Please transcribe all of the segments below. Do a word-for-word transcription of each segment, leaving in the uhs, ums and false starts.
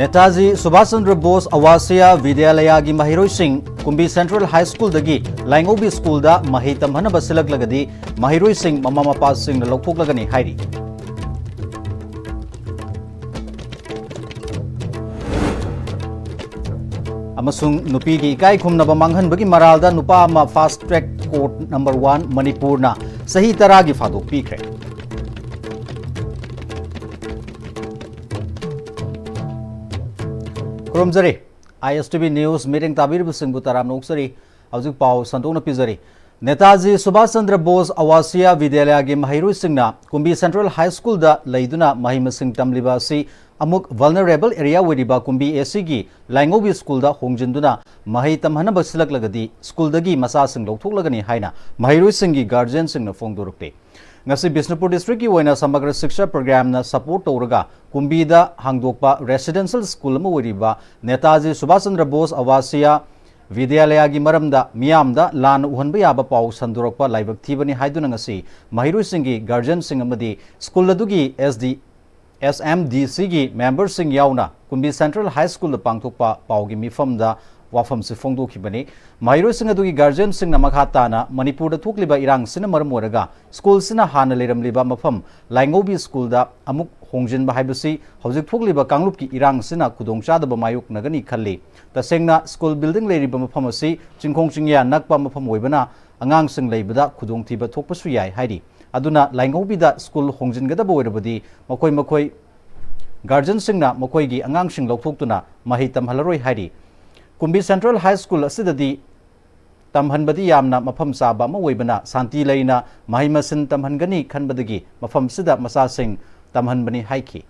Netaji Subhash Chandra Bose ꯑꯋꯥꯁꯤꯌꯥ ꯚꯤꯗ꯭ꯌꯥꯂꯌꯥꯒꯤ ꯃꯍꯩꯔꯣꯏꯁꯤꯡ ꯀꯨꯝꯕꯤ central ꯍꯥꯏ ꯁ꯭ꯀꯨꯜꯗꯒꯤ ꯂꯥꯏꯉꯧꯕꯤ ꯁ꯭ꯀꯨꯜꯗ ꯃꯍꯩ ꯇꯝꯍꯟꯅꯕ ꯁꯤꯜꯂꯛꯂꯒꯗꯤ ꯃꯍꯩꯔꯣꯏꯁꯤꯡ ꯃꯃꯥ ꯃꯄꯥꯁꯤꯡꯅ ꯂꯧꯊꯣꯛꯂꯒꯅꯤ ꯍꯥꯏꯔꯤ꯫ ꯑꯃꯁꯨꯡ ꯅꯨꯄꯤꯒꯤ ꯏꯀꯥꯏ ꯈꯨꯝꯅꯕ ꯃꯥꯡꯍꯟꯕꯒꯤ ꯃꯔꯥꯜꯗ ꯅꯨꯄꯥ ꯑꯃ ꯐꯥꯁ ꯇ꯭ꯔꯦꯛ ꯀꯣꯔꯠ ꯅꯝꯕꯔ ꯋꯥꯟ ꯃꯅꯤꯄꯨꯔꯅ ꯆꯍꯤ ꯇꯔꯥꯒꯤ ꯐꯥꯗꯣꯛ ꯄꯤꯈ꯭ꯔꯦ꯫ ꯈꯨꯔꯨꯝꯖꯔꯤ꯫ ISTV News ꯃꯤꯠꯌꯦꯡ ꯇꯥꯕꯤꯔꯤꯕꯁꯤꯡꯕꯨ ꯇꯔꯥꯝꯅ ꯑꯣꯛꯆꯔꯤ꯫ ꯍꯧꯖꯤꯛ ꯄꯥꯎ ꯁꯟꯗꯣꯛꯅ ꯄꯤꯖꯔꯤ꯫ ꯅꯦꯇꯥꯖꯤ ꯁꯨꯚꯥꯁ ꯆꯟꯗ꯭ꯔ ꯕꯣꯁ ꯑꯋꯥꯁꯤꯌꯥ ꯚꯤꯗ꯭ꯌꯥꯂꯌꯥꯒꯤ ꯃꯍꯩꯔꯣꯏꯁꯤꯡꯅ ꯀꯨꯝꯕꯤ ꯁꯦꯟꯇ꯭ꯔꯦꯜ ꯍꯥꯏ ꯁ꯭ꯀꯨꯜꯗ ꯂꯩꯗꯨꯅ ꯃꯍꯩ ꯃꯁꯤꯡ ꯇꯝꯂꯤꯕ ꯑꯁꯤ ꯑꯃꯨꯛ ꯚꯜꯅꯔꯦꯕꯜ ꯑꯦꯔꯤꯌꯥ ꯑꯣꯏꯔꯤꯕ ꯀꯨꯝꯕꯤ ACꯒꯤ ꯂꯥꯏꯉꯧꯕꯤ ꯁ꯭ꯀꯨꯜꯗ ꯍꯣꯡꯖꯤꯟꯗꯨꯅ ꯃꯍꯩ ꯇꯝꯍꯟꯅꯕ ꯁꯤꯜꯂꯛꯂꯒꯗꯤ ꯁ꯭ꯀꯨꯜꯗꯒꯤ ꯃꯆꯥꯁꯤꯡ ꯂꯧꯊꯣꯛꯂꯒꯅꯤ ꯍꯥꯏꯅ ꯃꯍꯩꯔꯣꯏꯁꯤꯡꯒꯤ ꯒꯥꯔꯖꯤꯌꯟꯁꯤꯡꯅ ꯐꯣꯡꯗꯣꯔꯛꯂꯤ꯫ ꯉꯁꯤ ꯕꯤꯁꯅꯨꯄꯨꯔ ꯗꯤꯁꯇ꯭ꯔꯤꯛꯀꯤ ꯑꯣꯏꯅ ꯁꯃꯒ꯭ꯔ ꯁꯤꯛꯁꯥ ꯄ꯭ꯔꯣꯒ꯭ꯔꯥꯝꯅ ꯁꯄꯣꯔꯠ ꯇꯧꯔꯒ ꯀꯨꯝꯕꯤꯗ ꯍꯥꯡꯗꯣꯛꯄ ꯔꯦꯁꯤꯗꯦꯟꯁꯤꯌꯦꯜ ꯁ꯭ꯀꯨꯜ ꯑꯃ ꯑꯣꯏꯔꯤꯕ ꯅꯦꯇꯥꯖꯤ ꯁꯨꯚꯥꯁ ꯆꯟꯗ꯭ꯔ ꯕꯣꯁ ꯑꯋꯥꯁꯤꯌꯥ ꯚꯤꯗ꯭ꯌꯥꯂꯌꯥꯒꯤ ꯃꯔꯝꯗ ꯃꯤꯌꯥꯝꯗ ꯂꯥꯟꯅ ꯎꯍꯟꯕ ꯌꯥꯕ ꯄꯥꯎ ꯁꯟꯗꯣꯔꯛꯄ ꯂꯥꯏꯕꯛ ꯊꯤꯕꯅꯤ ꯍꯥꯏꯗꯨꯅ ꯉꯁꯤ ꯃꯍꯩꯔꯣꯏꯁꯤꯡꯒꯤ ꯒꯥꯔꯖꯤꯌꯟꯁꯤꯡ ꯑꯃꯗꯤ ꯁ꯭ꯀꯨꯜ ꯑꯗꯨꯒꯤ SD, SMDCꯒꯤ ꯃꯦꯝꯕꯔꯁꯤꯡ ꯌꯥꯎꯅ ꯀꯨꯝꯕꯤ ꯁꯦꯟꯇ꯭ꯔꯦꯜ ꯍꯥꯏ ꯁ꯭ꯀꯨꯜꯗ ꯄꯥꯡꯊꯣꯛꯄ ꯄꯥꯎꯒꯤ ꯃꯤꯐꯝꯗ ꯋꯥꯐꯝꯁꯤ ꯐꯣꯡꯗꯣꯛꯈꯤꯕꯅꯤ꯫ ꯃꯍꯩꯔꯣꯏꯁꯤꯡ ꯑꯗꯨꯒꯤ ꯒꯥꯔꯖꯤꯌꯟꯁꯤꯡꯅ ꯃꯈꯥ ꯇꯥꯅ ꯃꯅꯤꯄꯨꯔꯗ ꯊꯣꯛꯂꯤꯕ ꯏꯔꯥꯡꯁꯤꯅ ꯃꯔꯝ ꯑꯣꯏꯔꯒ ꯁ꯭ꯀꯨꯜꯁꯤꯅ ꯍꯥꯟꯅ ꯂꯩꯔꯝꯂꯤꯕ ꯃꯐꯝ ꯂꯥꯏꯉꯧꯕꯤ ꯁ꯭ꯀꯨꯜꯗ ꯑꯃꯨꯛ ꯍꯣꯡꯖꯤꯟꯕ ꯍꯥꯏꯕꯁꯤ ꯍꯧꯖꯤꯛ ꯊꯣꯛꯂꯤꯕ ꯀꯥꯡꯂꯨꯞꯀꯤ ꯏꯔꯥꯡꯁꯤꯅ ꯈꯨꯗꯣꯡꯆꯥꯗꯕ ꯃꯥꯌꯣꯛꯅꯒꯅꯤ ꯈꯜꯂꯤ꯫ ꯇꯁꯦꯡꯅ ꯁ꯭ꯀꯨꯜ ꯕꯤꯜꯗꯤꯡ ꯂꯩꯔꯤꯕ ꯃꯐꯝ ꯑꯁꯤ ꯆꯤꯡꯈꯣꯡ ꯆꯤꯡꯌꯥ ꯅꯛꯄ ꯃꯐꯝ ꯑꯣꯏꯕꯅ ꯑꯉꯥꯡꯁꯤꯡ ꯂꯩꯕꯗ ꯈꯨꯗꯣꯡꯊꯤꯕ ꯊꯣꯛꯄꯁꯨ ꯌꯥꯏ ꯍꯥꯏꯔꯤ꯫ ꯑꯗꯨꯅ ꯂꯥꯏꯉꯧꯕꯤꯗ ꯁ꯭ꯀꯨꯜ ꯍꯣꯡꯖꯤꯟꯒꯗꯕ ꯑꯣꯏꯔꯕꯗꯤ ꯃꯈꯣꯏ ꯃꯈꯣꯏ ꯒꯥꯔꯖꯤꯌꯟꯁꯤꯡꯅ ꯃꯈꯣꯏꯒꯤ ꯑꯉꯥꯡꯁꯤꯡ ꯂꯧꯊꯣꯛꯇꯨꯅ ꯃꯍꯩ ꯇꯝꯍꯜꯂꯔꯣꯏ ꯍꯥꯏꯔꯤ꯫ ꯀꯨꯝꯕꯤ ꯁꯦꯟꯇ꯭ꯔꯦꯜ ꯍꯥꯏ ꯁ꯭ꯀꯨꯜ ꯑꯁꯤꯗꯗꯤ ꯇꯝꯍꯟꯕꯗꯤ ꯌꯥꯝꯅ ꯃꯐꯝ ꯆꯥꯕ ꯑꯃ ꯑꯣꯏꯕꯅ ꯁꯥꯟꯇꯤ ꯂꯩꯅ ꯃꯍꯩ ꯃꯁꯤꯡ ꯇꯝꯍꯟꯒꯅꯤ ꯈꯟꯕꯗꯒꯤ ꯃꯐꯝꯁꯤꯗ ꯃꯆꯥꯁꯤꯡ ꯇꯝꯍꯟꯕꯅꯤ ꯍꯥꯏꯈꯤ꯫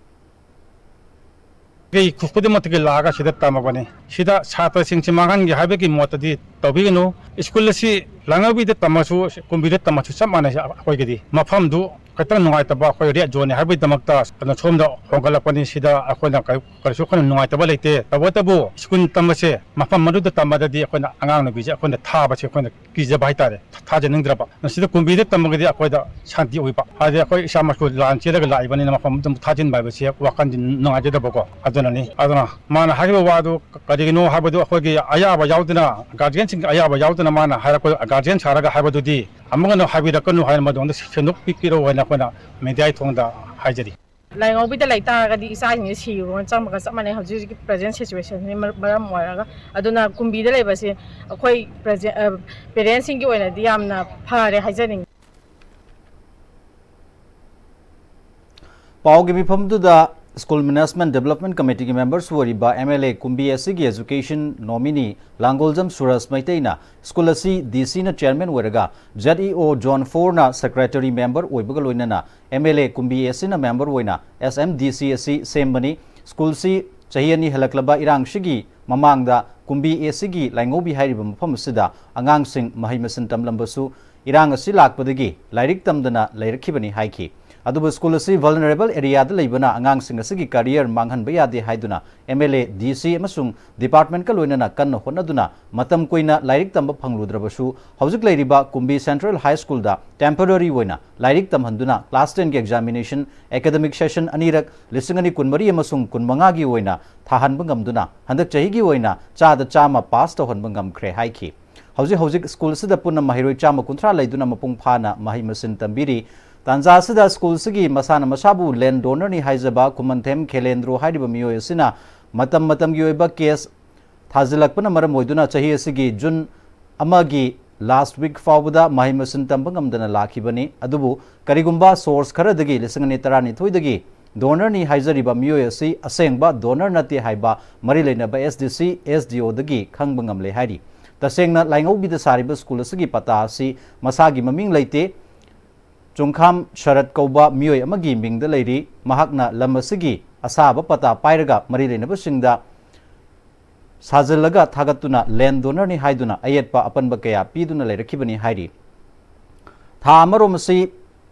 ꯑꯩꯈꯣꯏ ꯈꯨꯗꯤꯡꯃꯛꯇꯒꯤ ꯂꯥꯛꯑꯒ ꯁꯤꯗ ꯇꯝꯃꯕꯅꯤ꯫ ꯁꯤꯗ ꯁꯥꯇ꯭ꯔꯁꯤꯡꯁꯤ ꯃꯥꯡꯍꯟꯒꯦ ꯍꯥꯏꯕꯒꯤ ꯃꯣꯠꯇꯗꯤ ꯇꯧꯕꯤꯒꯅꯨ꯫ ꯁ꯭ꯀꯨꯜ ꯑꯁꯤ ꯂꯥꯡꯉꯧꯕꯤꯗ ꯇꯝꯃꯁꯨ, ꯀꯨꯝꯕꯤꯗ ꯇꯝꯃꯁꯨ ꯆꯞ ꯃꯥꯟꯅꯩ꯫ ꯑꯩꯈꯣꯏꯒꯤꯗꯤ ꯃꯐꯝꯗꯨ ꯈꯤꯇꯪ ꯅꯨꯡꯉꯥꯏꯇꯕ ꯑꯩꯈꯣꯏ ꯔꯦꯗ ꯖꯣꯟꯅꯤ ꯍꯥꯏꯕꯒꯤꯗꯃꯛꯇ ꯑꯗꯨꯅ ꯁꯣꯝꯗ ꯍꯣꯡꯒꯠꯂꯛꯄꯅꯤ꯫ ꯁꯤꯗ ꯑꯩꯈꯣꯏꯅ ꯀꯔꯤ-, ꯀꯔꯤꯁꯨ ꯑꯩꯈꯣꯏꯅ ꯅꯨꯡꯉꯥꯏꯇꯕ ꯂꯩꯇꯦ꯫ ꯇꯧꯕꯇꯕꯨ ꯁ꯭ꯀꯨꯜ ꯇꯝꯕꯁꯦ ꯃꯐꯝ ꯑꯗꯨꯗ ꯇꯝꯕꯗꯗꯤ ꯑꯩꯈꯣꯏꯅ ꯑꯉꯥꯡ ꯅꯨꯄꯤꯁꯦ ꯑꯩꯈꯣꯏꯅ ꯊꯥꯕꯁꯦ ꯑꯩꯈꯣꯏꯅ ꯀꯤꯖꯕ ꯍꯥꯏꯇꯥꯔꯦ, ꯊꯥꯖꯅꯤꯡꯗ꯭ꯔꯕ꯫ ꯃꯁꯤꯗ ꯀꯨꯝꯕꯤꯗ ꯇꯝꯃꯒꯗꯤ ꯑꯩꯈꯣꯏꯗ ꯁꯥꯟꯇꯤ ꯑꯣꯏꯕ, ꯍꯥꯏꯗꯤ ꯑꯩꯈꯣꯏ ꯏꯆꯥ ꯃꯁꯨ ꯂꯥꯟ ꯆꯦꯜꯂꯒ ꯂꯥꯛꯏꯕꯅꯤꯅ ꯃꯐꯝ ꯑꯗꯨꯝ ꯊꯥꯖꯤꯟꯕ ꯍꯥꯏꯕꯁꯦ ꯋꯥꯈꯜꯗꯤ ꯅꯨꯡꯉꯥꯏꯖꯗꯕꯀꯣ꯫ ꯑꯗꯨꯅꯅꯤ꯫ ꯑꯗꯨꯅ ꯃꯥꯅ ꯍꯥꯏꯔꯤꯕ ꯋꯥꯗꯨ ꯀꯔꯤꯒꯤꯅꯣ ꯍꯥꯏꯕꯗꯨ ꯑꯩꯈꯣꯏꯒꯤ ꯑꯌꯥꯕ ꯌꯥꯎꯗꯅ, ꯒꯥꯔꯖꯤꯌꯟꯁꯤꯡꯒꯤ ꯑꯌꯥꯕ ꯌꯥꯎꯗꯅ ꯃꯥꯅ ꯍꯥꯏꯔꯛꯄ, ꯒꯥꯔꯖꯤꯌꯟ ꯁꯥꯔꯒ ꯍꯥꯏꯕꯗꯨꯗꯤ ꯑꯃꯨꯛ ꯍꯟꯅ ꯍꯥꯏꯕꯤꯔꯛꯀꯅꯨ ꯍꯥꯏꯅ ꯃꯗꯨ ꯑꯝꯇ ꯁꯦꯡꯗꯣꯛꯄꯤ-, ꯄꯤꯔꯛꯑꯣ ꯍꯥꯏꯅ ꯑꯩꯈꯣꯏꯅ ꯃꯦꯗꯤꯌꯥꯒꯤ ꯊꯣꯡꯗ ꯍꯥꯏꯖꯔꯤ꯫ ꯂꯥꯏꯉꯧꯕꯤꯗ ꯂꯩꯇꯥꯔꯒꯗꯤ ꯏꯆꯥꯁꯤꯡꯁꯦ ꯁꯤꯕꯒ ꯆꯞ ꯃꯥꯟꯅꯩ ꯍꯧꯖꯤꯛ ꯍꯧꯖꯤꯛꯀꯤ ꯄ꯭ꯔꯖꯦꯟ ꯁꯤꯆꯨꯋꯦꯁꯟꯁꯤꯅ ꯃꯔ-, ꯃꯔꯝ ꯑꯣꯏꯔꯒ꯫ ꯑꯗꯨꯅ ꯀꯨꯝꯕꯤꯗ ꯂꯩꯕꯁꯦ ꯑꯩꯈꯣꯏ ꯄ꯭ꯔꯖꯦ-, ꯑ, ꯄꯦꯔꯦꯟꯁꯁꯤꯡꯒꯤ ꯑꯣꯏꯅꯗꯤ ꯌꯥꯝꯅ ꯐꯔꯦ ꯍꯥꯏꯖꯅꯤꯡꯉꯤ꯫ ꯄꯥꯎꯒꯤ ꯃꯤꯐꯝꯗꯨꯗ ꯁ꯭ꯀꯨꯜ ꯃꯦꯅꯦꯖꯃꯦꯟꯠ ꯗꯤꯕꯦꯂꯞꯃꯦꯟꯠ ꯀꯃꯤꯇꯤꯒꯤ ꯃꯦꯝꯕꯔꯁꯨ ꯑꯣꯏꯔꯤꯕ ꯑꯦꯝ ꯑꯦꯜ ꯑꯦ ꯀꯨꯝꯕꯤ ꯑꯦꯁ ꯁꯤꯒꯤ ꯑꯦꯖꯨꯀꯦꯁꯟ ꯅꯣꯃꯤꯅꯤ ꯂꯥꯡꯒꯣꯜꯖꯝ ꯁꯨꯔꯖ ꯃꯩꯇꯩꯅ ꯁ꯭ꯀꯨꯜ ꯑꯁꯤ ꯗꯤ ꯁꯤꯅ ꯆꯦꯌꯔꯃꯦꯟ ꯑꯣꯏꯔꯒ ꯖꯦꯗ ꯏ ꯑꯣ ꯖꯣꯟ ꯐꯣꯔꯅ ꯁꯦꯀ꯭ꯔꯦꯇꯔꯤ ꯃꯦꯝꯕꯔ ꯑꯣꯏꯕꯒ ꯂꯣꯏꯅꯅ ꯑꯦꯝ ꯑꯦꯜ ꯑꯦ ꯀꯨꯝꯕꯤ ꯑꯦꯁ ꯁꯤꯅ ꯃꯦꯝꯕꯔ ꯑꯣꯏꯅ ꯑꯦꯁ ꯑꯦꯝ ꯗꯤ ꯁꯤ ꯑꯁꯤ ꯁꯦꯝꯕꯅꯤ꯫ ꯁ꯭ꯀꯨꯜꯁꯤ ꯆꯍꯤ ꯑꯅꯤ ꯍꯦꯜꯂꯛꯂꯕ ꯏꯔꯥꯡꯁꯤꯒꯤ ꯃꯃꯥꯡꯗ ꯀꯨꯝꯕꯤ ꯑꯦꯁ ꯁꯤꯒꯤ ꯂꯥꯏꯉꯧꯕꯤ ꯍꯥꯏꯔꯤꯕ ꯃꯐꯝ ꯑꯁꯤꯗ ꯑꯉꯥꯡꯁꯤꯡ ꯃꯍꯩ ꯃꯁꯤꯡ ꯇꯝꯂꯝꯕꯁꯨ ꯏꯔꯥꯡ ꯑꯁꯤ ꯂꯥꯛꯄꯗꯒꯤ ꯂꯥꯏꯔꯤꯛ ꯇꯝꯗꯅ ꯂꯩꯔꯛꯈꯤꯕꯅꯤ ꯍꯥꯏꯈꯤ꯫ ꯑꯗꯨꯕꯨ ꯁ꯭ꯀꯨꯜ ꯑꯁꯤ ꯚꯜꯅꯔꯦꯕꯜ ꯑꯦꯔꯤꯌꯥꯗ ꯂꯩꯕꯅ ꯑꯉꯥꯡꯁꯤꯡ ꯑꯁꯤꯒꯤ ꯀꯔꯤꯌꯔ ꯃꯥꯡꯍꯟꯕ ꯌꯥꯗꯦ ꯍꯥꯏꯗꯨꯅ ꯑꯦꯝ ꯑꯦꯜ ꯑꯦ, ꯗꯤ ꯁꯤ ꯑꯃꯁꯨꯡ ꯗꯤꯄꯥꯔꯠꯃꯦꯟꯠꯀ ꯂꯣꯏꯅꯅ ꯀꯟꯅ ꯍꯣꯠꯅꯗꯨꯅ ꯃꯇꯝ ꯀꯨꯏꯅ ꯂꯥꯏꯔꯤꯛ ꯇꯝꯕ ꯐꯪꯂꯨꯗ꯭ꯔꯕꯁꯨ ꯍꯧꯖꯤꯛ ꯂꯩꯔꯤꯕ ꯀꯨꯝꯕꯤ ꯁꯦꯟꯇ꯭ꯔꯦꯜ ꯍꯥꯏ ꯁ꯭ꯀꯨꯜꯗ ꯇꯦꯝꯄꯔꯔꯤ ꯑꯣꯏꯅ ꯂꯥꯏꯔꯤꯛ ꯇꯝꯍꯟꯗꯨꯅ ꯀ꯭ꯂꯥꯁ ꯇꯦꯟꯒꯤ ꯑꯦꯛꯖꯥꯃꯤꯅꯦꯁꯟ, ꯑꯦꯀꯥꯗꯃꯤꯛ ꯁꯦꯁꯟ ꯑꯅꯤꯔꯛ ꯂꯤꯁꯤꯡ ꯑꯅꯤ ꯀꯨꯟꯃꯔꯤ ꯑꯃꯁꯨꯡ ꯀꯨꯟꯃꯉꯥꯒꯤ ꯑꯣꯏꯅ ꯊꯥꯍꯟꯕ ꯉꯝꯗꯨꯅ ꯍꯟꯗꯛ ꯆꯍꯤꯒꯤ ꯑꯣꯏꯅ ꯆꯥꯗ ꯆꯥꯝꯃ ꯄꯥꯁ ꯇꯧꯍꯟꯕ ꯉꯝꯈ꯭ꯔꯦ ꯍꯥꯏꯈꯤ꯫ ꯍꯧꯖꯤꯛ ꯍꯧꯖꯤꯛ ꯁ꯭ꯀꯨꯜ ꯑꯁꯤꯗ ꯄꯨꯟꯅ ꯃꯍꯩꯔꯣꯏ ꯆꯥꯝꯃ ꯀꯨꯟꯊ꯭ꯔꯥ ꯂꯩꯗꯨꯅ ꯃꯄꯨꯡ ꯐꯥꯅ ꯃꯍꯩ ꯃꯁꯤꯡ ꯇꯝꯕꯤꯔꯤ꯫ ꯇꯥꯟꯖꯥ ꯑꯁꯤꯗ ꯁ꯭ꯀꯨꯜ ꯑꯁꯤꯒꯤ ꯃꯁꯥꯅ ꯃꯁꯥꯕꯨ ꯂꯦꯟ ꯗꯣꯅꯔꯅꯤ ꯍꯥꯏꯖꯕ ꯈꯨꯃꯟꯊꯦꯝ ꯈꯦꯂꯦꯟꯗ꯭ꯔꯣ ꯍꯥꯏꯔꯤꯕ ꯃꯤꯑꯣꯏ ꯑꯁꯤꯅ ꯃꯇꯝ ꯃꯇꯝꯒꯤ ꯑꯣꯏꯕ ꯀꯦꯁ ꯊꯥꯖꯤꯜꯂꯛꯄꯅ ꯃꯔꯝ ꯑꯣꯏꯗꯨꯅ ꯆꯍꯤ ꯑꯁꯤꯒꯤ ꯖꯨꯟ ꯑꯃꯒꯤ ꯂꯥꯁ ꯋꯤꯛ ꯐꯥꯎꯕꯗ ꯃꯍꯩ ꯃꯁꯤꯡ ꯇꯝꯕ ꯉꯝꯗꯅ ꯂꯥꯛꯈꯤꯕꯅꯤ꯫ ꯑꯗꯨꯕꯨ ꯀꯔꯤꯒꯨꯝꯕ ꯁꯣꯔꯁ ꯈꯔꯗꯒꯤ ꯂꯤꯁꯤꯡ ꯑꯅꯤ ꯇꯔꯥꯅꯤꯊꯣꯏꯗꯒꯤ ꯗꯣꯅꯔꯅꯤ ꯍꯥꯏꯖꯔꯤꯕ ꯃꯤꯑꯣꯏ ꯑꯁꯤ ꯑꯁꯦꯡꯕ ꯗꯣꯅꯔ ꯅꯠꯇꯦ ꯍꯥꯏꯕ ꯃꯔꯤ ꯂꯩꯅꯕ ꯑꯦꯁ ꯗꯤ ꯁꯤ, ꯑꯦꯁ ꯗꯤ ꯑꯣꯗꯒꯤ ꯈꯪꯕ ꯉꯝꯂꯦ ꯍꯥꯏꯔꯤ꯫ ꯇꯁꯦꯡꯅ ꯂꯥꯏꯉꯧꯕꯤꯗ ꯁꯥꯔꯤꯕ ꯁ꯭ꯀꯨꯜ ꯑꯁꯤꯒꯤ ꯄꯇꯥ ꯑꯁꯤ ꯃꯁꯥꯒꯤ ꯃꯃꯤꯡ ꯂꯩꯇꯦ꯫ ꯆꯨꯡꯈꯥꯝ ꯁꯔꯠ ꯀꯧꯕ ꯃꯤꯑꯣꯏ ꯑꯃꯒꯤ ꯃꯤꯡꯗ ꯂꯩꯔꯤ꯫ ꯃꯍꯥꯛꯅ ꯂꯝ ꯑꯁꯤꯒꯤ ꯑꯁꯥꯕ ꯄꯇꯥ ꯄꯥꯏꯔꯒ ꯃꯔꯤ ꯂꯩꯅꯕꯁꯤꯡꯗ ꯁꯥꯖꯤꯜꯂꯒ ꯊꯥꯒꯠꯇꯨꯅ ꯂꯦꯟ ꯗꯣꯅꯔꯅꯤ ꯍꯥꯏꯗꯨꯅ ꯑꯌꯦꯠꯄ ꯑꯄꯟꯕ ꯀꯌꯥ ꯄꯤꯗꯨꯅ ꯂꯩꯔꯛꯈꯤꯕꯅꯤ ꯍꯥꯏꯔꯤ꯫ ꯊꯥ ꯑꯃꯔꯣꯝ ꯑꯁꯤ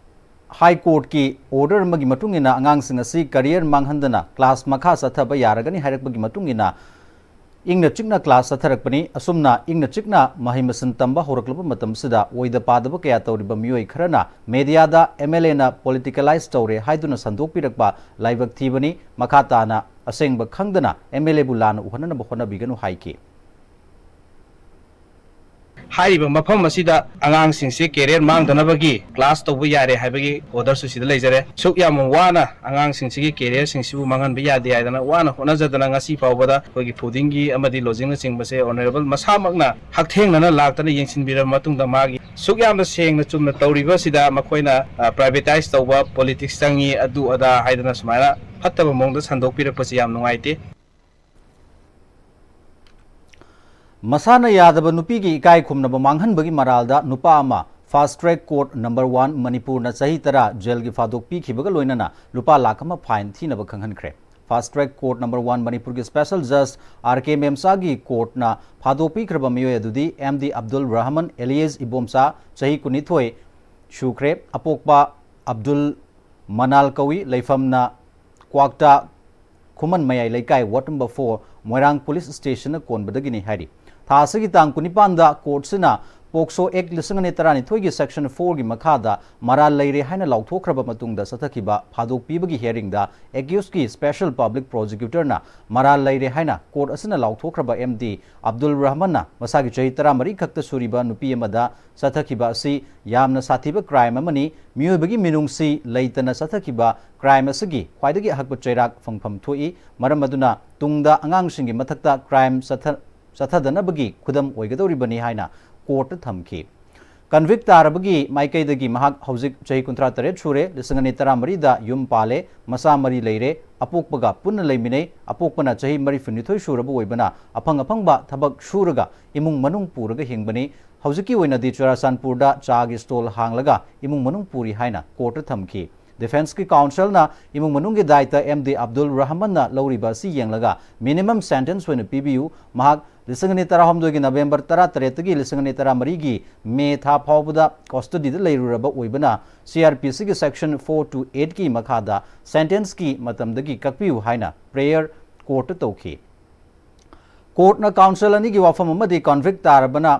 High Courtꯀꯤ order ꯑꯃꯒꯤ ꯃꯇꯨꯡ ꯏꯟꯅ ꯑꯉꯥꯡꯁꯤꯡ ꯑꯁꯤ career ꯃꯥꯡꯍꯟꯗꯅ class ꯃꯈꯥ ꯆꯠꯊꯕ ꯌꯥꯔꯒꯅꯤ ꯍꯥꯏꯔꯛꯄꯒꯤ ꯃꯇꯨꯡ ꯏꯟꯅ ꯏꯪꯅ ꯆꯤꯛꯅ class ꯆꯠꯊꯔꯛꯄꯅꯤ꯫ ꯑꯁꯨꯝꯅ ꯏꯪꯅ ꯆꯤꯛꯅ ꯃꯍꯩ ꯃꯁꯤꯡ ꯇꯝꯕ ꯍꯧꯔꯛꯂꯕ ꯃꯇꯝꯁꯤꯗ ꯑꯣꯏꯗ ꯄꯥꯗꯕ ꯀꯌꯥ ꯇꯧꯔꯤꯕ ꯃꯤꯑꯣꯏ ꯈꯔꯅ mediaꯗ MLAꯅ politicalize ꯇꯧꯔꯦ ꯍꯥꯏꯗꯨꯅ ꯁꯟꯗꯣꯛꯄꯤꯔꯛꯄ ꯂꯥꯏꯕꯛ ꯊꯤꯕꯅꯤ꯫ ꯃꯈꯥ ꯇꯥꯅ ꯑꯁꯦꯡꯕ ꯈꯪꯗꯅ MLAꯕꯨ ꯂꯥꯟꯅ ꯎꯍꯟꯅꯅꯕ ꯍꯣꯠꯅꯕꯤꯒꯅꯨ ꯍꯥꯏꯈꯤ꯫ ꯍꯥꯏꯔꯤꯕ ꯃꯐꯝ ꯑꯁꯤꯗ ꯑꯉꯥꯡꯁꯤꯡꯁꯤ career ꯃꯥꯡꯗꯅꯕꯒꯤ class ꯇꯧꯕ ꯌꯥꯔꯦ ꯍꯥꯏꯕꯒꯤ orderꯁꯨ ꯁꯤꯗ ꯂꯩꯖꯔꯦ꯫ ꯁꯨꯛ ꯌꯥꯝꯅ ꯋꯥꯅ ꯑꯉꯥꯡꯁꯤꯡꯁꯤꯒꯤ careerꯁꯤꯡꯁꯤꯕꯨ ꯃꯥꯡꯍꯟꯕ ꯌꯥꯗꯦ ꯍꯥꯏꯗꯅ ꯋꯥꯅ ꯍꯣꯠꯅꯖꯗꯅ ꯉꯁꯤ ꯐꯥꯎꯕꯗ ꯑꯩꯈꯣꯏꯒꯤ foodingꯒꯤ ꯑꯃꯗꯤ lodgingꯅꯆꯤꯡꯕꯁꯦ honourable ꯃꯁꯥꯃꯛꯅ ꯍꯛꯊꯦꯡꯅꯅ ꯂꯥꯛꯇꯅ ꯌꯦꯡꯁꯤꯟꯕꯤꯔꯕ ꯃꯇꯨꯡꯗ ꯃꯥꯒꯤ ꯁꯨꯛ ꯌꯥꯝꯅ ꯁꯦꯡꯅ ꯆꯨꯝꯅ ꯇꯧꯔꯤꯕꯁꯤꯗ ꯃꯈꯣꯏꯅ ꯑ, privatise ꯇꯧꯕ, politics ꯆꯪꯉꯤ, ꯑꯗꯨ ꯑꯗꯥ ꯍꯥꯏꯗꯅ ꯁꯨꯃꯥꯏꯅ ꯐꯠꯇꯕ ꯃꯑꯣꯡꯗ ꯁꯟꯗꯣꯛꯄꯤꯔꯛꯄꯁꯤ ꯌꯥꯝ ꯅꯨꯡꯉꯥꯏꯇꯦ꯫ ꯃꯁꯥꯅ ꯌꯥꯗꯕ ꯅꯨꯄꯤꯒꯤ ꯏꯀꯥꯏ ꯈꯨꯝꯅꯕ ꯃꯥꯡꯍꯟꯕꯒꯤ ꯃꯔꯥꯜꯗ ꯅꯨꯄꯥ ꯑꯃ Fast Track Court Number One ꯃꯅꯤꯄꯨꯔꯅ ꯆꯍꯤ ꯇꯔꯥ jailꯒꯤ ꯐꯥꯗꯣꯛ ꯄꯤꯈꯤꯕꯒ ꯂꯣꯏꯅꯅ ꯂꯨꯄꯥ ꯂꯥꯈ ꯑꯃ fine ꯊꯤꯅꯕ ꯈꯪꯍꯟꯈ꯭ꯔꯦ꯫ Fast Track Court Number One ꯃꯅꯤꯄꯨꯔꯒꯤ special judge R K ꯃꯦꯝꯆꯥꯒꯤ courtꯅ ꯐꯥꯗꯣꯛ ꯄꯤꯈ꯭ꯔꯕ ꯃꯤꯑꯣꯏ ꯑꯗꯨꯗꯤ M D Abdul Rahman alias Ibomcha, ꯆꯍꯤ ꯀꯨꯟꯅꯤꯊꯣꯏ ꯁꯨꯈ꯭ꯔꯦ, ꯑꯄꯣꯛꯄ ꯑꯕꯗꯨꯜ ꯃꯅꯥꯜ ꯀꯧꯏ, ꯂꯩꯐꯝꯅ ꯀ꯭ꯋꯥꯛꯇꯥ ꯈꯨꯃꯟ ꯃꯌꯥꯏ ꯂꯩꯀꯥꯏ, ward number four, ꯃꯣꯏꯔꯥꯡ police stationꯅ ꯀꯣꯟꯕꯗꯒꯤꯅꯤ ꯍꯥꯏꯔꯤ꯫ ꯊꯥ ꯑꯁꯤꯒꯤ ꯇꯥꯡ ꯀꯨꯟꯅꯤꯄꯥꯟꯗ courtꯁꯤꯅ POCSO Act ꯂꯤꯁꯤꯡ ꯑꯅꯤ ꯇꯔꯥꯅꯤꯊꯣꯏꯒꯤ section fourꯒꯤ ꯃꯈꯥꯗ ꯃꯔꯥꯜ ꯂꯩꯔꯦ ꯍꯥꯏꯅ ꯂꯥꯎꯊꯣꯛꯈ꯭ꯔꯕ ꯃꯇꯨꯡꯗ ꯆꯠꯊꯈꯤꯕ ꯐꯥꯗꯣꯛ ꯄꯤꯕꯒꯤ hearingꯗ accusedꯀꯤ special public prosecutorꯅ ꯃꯔꯥꯜ ꯂꯩꯔꯦ ꯍꯥꯏꯅ court ꯑꯁꯤꯅ ꯂꯥꯎꯊꯣꯛꯈ꯭ꯔꯕ M D ꯑꯕꯗꯨꯜ ꯔꯍꯃꯟꯅ ꯃꯁꯥꯒꯤ ꯆꯍꯤ ꯇꯔꯥꯃꯔꯤ ꯈꯛꯇ ꯁꯨꯔꯤꯕ ꯅꯨꯄꯤ ꯑꯃꯗ ꯆꯠꯊꯈꯤꯕ ꯑꯁꯤ ꯌꯥꯝꯅ ꯁꯥꯊꯤꯕ crime ꯑꯃꯅꯤ꯫ ꯃꯤꯑꯣꯏꯕꯒꯤ ꯃꯤꯅꯨꯡꯁꯤ ꯂꯩꯇꯅ ꯆꯠꯊꯈꯤꯕ crime ꯑꯁꯤꯒꯤ ꯈ꯭ꯋꯥꯏꯗꯒꯤ ꯑꯍꯛꯄ ꯆꯩꯔꯥꯛ ꯐꯪꯐꯝ ꯊꯣꯛꯏ꯫ ꯃꯔꯝ ꯑꯗꯨꯅ ꯇꯨꯡꯗ ꯑꯉꯥꯡꯁꯤꯡꯒꯤ ꯃꯊꯛꯇ crime ꯆꯠꯊ-, ꯆꯠꯊꯗꯅꯕꯒꯤ ꯈꯨꯗꯝ ꯑꯣꯏꯒꯗꯧꯔꯤꯕꯅꯤ ꯍꯥꯏꯅ courtꯇ ꯊꯝꯈꯤ꯫ Convict ꯇꯥꯔꯕꯒꯤ ꯃꯥꯏꯀꯩꯗꯒꯤ ꯃꯍꯥꯛ ꯍꯧꯖꯤꯛ ꯆꯍꯤ ꯀꯨꯟꯊ꯭ꯔꯥ ꯇꯔꯦꯠ ꯁꯨꯔꯦ, ꯂꯤꯁꯤꯡ ꯑꯅꯤ ꯇꯔꯥꯃꯔꯤꯗ ꯌꯨꯝ ꯄꯥꯜꯂꯦ, ꯃꯆꯥ ꯃꯔꯤ ꯂꯩꯔꯦ, ꯑꯄꯣꯛꯄꯒ ꯄꯨꯟꯅ ꯂꯩꯃꯤꯟꯅꯩ꯫ ꯑꯄꯣꯛꯄꯅ ꯆꯍꯤ ꯃꯔꯤꯐꯨꯅꯤꯊꯣꯏ ꯁꯨꯔꯕ ꯑꯣꯏꯕꯅ ꯑꯐꯪ ꯑꯐꯪꯕ ꯊꯕꯛ ꯁꯨꯔꯒ ꯏꯃꯨꯡ ꯃꯅꯨꯡ ꯄꯨꯔꯒ ꯍꯤꯡꯕꯅꯤ꯫ ꯍꯧꯖꯤꯛꯀꯤ ꯑꯣꯏꯅꯗꯤ ꯆꯨꯔꯥꯆꯥꯟꯄꯨꯔꯗ ꯆꯥꯒꯤ stall ꯍꯥꯡꯂꯒ ꯏꯃꯨꯡ ꯃꯅꯨꯡ ꯄꯨꯔꯤ ꯍꯥꯏꯅ courtꯇ ꯊꯝꯈꯤ꯫ Defenceꯀꯤ counselꯅ ꯏꯃꯨꯡ ꯃꯅꯨꯡꯒꯤ ꯗꯥꯏꯇ M D ꯑꯕꯗꯨꯜ ꯔꯍꯃꯟꯅ ꯂꯧꯔꯤꯕ ꯑꯁꯤ ꯌꯦꯡꯂꯒ minimum sentence ꯑꯣꯏꯅ ꯄꯤꯕꯤꯌꯨ, ꯃꯍꯥꯛ ꯂꯤꯁꯤꯡ ꯑꯅꯤ ꯇꯔꯥꯍꯨꯝꯗꯣꯏꯒꯤ ꯅꯕꯦꯝꯕꯔ ꯇꯔꯥꯇꯔꯦꯠꯇꯒꯤ ꯂꯤꯁꯤꯡ ꯑꯅꯤ ꯇꯔꯥꯃꯔꯤꯒꯤ ꯃꯦ ꯊꯥ ꯐꯥꯎꯕꯗ ꯀꯁꯇꯗꯤꯗ ꯂꯩꯔꯨꯔꯕ ꯑꯣꯏꯕꯅ, ꯁꯤ ꯑꯥꯔ ꯄꯤ ꯁꯤꯒꯤ ꯁꯦꯛꯁꯟ ꯐꯣꯔ ꯇꯨ ꯑꯩꯠꯀꯤ ꯃꯈꯥꯗ ꯁꯦꯟꯇꯦꯟꯁꯀꯤ ꯃꯇꯝꯗꯒꯤ ꯀꯛꯄꯤꯌꯨ ꯍꯥꯏꯅ ꯄ꯭ꯔꯦꯌꯔ ꯀꯣꯔꯠꯇ ꯇꯧꯈꯤ꯫ ꯀꯣꯔꯠꯅ ꯀꯥꯎꯟꯁꯤꯜ ꯑꯅꯤꯒꯤ ꯋꯥꯐꯝ ꯑꯃꯗꯤ ꯀꯟꯚꯤꯛ ꯇꯥꯔꯕꯅ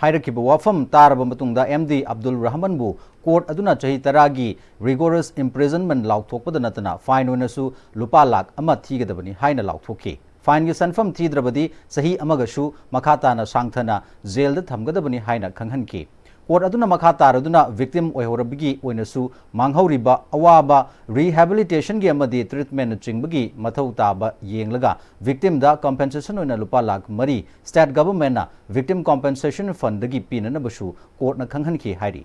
ꯍꯥꯏꯔꯛꯈꯤꯕ ꯋꯥꯐꯝ ꯇꯥꯔꯕ ꯃꯇꯨꯡꯗ, ꯑꯦꯝ ꯗꯤ ꯑꯕꯗꯨꯜ ꯔꯍꯃꯟꯕꯨ ꯀꯣꯔꯠ ꯑꯗꯨꯅ ꯆꯍꯤ ꯇꯔꯥꯒꯤ ꯔꯤꯒꯣꯔꯁ ꯏꯝꯄ꯭ꯔꯤꯖꯟꯃꯦꯟ ꯂꯥꯎꯊꯣꯛꯄꯗ ꯅꯠꯇꯅ ꯐꯥꯏꯟ ꯑꯣꯏꯅꯁꯨ ꯂꯨꯄꯥ ꯂꯥꯈ ꯑꯃ ꯊꯤꯒꯗꯕꯅꯤ ꯍꯥꯏꯅ ꯂꯥꯎꯊꯣꯛꯈꯤ꯫ ꯐꯥꯏꯟꯒꯤ ꯁꯦꯟꯐꯝ ꯊꯤꯗ꯭ꯔꯕꯗꯤ ꯆꯍꯤ ꯑꯃꯒꯁꯨ ꯃꯈꯥ ꯇꯥꯅ ꯁꯥꯡꯊꯅ ꯖꯦꯜꯗ ꯊꯝꯒꯗꯕꯅꯤ ꯍꯥꯏꯅ ꯈꯪꯍꯟꯈꯤ꯫ ꯀꯣꯔꯠ ꯑꯗꯨꯅ ꯃꯈꯥ ꯇꯥꯔꯗꯨꯅ ꯚꯤꯛꯇꯤꯝ ꯑꯣꯏꯍꯧꯔꯕꯒꯤ ꯑꯣꯏꯅꯁꯨ ꯃꯥꯡꯍꯧꯔꯤꯕ ꯑꯋꯥꯕ, ꯔꯤꯍꯦꯕꯤꯂꯤꯇꯦꯁꯟꯒꯤ ꯑꯃꯗꯤ ꯇ꯭ꯔꯤꯠꯃꯦꯟꯅꯆꯤꯡꯕꯒꯤ ꯃꯊꯧ ꯇꯥꯕ ꯌꯦꯡꯂꯒ ꯚꯤꯛꯇꯤꯝꯗ ꯀꯝꯄꯦꯟꯁꯦꯁꯟ ꯑꯣꯏꯅ ꯂꯨꯄꯥ ꯂꯥꯈ ꯃꯔꯤ ꯁ꯭ꯇꯦꯠ ꯒꯚꯔꯟꯃꯦꯟꯠꯅ ꯚꯤꯛꯇꯤꯝ ꯀꯝꯄꯦꯟꯁꯦꯁꯟ ꯐꯟꯗꯒꯤ ꯄꯤꯅꯅꯕꯁꯨ ꯀꯣꯔꯠꯅ ꯈꯪꯍꯟꯈꯤ ꯍꯥꯏꯔꯤ꯫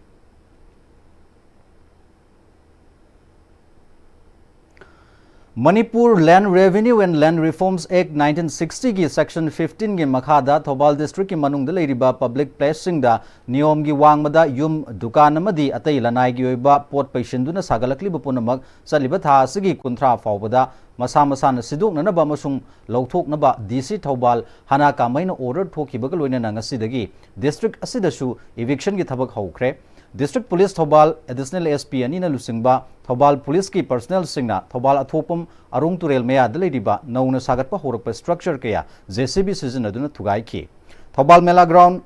Manipur Land Revenue and Land Reforms Act nineteen sixtyꯒꯤ section fifteenꯒꯤ ꯃꯈꯥꯗ ꯊꯧꯕꯥꯜ ꯗꯤꯁꯇ꯭ꯔꯤꯛꯀꯤ ꯃꯅꯨꯡꯗ ꯂꯩꯔꯤꯕ ꯄꯕ꯭ꯂꯤꯛ ꯄ꯭ꯂꯦꯁꯁꯤꯡꯗ ꯅꯤꯌꯣꯝꯒꯤ ꯋꯥꯡꯃꯗ ꯌꯨꯝ, ꯗꯨꯀꯥꯟ ꯑꯃꯗꯤ ꯑꯇꯩ ꯂꯅꯥꯏꯒꯤ ꯑꯣꯏꯕ ꯄꯣꯠ ꯄꯩꯁꯤꯟꯗꯨꯅ ꯁꯥꯒꯠꯂꯛꯂꯤꯕ ꯄꯨꯝꯅꯃꯛ ꯆꯠꯂꯤꯕ ꯊꯥ ꯑꯁꯤꯒꯤ ꯀꯨꯟꯊ꯭ꯔꯥ ꯐꯥꯎꯕꯗ ꯃꯁꯥ ꯃꯁꯥꯅ ꯁꯤꯗꯣꯛꯅꯅꯕ ꯑꯃꯁꯨꯡ ꯂꯧꯊꯣꯛꯅꯕ ꯗꯤ ꯁꯤ ꯊꯧꯕꯥꯜ ꯍꯅꯥ ꯀꯥꯃꯩꯅ ꯑꯣꯔꯗꯔ ꯊꯣꯛꯈꯤꯕꯒ ꯂꯣꯏꯅꯅ ꯉꯁꯤꯗꯒꯤ ꯗꯤꯁꯇ꯭ꯔꯤꯛ ꯑꯁꯤꯗꯁꯨ ꯏꯚꯤꯛꯁꯟꯒꯤ ꯊꯕꯛ ꯍꯧꯈ꯭ꯔꯦ꯫ District police Thoubal additional S P ꯑꯅꯤꯅ ꯂꯨꯆꯤꯡꯕ ꯊꯧꯕꯥꯜ ꯄꯨꯂꯤꯁꯀꯤ ꯄꯔꯁꯅꯦꯜꯁꯤꯡꯅ ꯊꯧꯕꯥꯜ ꯑꯊꯣꯛꯄꯝ ꯑꯔꯣꯡ ꯇꯨꯔꯦꯜ ꯃꯌꯥꯗ ꯂꯩꯔꯤꯕ ꯅꯧꯅ ꯁꯥꯒꯠꯄ ꯍꯧꯔꯛꯄ ꯁ꯭ꯇ꯭ꯔꯛꯆꯔ ꯀꯌꯥ ꯖꯦ ꯁꯤ ꯕꯤ ꯁꯤꯖꯤꯟꯅꯗꯨꯅ ꯊꯨꯒꯥꯏꯈꯤ꯫ ꯊꯧꯕꯥꯜ ꯃꯦꯂꯥ ꯒ꯭ꯔꯥꯎꯟ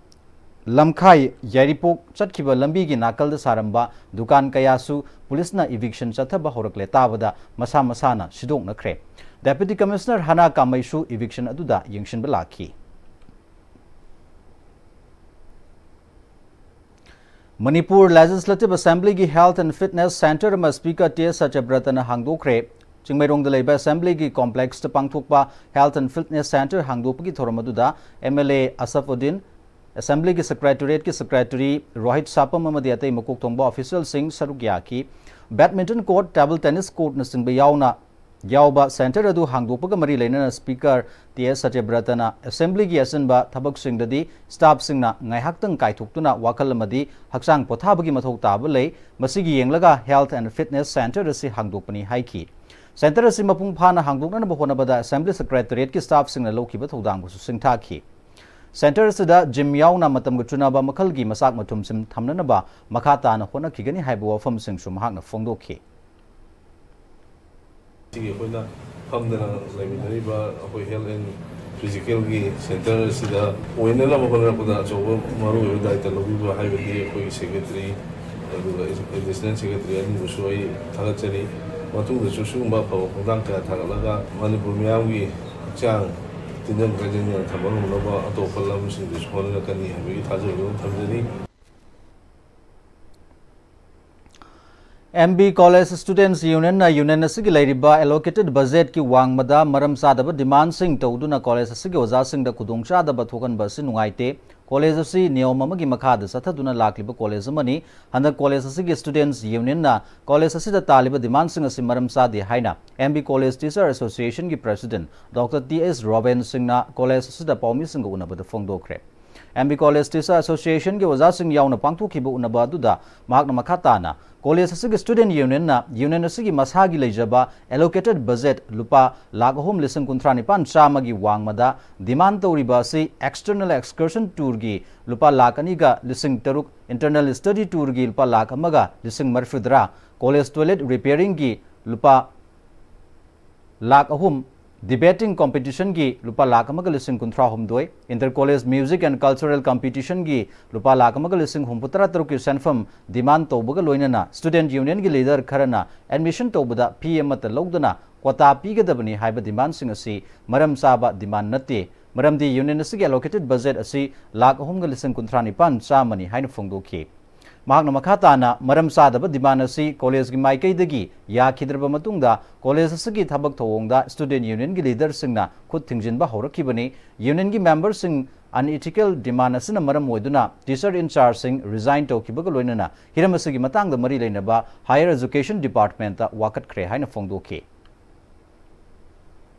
ꯂꯝꯈꯥꯏ ꯌꯥꯏꯔꯤꯄꯣꯛ ꯆꯠꯈꯤꯕ ꯂꯝꯕꯤꯒꯤ ꯅꯥꯀꯜꯗ ꯁꯥꯔꯝꯕ ꯗꯨꯀꯥꯟ ꯀꯌꯥꯁꯨ ꯄꯨꯂꯤꯁꯅ ꯏꯚꯤꯛꯁꯟ ꯆꯠꯊꯕ ꯍꯧꯔꯛꯂꯦ ꯇꯥꯕꯗ ꯃꯁꯥ ꯃꯁꯥꯅ ꯁꯤꯗꯣꯛꯅꯈ꯭ꯔꯦ꯫ ꯗꯦꯄ꯭ꯌꯨꯇꯤ ꯀꯃꯤꯁꯅꯔ ꯍꯅꯥ ꯀꯥꯃꯩꯁꯨ ꯏꯚꯤꯛꯁꯟ ꯑꯗꯨꯗ ꯌꯦꯡꯁꯤꯟꯕ ꯂꯥꯛꯈꯤ꯫ ꯃꯅꯤꯄꯨꯔ ꯂꯦꯖꯤꯁꯂꯦꯇꯤꯚ ꯑꯦꯁꯦꯝꯕ꯭ꯂꯤꯒꯤ ꯍꯦꯜꯊ ꯑꯦꯟ ꯐꯤꯠꯅꯦꯁ ꯁꯦꯟꯇꯔ ꯑꯃ ꯁ꯭ꯄꯤꯀꯔ ꯇꯤ ꯑꯦꯁ ꯁꯇ꯭ꯌꯕ꯭ꯔꯇꯅ ꯍꯥꯡꯗꯣꯛꯈ꯭ꯔꯦ꯫ ꯆꯤꯡꯃꯩꯔꯣꯡꯗ ꯂꯩꯕ ꯑꯦꯁꯦꯝꯕ꯭ꯂꯤꯒꯤ ꯀꯣꯝꯄ꯭ꯂꯦꯛꯁꯇ ꯄꯥꯡꯊꯣꯛꯄ ꯍꯦꯜꯊ ꯑꯦꯟ ꯐꯤꯠꯅꯦꯁ ꯁꯦꯟꯇꯔ ꯍꯥꯡꯗꯣꯛꯄꯒꯤ ꯊꯧꯔꯝ ꯑꯗꯨꯗ M L A Asaf Uddin, ꯑꯦꯁꯦꯝꯕ꯭ꯂꯤꯒꯤ ꯁꯦꯀ꯭ꯔꯦꯇꯔꯤꯌꯦꯠꯀꯤ ꯁꯦꯀ꯭ꯔꯦꯇꯔꯤ ꯔꯣꯍꯤꯠ ꯁꯥꯄꯝ ꯑꯃꯗꯤ ꯑꯇꯩ ꯃꯀꯣꯛ ꯊꯣꯡꯕ ꯑꯣꯐꯤꯁꯤꯌꯦꯜꯁꯤꯡ ꯁꯔꯨꯛ ꯌꯥꯈꯤ꯫ ꯕꯦꯗꯃꯤꯟꯇꯟ ꯀꯣꯔꯠ, ꯇꯦꯕꯜ ꯇꯦꯅꯤꯁ ꯀꯣꯔꯠꯅꯆꯤꯡꯕ ꯌꯥꯎꯅ ꯌꯥꯎꯕ ꯁꯦꯟꯇꯔ ꯑꯗꯨ ꯍꯥꯡꯗꯣꯛꯄꯒ ꯃꯔꯤ ꯂꯩꯅꯅ ꯁ꯭ꯄꯤꯀꯔ ꯇꯤ ꯑꯦꯁ ꯁꯇ꯭ꯌꯕ꯭ꯔꯇꯅ ꯑꯦꯁꯦꯝꯕ꯭ꯂꯤꯒꯤ ꯑꯆꯤꯟꯕ ꯊꯕꯛꯁꯤꯡꯗꯗꯤ ꯁ꯭ꯇꯥꯐꯁꯤꯡꯅ ꯉꯥꯏꯍꯥꯛꯇꯪ ꯀꯥꯏꯊꯣꯛꯇꯨꯅ ꯋꯥꯈꯜ ꯑꯃꯗꯤ ꯍꯛꯆꯥꯡ ꯄꯣꯊꯥꯕꯒꯤ ꯃꯊꯧ ꯇꯥꯕ ꯂꯩ, ꯃꯁꯤꯒꯤ ꯌꯦꯡꯂꯒ ꯍꯦꯜꯊ ꯑꯦꯟ ꯐꯤꯠꯅꯦꯁ ꯁꯦꯟꯇꯔ ꯑꯁꯤ ꯍꯥꯡꯗꯣꯛꯄꯅꯤ ꯍꯥꯏꯈꯤ꯫ Centre ꯑꯁꯤ ꯃꯄꯨꯡ ꯐꯥꯅ ꯍꯥꯡꯗꯣꯛꯅꯅꯕ ꯍꯣꯠꯅꯕꯗ Assembly Secretariatꯀꯤ staffꯁꯤꯡꯅ ꯂꯧꯈꯤꯕ ꯊꯧꯗꯥꯡꯕꯨꯁꯨ ꯁꯤꯡꯊꯥꯈꯤ꯫ Centre ꯑꯁꯤꯗ gym ꯌꯥꯎꯅ ꯃꯇꯝꯒ ꯆꯨꯅꯕ ꯃꯈꯜꯒꯤ ꯃꯆꯥꯛ ꯃꯊꯨꯝꯁꯤꯡ ꯊꯝꯅꯅꯕ ꯃꯈꯥ ꯇꯥꯅ ꯍꯣꯠꯅꯈꯤꯒꯅꯤ ꯍꯥꯏꯕ ꯋꯥꯐꯝꯁꯤꯡꯁꯨ ꯃꯍꯥꯛꯅ ꯐꯣꯡꯗꯣꯛꯈꯤ꯫ ꯁꯤꯒꯤ ꯑꯩꯈꯣꯏꯅ ꯐꯝꯗꯅ ꯂꯩꯃꯤꯟꯅꯔꯤꯕ ꯑꯩꯈꯣꯏ health and physicalꯒꯤ centre ꯑꯁꯤꯗ ꯑꯣꯏꯅꯅꯕ ꯍꯣꯠꯅꯔꯛꯄꯗ ꯑꯆꯧꯕ ꯃꯔꯨꯑꯣꯏꯕ ꯗꯥꯏꯇ ꯂꯧꯕꯤꯕ ꯍꯥꯏꯕꯗꯤ ꯑꯩꯈꯣꯏꯒꯤ secretary ꯑꯗꯨꯒ additional secretary ꯑꯅꯤꯕꯨꯁꯨ ꯑꯩ ꯊꯥꯒꯠꯆꯔꯤ꯫ ꯃꯇꯨꯡꯗꯁꯨ ꯁꯤꯒꯨꯝꯕ ꯑꯐꯕ ꯈꯣꯡꯊꯥꯡ ꯀꯌꯥ ꯊꯥꯒꯠꯂꯒ ꯃꯅꯤꯄꯨꯔ ꯃꯤꯌꯥꯝꯒꯤ ꯍꯛꯆꯥꯡ ꯇꯤꯟꯖꯪ ꯀꯥꯏꯖꯪꯗꯅ ꯊꯝꯕ ꯉꯝꯅꯕ ꯑꯇꯣꯞꯄ ꯂꯝꯁꯤꯡꯗꯁꯨ ꯍꯣꯠꯅꯔꯛꯀꯅꯤ ꯍꯥꯏꯕꯒꯤ ꯊꯥꯖꯕ ꯑꯗꯨꯝ ꯊꯝꯖꯔꯤ꯫ M B College Students Unionꯅ union ꯑꯁꯤꯒꯤ ꯂꯩꯔꯤꯕ allocated budgetꯀꯤ ꯋꯥꯡꯃꯗ ꯃꯔꯝ ꯆꯥꯗꯕ demandꯁꯤꯡ ꯇꯧꯗꯨꯅ college ꯑꯁꯤꯒꯤ ꯑꯣꯖꯥꯁꯤꯡꯗ ꯈꯨꯗꯣꯡꯆꯥꯗꯕ ꯊꯣꯛꯍꯟꯕ ꯑꯁꯤ ꯅꯨꯡꯉꯥꯏꯇꯦ꯫ College ꯑꯁꯤ ꯅꯤꯌꯣꯝ ꯑꯃꯒꯤ ꯃꯈꯥꯗ ꯆꯠꯊꯗꯨꯅ ꯂꯥꯛꯂꯤꯕ college ꯑꯃꯅꯤ꯫ ꯍꯟꯗꯛ college ꯑꯁꯤꯒꯤ Students Unionꯅ college ꯑꯁꯤꯗ ꯇꯥꯜꯂꯤꯕ demandꯁꯤꯡ ꯑꯁꯤ ꯃꯔꯝ ꯆꯥꯗꯦ ꯍꯥꯏꯅ M B College Teacher Associationꯒꯤ President Doctor T S Robin Singhꯅ college ꯑꯁꯤꯗ ꯄꯥꯎꯃꯤꯁꯤꯡꯒ ꯎꯅꯕꯗ ꯐꯣꯡꯗꯣꯛꯈ꯭ꯔꯦ꯫ M B College Teacher Associationꯒꯤ ꯑꯣꯖꯥꯁꯤꯡ ꯌꯥꯎꯅ ꯄꯥꯡꯊꯣꯛꯈꯤꯕ ꯎꯅꯕ ꯑꯗꯨꯗ ꯃꯍꯥꯛꯅ ꯃꯈꯥ ꯇꯥꯅ, college ꯑꯁꯤꯒꯤ student unionꯅ union ꯑꯁꯤꯒꯤ ꯃꯁꯥꯒꯤ ꯂꯩꯖꯕ allocated budget ꯂꯨꯄꯥ ꯂꯥꯈ ꯑꯍꯨꯝ ꯂꯤꯁꯤꯡ ꯀꯨꯟꯊ꯭ꯔꯥ ꯅꯤꯄꯥꯟ ꯆꯥꯝꯃꯒꯤ ꯋꯥꯡꯃꯗ demand ꯇꯧꯔꯤꯕ ꯑꯁꯤ external excursion tourꯒꯤ ꯂꯨꯄꯥ ꯂꯥꯈ ꯑꯅꯤꯒ ꯂꯤꯁꯤꯡ ꯇꯔꯨꯛ, internal study tourꯒꯤ ꯂꯨꯄꯥ ꯂꯥꯈ ꯑꯃꯒ ꯂꯤꯁꯤꯡ ꯃꯔꯤꯐꯨꯇꯔꯥ, college toilet repairingꯒꯤ ꯂꯨꯄꯥ ꯂꯥꯈ ꯑꯍꯨꯝ, debating competitionꯒꯤ ꯂꯨꯄꯥ ꯂꯥꯈ ꯑꯃꯒ ꯂꯤꯁꯤꯡ ꯀꯨꯟꯊ꯭ꯔꯥ ꯍꯨꯝꯗꯣꯏ, inter college music and cultural competitionꯒꯤ ꯂꯨꯄꯥ ꯂꯥꯈ ꯑꯃꯒ ꯂꯤꯁꯤꯡ ꯍꯨꯝꯐꯨꯇꯔꯥ ꯇꯔꯨꯛꯀꯤ ꯁꯦꯟꯐꯝ demand ꯇꯧꯕꯒ ꯂꯣꯏꯅꯅ student unionꯒꯤ leader ꯈꯔꯅ admission ꯇꯧꯕꯗ fee ꯑꯃꯠꯇ ꯂꯧꯗꯅ quota ꯄꯤꯒꯗꯕꯅꯤ ꯍꯥꯏꯕ demandꯁꯤꯡ ꯑꯁꯤ ꯃꯔꯝ ꯆꯥꯕ demand ꯅꯠꯇꯦ꯫ ꯃꯔꯝꯗꯤ union ꯑꯁꯤꯒꯤ allocated budget ꯑꯁꯤ ꯂꯥꯈ ꯑꯍꯨꯝꯒ ꯂꯤꯁꯤꯡ ꯀꯨꯟꯊ꯭ꯔꯥ ꯅꯤꯄꯥꯟ ꯆꯥꯝꯃꯅꯤ ꯍꯥꯏꯅ ꯐꯣꯡꯗꯣꯛꯈꯤ꯫ ꯃꯍꯥꯛꯅ ꯃꯈꯥ ꯇꯥꯅ ꯃꯔꯝ ꯆꯥꯗꯕ demand ꯑꯁꯤ collegeꯒꯤ ꯃꯥꯏꯀꯩꯗꯒꯤ ꯌꯥꯈꯤꯗ꯭ꯔꯕ ꯃꯇꯨꯡꯗ college ꯑꯁꯤꯒꯤ ꯊꯕꯛ ꯊꯧꯑꯣꯡꯗ student unionꯒꯤ leaderꯁꯤꯡꯅ ꯈꯨꯠ ꯊꯤꯡꯖꯤꯟꯕ ꯍꯧꯔꯛꯈꯤꯕꯅꯤ꯫ Unionꯒꯤ memberꯁꯤꯡ unethical demand ꯑꯁꯤꯅ ꯃꯔꯝ ꯑꯣꯏꯗꯨꯅ teacher in chargeꯁꯤꯡ resign ꯇꯧꯈꯤꯕꯒ ꯂꯣꯏꯅꯅ ꯍꯤꯔꯝ ꯑꯁꯤꯒꯤ ꯃꯇꯥꯡꯗ ꯃꯔꯤ ꯂꯩꯅꯕ Higher Education Departmentꯇ ꯋꯥꯀꯠꯈ꯭ꯔꯦ ꯍꯥꯏꯅ ꯐꯣꯡꯗꯣꯛꯈꯤ꯫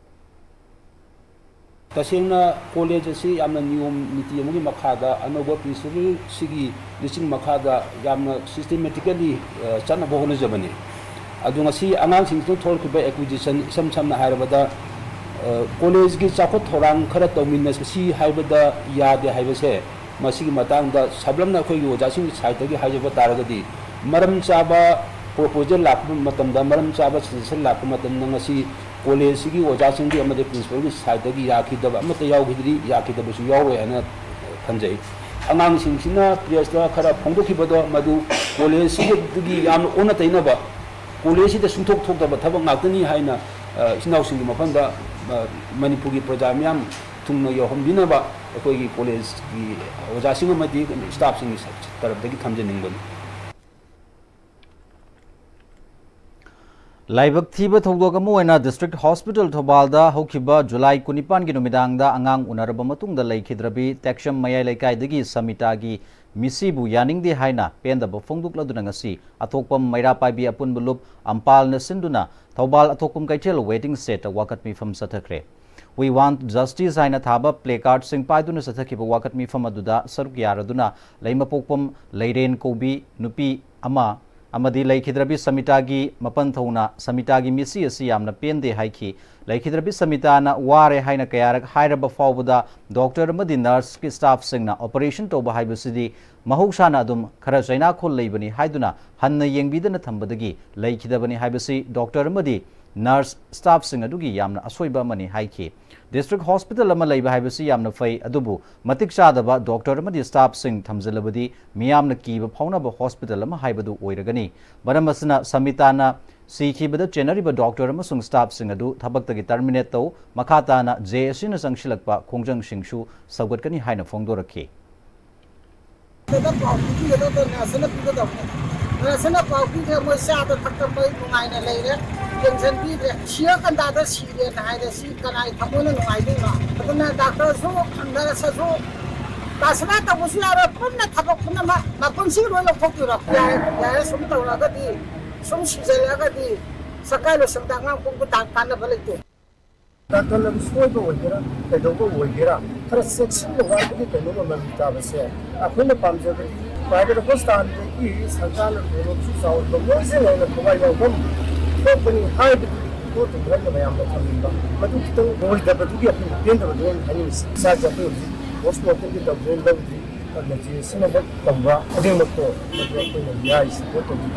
ꯇꯁꯦꯡꯅ college ꯑꯁꯤ ꯌꯥꯝꯅ ꯅꯤꯌꯣꯝ ꯅꯤꯇꯤ ꯑꯃꯒꯤ ꯃꯈꯥꯗ ꯑꯅꯧꯕ principalꯁꯤꯒꯤ ꯂꯤꯁꯤꯡ ꯃꯈꯥꯗ ꯌꯥꯝꯅ systematically ꯆꯠꯅꯕ ꯍꯣꯠꯅꯖꯕꯅꯤ꯫ ꯑꯗꯨ ꯉꯁꯤ ꯑꯉꯥꯡꯁꯤꯡꯁꯤꯅ ꯊꯣꯛꯂꯛꯈꯤꯕ ꯑꯦꯀ꯭ꯋꯤꯖꯤꯁꯟ, ꯏꯁꯝ ꯁꯝꯅ ꯍꯥꯏꯔꯕꯗ, ꯀꯣꯂꯦꯖꯀꯤ ꯆꯥꯎꯈꯠ ꯊꯧꯔꯥꯡ ꯈꯔ ꯇꯧꯃꯤꯟꯅꯁꯤ ꯍꯥꯏꯕꯗ ꯌꯥꯗꯦ ꯍꯥꯏꯕꯁꯦ, ꯃꯁꯤꯒꯤ ꯃꯇꯥꯡꯗ ꯁꯕꯂꯝꯅ ꯑꯩꯈꯣꯏꯒꯤ ꯑꯣꯖꯥꯁꯤꯡꯒꯤ ꯁꯥꯏꯠꯇꯒꯤ ꯍꯥꯏꯖꯕ ꯇꯥꯔꯒꯗꯤ, ꯃꯔꯝ ꯆꯥꯕ ꯄ꯭ꯔꯣꯄꯣꯖꯦꯜ ꯂꯥꯛꯄ ꯃꯇꯝꯗ, ꯃꯔꯝ ꯆꯥꯕ ꯁꯖꯦꯁꯟ ꯂꯥꯛꯄ ꯃꯇꯝꯗ, ꯉꯁꯤ ꯀꯣꯂꯦꯖꯁꯤꯒꯤ ꯑꯣꯖꯥꯁꯤꯡꯒꯤ ꯑꯃꯗꯤ ꯄ꯭ꯔꯤꯟꯁꯤꯄꯜꯒꯤ ꯁꯥꯏꯠꯇꯒꯤ ꯌꯥꯈꯤꯗꯕ ꯑꯃꯠꯇ ꯌꯥꯎꯈꯤꯗ꯭ꯔꯤ, ꯌꯥꯈꯤꯗꯕꯁꯨ ꯌꯥꯎꯔꯣꯏ ꯍꯥꯏꯅ ꯈꯟꯖꯩ꯫ ꯑꯉꯥꯡꯁꯤꯡꯁꯤꯅ ꯄ꯭ꯔꯦꯁꯇ ꯈꯔ ꯐꯣꯡꯗꯣꯛꯈꯤꯕꯗꯣ, ꯃꯗꯨ ꯀꯣꯂꯦꯖꯁꯤꯒꯤ ꯌꯥꯝꯅ ꯑꯣꯟꯅ ꯇꯩꯅꯕ, ꯀꯣꯂꯦꯖꯁꯤꯗ ꯁꯨꯡꯊꯣꯛ ꯊꯣꯛꯇꯕ ꯊꯕꯛ ꯉꯥꯛꯇꯅꯤ ꯍꯥꯏꯅ, ꯑ, ꯏꯆꯤꯟ ꯏꯅꯥꯎꯁꯤꯡꯒꯤ ꯃꯐꯝꯗ, ꯑ, ꯃꯅꯤꯄꯨꯔꯒꯤ ꯄ꯭ꯔꯖꯥ ꯃꯤꯌꯥꯝ ꯊꯨꯡꯅ ꯌꯧꯍꯟꯕꯤꯅꯕ ꯑꯩꯈꯣꯏꯒꯤ ꯀꯣꯂꯦꯖꯀꯤ ꯑꯣꯖꯥꯁꯤꯡ ꯑꯃꯗꯤ ꯁ꯭ꯇꯥꯐꯁꯤꯡꯒꯤ ꯇꯔꯞꯇꯒꯤ ꯊꯝꯖꯅꯤꯡꯕꯅꯤ꯫ ꯂꯥꯏꯕꯛ ꯊꯤꯕ ꯊꯧꯗꯣꯛ ꯑꯃ ꯑꯣꯏꯅ ꯗꯤꯁꯇ꯭ꯔꯤꯛ ꯍꯣꯁꯄꯤꯇꯥꯜ ꯊꯧꯕꯥꯜꯗ ꯍꯧꯈꯤꯕ ꯖꯨꯂꯥꯏ ꯀꯨꯟꯅꯤꯄꯥꯟꯒꯤ ꯅꯨꯃꯤꯗꯥꯡꯗ ꯑꯉꯥꯡ ꯎꯅꯔꯕ ꯃꯇꯨꯡꯗ ꯂꯩꯈꯤꯗ꯭ꯔꯕꯤ ꯇꯦꯛꯁꯝ ꯃꯌꯥꯏ ꯂꯩꯀꯥꯏꯗꯒꯤ ꯁꯃꯤꯇꯥꯒꯤ ꯃꯤꯁꯤꯕꯨ ꯌꯥꯅꯤꯡꯗꯦ ꯍꯥꯏꯅ ꯄꯦꯟꯗꯕ ꯐꯣꯡꯗꯣꯛꯂꯗꯨꯅ ꯉꯁꯤ ꯑꯊꯣꯛꯄꯝ ꯃꯩꯔꯥ ꯄꯥꯏꯕꯤ ꯑꯄꯨꯟꯕ ꯂꯨꯞ ꯑꯝꯄꯥꯜꯅ ꯁꯤꯟꯗꯨꯅ ꯊꯧꯕꯥꯜ ꯑꯊꯣꯛꯄꯝ ꯀꯩꯊꯦꯜ ꯋꯦꯇꯤꯡ ꯁꯦꯠꯇ ꯋꯥꯀꯠ ꯃꯤꯐꯝ ꯆꯠꯊꯈ꯭ꯔꯦ꯫ We want justice ꯍꯥꯏꯅ ꯊꯥꯕ ꯄ꯭ꯂꯦ ꯀꯥꯔꯗꯁꯤꯡ ꯄꯥꯏꯗꯨꯅ ꯆꯠꯊꯈꯤꯕ ꯋꯥꯀꯠ ꯃꯤꯐꯝ ꯑꯗꯨꯗ ꯁꯔꯨꯛ ꯌꯥꯔꯗꯨꯅ ꯂꯩꯃꯄꯣꯛꯄꯝ ꯂꯩꯔꯦꯟ ꯀꯧꯕꯤ ꯅꯨꯄꯤ ꯑꯃ ꯑꯃꯗꯤ ꯂꯩꯈꯤꯗ꯭ꯔꯕꯤ ꯁꯃꯤꯇꯥꯒꯤ ꯃꯄꯟ ꯊꯧꯅ ꯁꯃꯤꯇꯥꯒꯤ ꯃꯤꯠꯁꯤ ꯑꯁꯤ ꯌꯥꯝꯅ ꯄꯦꯟꯗꯦ ꯍꯥꯏꯈꯤ꯫ ꯂꯩꯈꯤꯗ꯭ꯔꯕꯤ ꯁꯃꯤꯇꯥꯅ ꯋꯥꯔꯦ ꯍꯥꯏꯅ ꯀꯌꯥꯔꯛ ꯍꯥꯏꯔꯕ ꯐꯥꯎꯕꯗ ꯗꯣꯛꯇꯔ ꯑꯃꯗꯤ ꯅꯔꯁꯀꯤ ꯁ꯭ꯇꯥꯐꯁꯤꯡꯅ ꯑꯣꯄꯔꯦꯁꯟ ꯇꯧꯕ ꯍꯥꯏꯕꯁꯤꯗꯤ ꯃꯍꯧꯁꯥꯅ ꯑꯗꯨꯝ ꯈꯔ ꯆꯩꯅꯥꯈꯣꯜ ꯂꯩꯕꯅꯤ ꯍꯥꯏꯗꯨꯅ ꯍꯟꯅ ꯌꯦꯡꯕꯤꯗꯅ ꯊꯝꯕꯗꯒꯤ ꯂꯩꯈꯤꯗꯕꯅꯤ ꯍꯥꯏꯕꯁꯤ ꯗꯣꯛꯇꯔ ꯑꯃꯗꯤ ꯅꯔꯁ ꯁ꯭ꯇꯥꯐꯁꯤꯡ ꯑꯗꯨꯒꯤ ꯌꯥꯝꯅ ꯑꯁꯣꯏꯕ ꯑꯃꯅꯤ ꯍꯥꯏꯈꯤ꯫ ꯗꯤꯁꯇ꯭ꯔꯤꯛ ꯍꯣꯁꯄꯤꯇꯥꯜ ꯑꯃ ꯂꯩꯕ ꯍꯥꯏꯕꯁꯤ ꯌꯥꯝꯅ ꯐꯩ, ꯑꯗꯨꯕꯨ ꯃꯇꯤꯛ ꯆꯥꯗꯕ ꯗꯣꯛꯇꯔ ꯑꯃꯗꯤ ꯁ꯭ꯇꯥꯐꯁꯤꯡ ꯊꯝꯖꯤꯜꯂꯕꯗꯤ ꯃꯤꯌꯥꯝꯅ ꯀꯤꯕ ꯐꯥꯎꯅꯕ ꯍꯣꯁꯄꯤꯇꯥꯜ ꯑꯃ ꯍꯥꯏꯕꯗꯨ ꯑꯣꯏꯔꯒꯅꯤ꯫ ꯃꯔꯝ ꯑꯁꯤꯅ ꯁꯃꯤꯇꯥꯅ ꯁꯤꯈꯤꯕꯗ ꯆꯦꯟꯅꯔꯤꯕ ꯗꯣꯛꯇꯔ ꯑꯃꯁꯨꯡ ꯁ꯭ꯇꯥꯐꯁꯤꯡ ꯑꯗꯨ ꯊꯕꯛꯇꯒꯤ ꯇꯔꯃꯤꯅꯦꯠ ꯇꯧ, ꯃꯈꯥ ꯇꯥꯅ ꯖꯦ ꯑꯦ ꯁꯤꯅ ꯆꯪꯁꯤꯜꯂꯛꯄ ꯈꯣꯡꯖꯪꯁꯤꯡꯁꯨ ꯁꯧꯒꯠꯀꯅꯤ ꯍꯥꯏꯅ ꯐꯣꯡꯗꯣꯔꯛꯈꯤ꯫ ꯗ ꯄꯥꯎ ꯄꯤꯕꯤꯒꯗꯕꯗꯣ ꯅꯔꯁꯅ ꯄꯤꯒꯗꯕꯅꯦ꯫ ꯅꯔꯁꯅ ꯄꯥꯎ ꯄꯤꯗ꯭ꯔꯦ, ꯃꯣꯏ ꯆꯥꯗ ꯊꯛꯇ ꯃꯣꯏ ꯅꯨꯡꯉꯥꯏꯅ ꯂꯩꯔꯦ, ꯌꯦꯡꯁꯤꯟꯕꯤꯗ꯭ꯔꯦ꯫ ꯁꯤꯔ ꯀꯟꯗꯥꯗ ꯁꯤꯔꯦꯅ ꯍꯥꯏꯔꯦ, ꯁꯤ ꯀꯅꯥꯏ ꯊꯃꯣꯏꯅ ꯅꯨꯡꯉꯥꯏꯗꯣꯏꯅꯣ? ꯑꯗꯨꯅ ꯗꯥꯛꯇꯔꯁꯨ, ꯅꯔꯁꯁꯨ ꯄ꯭ꯔꯥꯊꯅꯥ ꯇꯧꯕꯁꯨ ꯌꯥꯔꯣꯏ, ꯄꯨꯟꯅ ꯊꯕꯛ ꯄꯨꯝꯅꯃꯛ ꯃꯄꯨꯟꯁꯤꯒꯤ ꯂꯣꯏ ꯂꯧꯊꯣꯛꯇꯣꯏꯔꯣ? ꯌꯥꯔꯦ, ꯌꯥꯔꯦ, ꯁꯨꯝ ꯇꯧꯔꯛꯑꯒꯗꯤ, ꯁꯨꯝ ꯁꯤꯖꯜꯂꯛꯑꯒꯗꯤ ꯁꯔꯀꯥꯔ ꯂꯣꯏꯁꯪꯗ ꯑꯉꯥꯡ ꯄꯣꯛꯄ ꯇꯥ-, ꯀꯥꯟꯅꯕ ꯂꯩꯇꯦ꯫ ꯗꯥꯛꯇꯔꯅ ꯁꯣꯏꯕ ꯑꯣꯏꯒꯦꯔꯥ, ꯀꯩꯗꯧꯕ ꯑꯣꯏꯒꯦꯔꯥ, ꯈꯔ ꯆꯦꯛꯁꯤꯟꯅ ꯋꯥꯠꯄꯒꯤ ꯀꯩꯅꯣꯝꯃ ꯃꯃꯤ ꯇꯥꯕꯁꯦ ꯑꯩꯈꯣꯏꯅ ꯄꯥꯝꯖꯕꯗꯤ ꯄ꯭ꯔꯥꯏꯚꯦꯠ ꯍꯣꯁꯄꯤꯇꯥꯜꯗꯒꯤ ꯁꯔꯀꯥꯔꯅ ꯇꯣꯂꯣꯞꯁꯨ ꯆꯥꯎꯔꯤꯕ ꯃꯣꯏꯁꯦ ꯂꯣꯏꯅ ꯊꯋꯥꯏ ꯌꯥꯎꯐꯝ ꯊꯣꯛꯄꯅꯤ ꯍꯥꯏꯕꯗꯨ ꯄꯣꯠꯇꯨ ꯑꯩꯅ ꯃꯌꯥꯝꯗ ꯊꯝꯅꯤꯡꯕ꯫ ꯃꯗꯨ ꯈꯤꯇꯪ ꯑꯣꯏꯗꯕꯗꯨꯒꯤ ꯑꯩꯈꯣꯏꯅ ꯄꯦꯟꯗꯕꯗꯨ ꯑꯩꯅ ꯍꯥꯏꯅꯤꯡꯉꯤꯁꯤ꯫ ꯏꯁꯥꯁꯦ ꯑꯩꯈꯣꯏ ꯍꯧꯖꯤꯛ ꯄꯣꯁ ꯃꯣꯔꯇꯦꯝꯒꯤ ꯇꯧꯗ꯭ꯔꯦ ꯂꯧꯗ꯭ꯔꯤ꯫ ꯑꯗꯨꯅ ꯖꯦ ꯑꯦꯁ ꯁꯤꯅ ꯍꯦꯛ ꯇꯧꯕ ꯈꯨꯗꯤꯡꯃꯛꯇꯣ ꯃꯗꯨ ꯑꯩꯈꯣꯏꯅ ꯌꯥꯏ, ꯁꯄꯣꯔꯠ ꯇꯧꯕꯤ꯫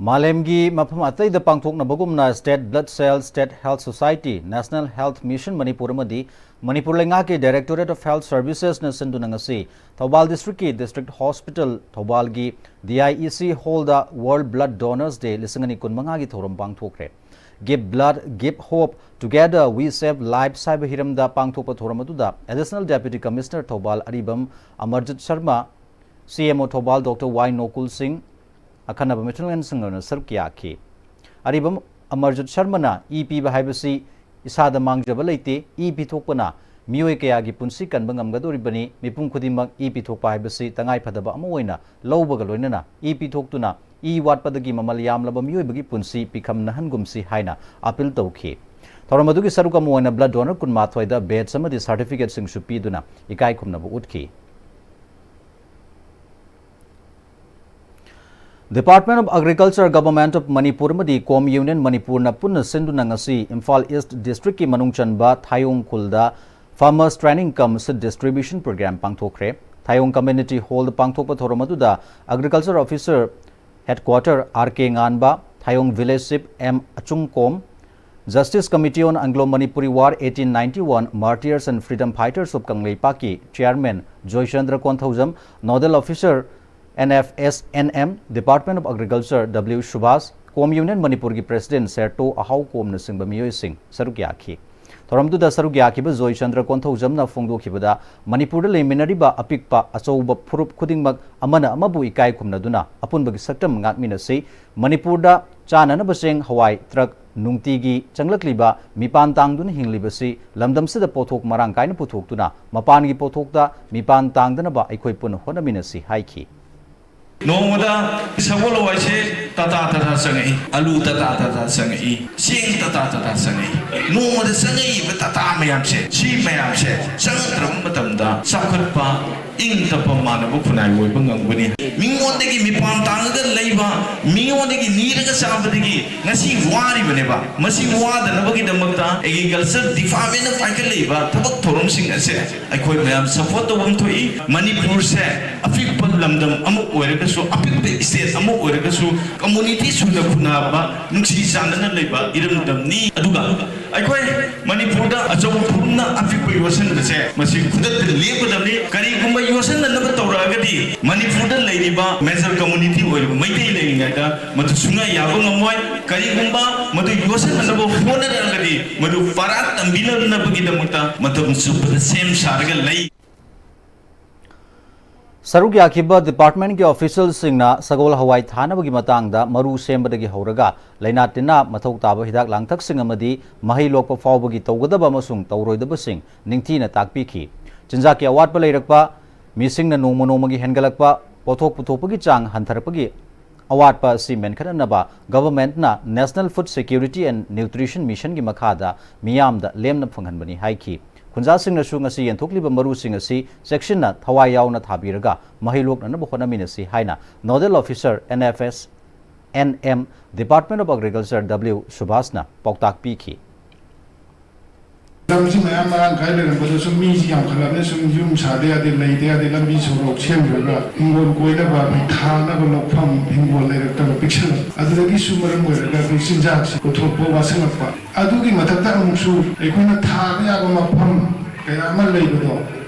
ꯃꯥꯂꯦꯝꯒꯤ ꯃꯐꯝ ꯑꯇꯩꯗ ꯄꯥꯡꯊꯣꯛꯅꯕꯒꯨꯝꯅ State Blood Cell, State Health Society, National Health Mission Manipur ꯑꯃꯗꯤ ꯃꯅꯤꯄꯨꯔ ꯂꯩꯉꯥꯛꯀꯤ Directorate of Health Servicesꯅ ꯁꯤꯟꯗꯨꯅ ꯉꯁꯤ ꯊꯧꯕꯥꯜ ꯗꯤꯁꯇ꯭ꯔꯤꯛꯀꯤ district hospital ꯊꯧꯕꯥꯜꯒꯤ D I E ꯁꯤ ꯍꯣꯜꯗ World Blood Donors Day ꯂꯤꯁꯤꯡ ꯑꯅꯤ ꯀꯨꯟꯃꯉꯥꯒꯤ ꯊꯧꯔꯝ ꯄꯥꯡꯊꯣꯛꯈ꯭ꯔꯦ꯫ Give Blood, Give Hope, Together We Save Lives ꯍꯥꯏꯕ ꯍꯤꯔꯝꯗ ꯄꯥꯡꯊꯣꯛꯄ ꯊꯧꯔꯝ ꯑꯗꯨꯗ Additional Deputy Commissioner ꯊꯧꯕꯥꯜ ꯑꯔꯤꯕꯝ ꯑꯃꯔꯖꯤꯠ ꯁꯔꯃ, ꯁꯤ ꯑꯦꯝ ꯑꯣ ꯊꯧꯕꯥꯜ ꯗꯣꯛꯇꯔ ꯋꯥꯏ ꯅꯣꯀꯨꯜ ꯁꯤꯡ, ꯑꯈꯟꯅꯕ ꯃꯤꯊꯨꯡꯂꯦꯟꯁꯤꯡ ꯂꯣꯏꯅ ꯁꯔꯨꯛ ꯌꯥꯈꯤ꯫ ꯑꯔꯤꯕꯝ ꯑꯃꯔꯖꯤꯠ ꯁꯔꯃꯅ ꯏ ꯄꯤꯕ ꯍꯥꯏꯕꯁꯤ ꯏꯁꯥꯗ ꯃꯥꯡꯖꯕ ꯂꯩꯇꯦ, ꯏ ꯄꯤꯊꯣꯛꯄꯅ ꯃꯤꯑꯣꯏ ꯀꯌꯥꯒꯤ ꯄꯨꯟꯁꯤ ꯀꯟꯕ ꯉꯝꯒꯗꯧꯔꯤꯕꯅꯤ, ꯃꯤꯄꯨꯝ ꯈꯨꯗꯤꯡꯃꯛ ꯏ ꯄꯤꯊꯣꯛꯄ ꯍꯥꯏꯕꯁꯤ ꯇꯉꯥꯏꯐꯗꯕ ꯑꯃ ꯑꯣꯏꯅ ꯂꯧꯕꯒ ꯂꯣꯏꯅꯅ ꯏ ꯄꯤꯊꯣꯛꯇꯨꯅ ꯏ ꯋꯥꯠꯄꯗꯒꯤ ꯃꯃꯜ ꯌꯥꯝꯂꯕ ꯃꯤꯑꯣꯏꯕꯒꯤ ꯄꯨꯟꯁꯤ ꯄꯤꯈꯝꯅꯍꯟꯒꯨꯝꯁꯤ ꯍꯥꯏꯅ ꯑꯥꯄꯤꯜ ꯇꯧꯈꯤ꯫ ꯊꯧꯔꯝ ꯑꯗꯨꯒꯤ ꯁꯔꯨꯛ ꯑꯃ ꯑꯣꯏꯅ blood donor ꯀꯨꯟꯃꯥꯊꯣꯏꯗ badge ꯑꯃꯗꯤ certificateꯁꯤꯡꯁꯨ ꯄꯤꯗꯨꯅ ꯏꯀꯥꯏ ꯈꯨꯝꯅꯕ ꯎꯠꯈꯤ꯫ Department of Agriculture, Government of Manipur ꯑꯃꯗꯤ Com Union ꯃꯅꯤꯄꯨꯔꯅ ꯄꯨꯟꯅ ꯁꯤꯟꯗꯨꯅ ꯉꯁꯤ ꯏꯝꯐꯥꯜ ꯏꯁ꯭ꯠ ꯗꯤꯁꯇ꯭ꯔꯤꯛꯀꯤ ꯃꯅꯨꯡ ꯆꯟꯕ ꯊꯥꯌꯣꯡ ꯈꯨꯜꯗ Farmers Training cum Seed Distribution Program ꯄꯥꯡꯊꯣꯛꯈ꯭ꯔꯦ꯫ ꯊꯥꯌꯣꯡ Community Hallꯗ ꯄꯥꯡꯊꯣꯛꯄ ꯊꯧꯔꯝ ꯑꯗꯨꯗ Agriculture Officer Headquarter R K Nganba, Thayong Village Chief M Achungkom, Justice Committee on Anglo Manipuri War eighteen ninety-one Martyrs and Freedom Fighters of ꯀꯪꯂꯩꯄꯥꯛꯀꯤ Chairman Joichandra Konthoujam, Nodal Officer N F S N M, Department of Agriculture W Subhas, Com Union ꯃꯅꯤꯄꯨꯔꯒꯤ President Serto ꯑꯍꯥꯎꯀꯣꯝꯅꯆꯤꯡꯕ ꯃꯤꯑꯣꯏꯁꯤꯡ ꯁꯔꯨꯛ ꯌꯥꯈꯤ꯫ ꯊꯧꯔꯝꯗꯨꯗ ꯁꯔꯨꯛ ꯌꯥꯈꯤꯕ ꯖꯣꯏꯆꯟꯗ꯭ꯔ ꯀꯣꯟꯊꯧꯖꯝꯅ ꯐꯣꯡꯗꯣꯛꯈꯤꯕꯗ, ꯃꯅꯤꯄꯨꯔꯗ ꯂꯩꯃꯤꯟꯅꯔꯤꯕ ꯑꯄꯤꯛꯄ ꯑꯆꯧꯕ ꯐꯨꯔꯨꯞ ꯈꯨꯗꯤꯡꯃꯛ ꯑꯃꯅ ꯑꯃꯕꯨ ꯏꯀꯥꯏ ꯈꯨꯝꯅꯗꯨꯅ ꯑꯄꯨꯟꯕꯒꯤ ꯁꯛꯇꯝ ꯉꯥꯛꯃꯤꯟꯅꯁꯤ꯫ ꯃꯅꯤꯄꯨꯔꯗ ꯆꯥꯅꯅꯕ ꯆꯦꯡ, ꯍꯋꯥꯏ, ꯇ꯭ꯔꯛ ꯅꯨꯡꯇꯤꯒꯤ ꯆꯪꯂꯛꯂꯤꯕ ꯃꯤꯄꯥꯟ ꯇꯥꯡꯗꯨꯅ ꯍꯤꯡꯂꯤꯕꯁꯤ ꯂꯝꯗꯝꯁꯤꯗ ꯄꯣꯠꯊꯣꯛ ꯃꯔꯥꯡ ꯀꯥꯏꯅ ꯄꯨꯊꯣꯛꯇꯨꯅ ꯃꯄꯥꯟꯒꯤ ꯄꯣꯠꯊꯣꯛꯇ ꯃꯤꯄꯥꯟ ꯇꯥꯡꯗꯅꯕ ꯑꯩꯈꯣꯏ ꯄꯨꯟꯅ ꯍꯣꯠꯅꯃꯤꯟꯅꯁꯤ ꯍꯥꯏꯈꯤ꯫ ꯅꯣꯡꯃꯗ ꯁꯒꯣꯜ ꯍꯋꯥꯏꯁꯦ ꯇꯇꯥ ꯇꯇꯥ ꯆꯪꯉꯛꯏ, ꯑꯂꯨ ꯇꯇꯥ ꯇꯇꯥ ꯆꯪꯉꯛꯏ, ꯆꯦꯡ ꯇꯇꯥ ꯇꯇꯥ ꯆꯪꯉꯛꯏ꯫ ꯅꯣꯡꯃꯗ ꯆꯪꯉꯛꯏꯕ ꯇꯇꯥ ꯃꯌꯥꯝꯁꯦ, ꯁꯤ ꯃꯌꯥꯝꯁꯦ ꯆꯪꯉꯛꯇ꯭ꯔꯕ ꯃꯇꯝꯗ ꯆꯥꯎꯈꯠꯄ, ꯏꯪ ꯇꯞꯄ ꯃꯥꯟꯅꯕ ꯈꯨꯟꯅꯥꯏ ꯑꯣꯏꯕ ꯉꯝꯒꯅꯤ꯫ ꯃꯤꯉꯣꯟꯗꯒꯤ ꯃꯤꯄꯥꯟ ꯇꯥꯡꯉꯒ ꯂꯩꯕ, ꯃꯤꯉꯣꯟꯗꯒꯤ ꯅꯤꯔꯒ ꯆꯥꯕꯗꯒꯤ ꯉꯁꯤ ꯋꯥꯔꯤꯕꯅꯦꯕ꯫ ꯃꯁꯤ ꯋꯥꯗꯅꯕꯒꯤꯗꯃꯛꯇ agriculture department ꯅ ꯄꯥꯏꯈꯠꯂꯛꯏꯕ ꯊꯕꯛ ꯊꯧꯔꯝꯁꯤꯡ ꯑꯁꯦ ꯑꯩꯈꯣꯏ ꯃꯌꯥꯝ support ꯇꯧꯐꯝ ꯊꯣꯛꯏ꯫ ꯃꯅꯤꯄꯨꯔꯁꯦ ꯑꯄꯤꯛꯄ ꯂꯝꯗꯝ ꯑꯃ ꯑꯣꯏꯔꯒꯁꯨ, ꯑꯄꯤꯛꯄ state ꯑꯃ ꯑꯣꯏꯔꯒꯁꯨ, community ꯁꯨꯅ ꯈꯨꯟꯅꯥꯕ, ꯅꯨꯡꯁꯤ ꯆꯥꯟꯅꯅ ꯂꯩꯕ ꯏꯔꯝꯗꯝꯅꯤ꯫ ꯑꯗꯨꯒ ꯑꯩꯈꯣꯏ ꯃꯅꯤꯄꯨꯔꯗ ꯑꯆꯧꯕ ꯐꯨꯔꯨꯞꯅ ꯑꯄꯤꯛꯄ ꯌꯣꯠꯁꯤꯟꯕꯁꯦ, ꯃꯁꯤ ꯈꯨꯗꯛꯇ ꯂꯦꯞꯀꯗꯕꯅꯤ꯫ ꯀꯔꯤꯒꯨꯝꯕ ꯌꯣꯠꯁꯤꯟꯅꯅꯕ ꯇꯧꯔꯛꯑꯒꯗꯤ, ꯃꯅꯤꯄꯨꯔꯗ ꯂꯩꯔꯤꯕ major community ꯑꯣꯏꯔꯤꯕ ꯃꯩꯇꯩ ꯂꯩꯔꯤꯉꯩꯗ ꯃꯗꯨ ꯁꯨꯡꯌꯥ ꯌꯥꯕ ꯉꯝꯃꯣꯏ꯫ ꯀꯔꯤꯒꯨꯝꯕ ꯃꯗꯨ ꯌꯣꯠꯁꯤꯟꯅꯅꯕ ꯍꯣꯠꯅꯔꯛꯑꯒꯗꯤ, ꯃꯗꯨ ꯄꯔꯥ ꯇꯝꯕꯤꯅꯅꯕꯒꯤꯗꯃꯛꯇ ꯃꯇꯝ ꯆꯨꯞꯄꯗ ꯁꯦꯝ ꯁꯥꯔꯒ ꯂꯩ꯫ ꯁꯔꯨꯛ ꯌꯥꯈꯤꯕ department ꯀꯤ official ꯁꯤꯡꯅ ꯁꯒꯣꯜ ꯍꯋꯥꯏ ꯊꯥꯅꯕꯒꯤ ꯃꯇꯥꯡꯗ ꯃꯔꯨ ꯁꯦꯝꯕꯗꯒꯤ ꯍꯧꯔꯒ ꯂꯩꯅꯥ ꯇꯤꯟꯅꯥ, ꯃꯊꯧ ꯇꯥꯕ ꯍꯤꯗꯥꯛ ꯂꯥꯡꯊꯛꯁꯤꯡ ꯑꯃꯗꯤ ꯃꯍꯩ ꯂꯣꯛꯄ ꯐꯥꯎꯕꯒꯤ ꯇꯧꯒꯗꯕ ꯑꯃꯁꯨꯡ ꯇꯧꯔꯣꯏꯗꯕꯁꯤꯡ ꯅꯤꯡꯊꯤꯅ ꯇꯥꯛꯄꯤꯈꯤ꯫ ꯆꯤꯟꯖꯥꯛꯀꯤ ꯑꯋꯥꯠꯄ ꯂꯩꯔꯛꯄ, ꯃꯤꯁꯤꯡꯅ ꯅꯣꯡꯃ ꯅꯣꯡꯃꯒꯤ ꯍꯦꯟꯒꯠꯂꯛꯄ, ꯄꯣꯠꯊꯣꯛ ꯄꯨꯊꯣꯛꯄꯒꯤ ꯆꯥꯡ ꯍꯟꯊꯔꯛꯄꯒꯤ ꯑꯋꯥꯠꯄ ꯑꯁꯤ ꯃꯦꯟꯈꯠꯅꯅꯕ government ꯅ National Food Security and Nutrition Mission ꯒꯤ ꯃꯈꯥꯗ ꯃꯤꯌꯥꯝꯗ ꯂꯦꯝꯅ ꯐꯪꯍꯟꯕꯅꯤ ꯍꯥꯏꯈꯤ꯫ ꯈꯨꯟꯖꯥꯁꯤꯡꯅꯁꯨ ꯉꯁꯤ ꯌꯦꯟꯊꯣꯛꯂꯤꯕ ꯃꯔꯨꯁꯤꯡ ꯑꯁꯤ ꯆꯦꯛꯁꯤꯟꯅ ꯊꯋꯥꯏ ꯌꯥꯎꯅ ꯊꯥꯕꯤꯔꯒ ꯃꯍꯩ ꯂꯣꯛꯅꯅꯕ ꯍꯣꯠꯅꯃꯤꯟꯅꯁꯤ ꯍꯥꯏꯅ Nodal Officer N F S N M, Department of Agriculture, W ꯁꯨꯕꯥꯁꯅ ꯄꯥꯎꯇꯥꯛ ꯄꯤꯈꯤ꯫ ꯂꯝꯁꯤ ꯃꯌꯥꯝ ꯃꯔꯥꯡ ꯀꯥꯏ ꯂꯩꯔꯝꯕꯗ ꯁꯨꯝ ꯃꯤꯁꯤ ꯌꯥꯝꯈꯠꯂꯕꯅꯤꯅ ꯁꯨꯝ ꯌꯨꯝ ꯁꯥꯗ ꯌꯥꯗꯦ, ꯂꯩꯇ ꯌꯥꯗꯦ, ꯂꯝꯕꯤ ꯁꯣꯔꯣꯛ ꯁꯦꯝꯈ꯭ꯔꯒ ꯍꯤꯡꯒꯣꯜ ꯀꯣꯏꯅꯕ, ꯑꯩꯈꯣꯏ ꯊꯥꯅꯕ ꯂꯧꯐꯝ, ꯍꯤꯡꯒꯣꯜ ꯂꯩꯔꯛꯇꯕ ꯄꯤꯛꯁꯜꯂꯛꯄ꯫ ꯑꯗꯨꯗꯒꯤꯁꯨ ꯃꯔꯝ ꯑꯣꯏꯔꯒ ꯑꯩꯈꯣꯏ ꯆꯤꯟꯖꯥꯛꯁꯤ ꯄꯨꯊꯣꯛꯄ ꯋꯥꯁꯤꯜꯂꯛꯄ꯫ ꯑꯗꯨꯒꯤ ꯃꯊꯛꯇ ꯑꯃꯨꯛꯁꯨ ꯑꯩꯈꯣꯏꯅ ꯊꯥꯕ ꯌꯥꯕ ꯃꯐꯝ ꯀꯌꯥ ꯑꯃ ꯂꯩꯕꯗꯣ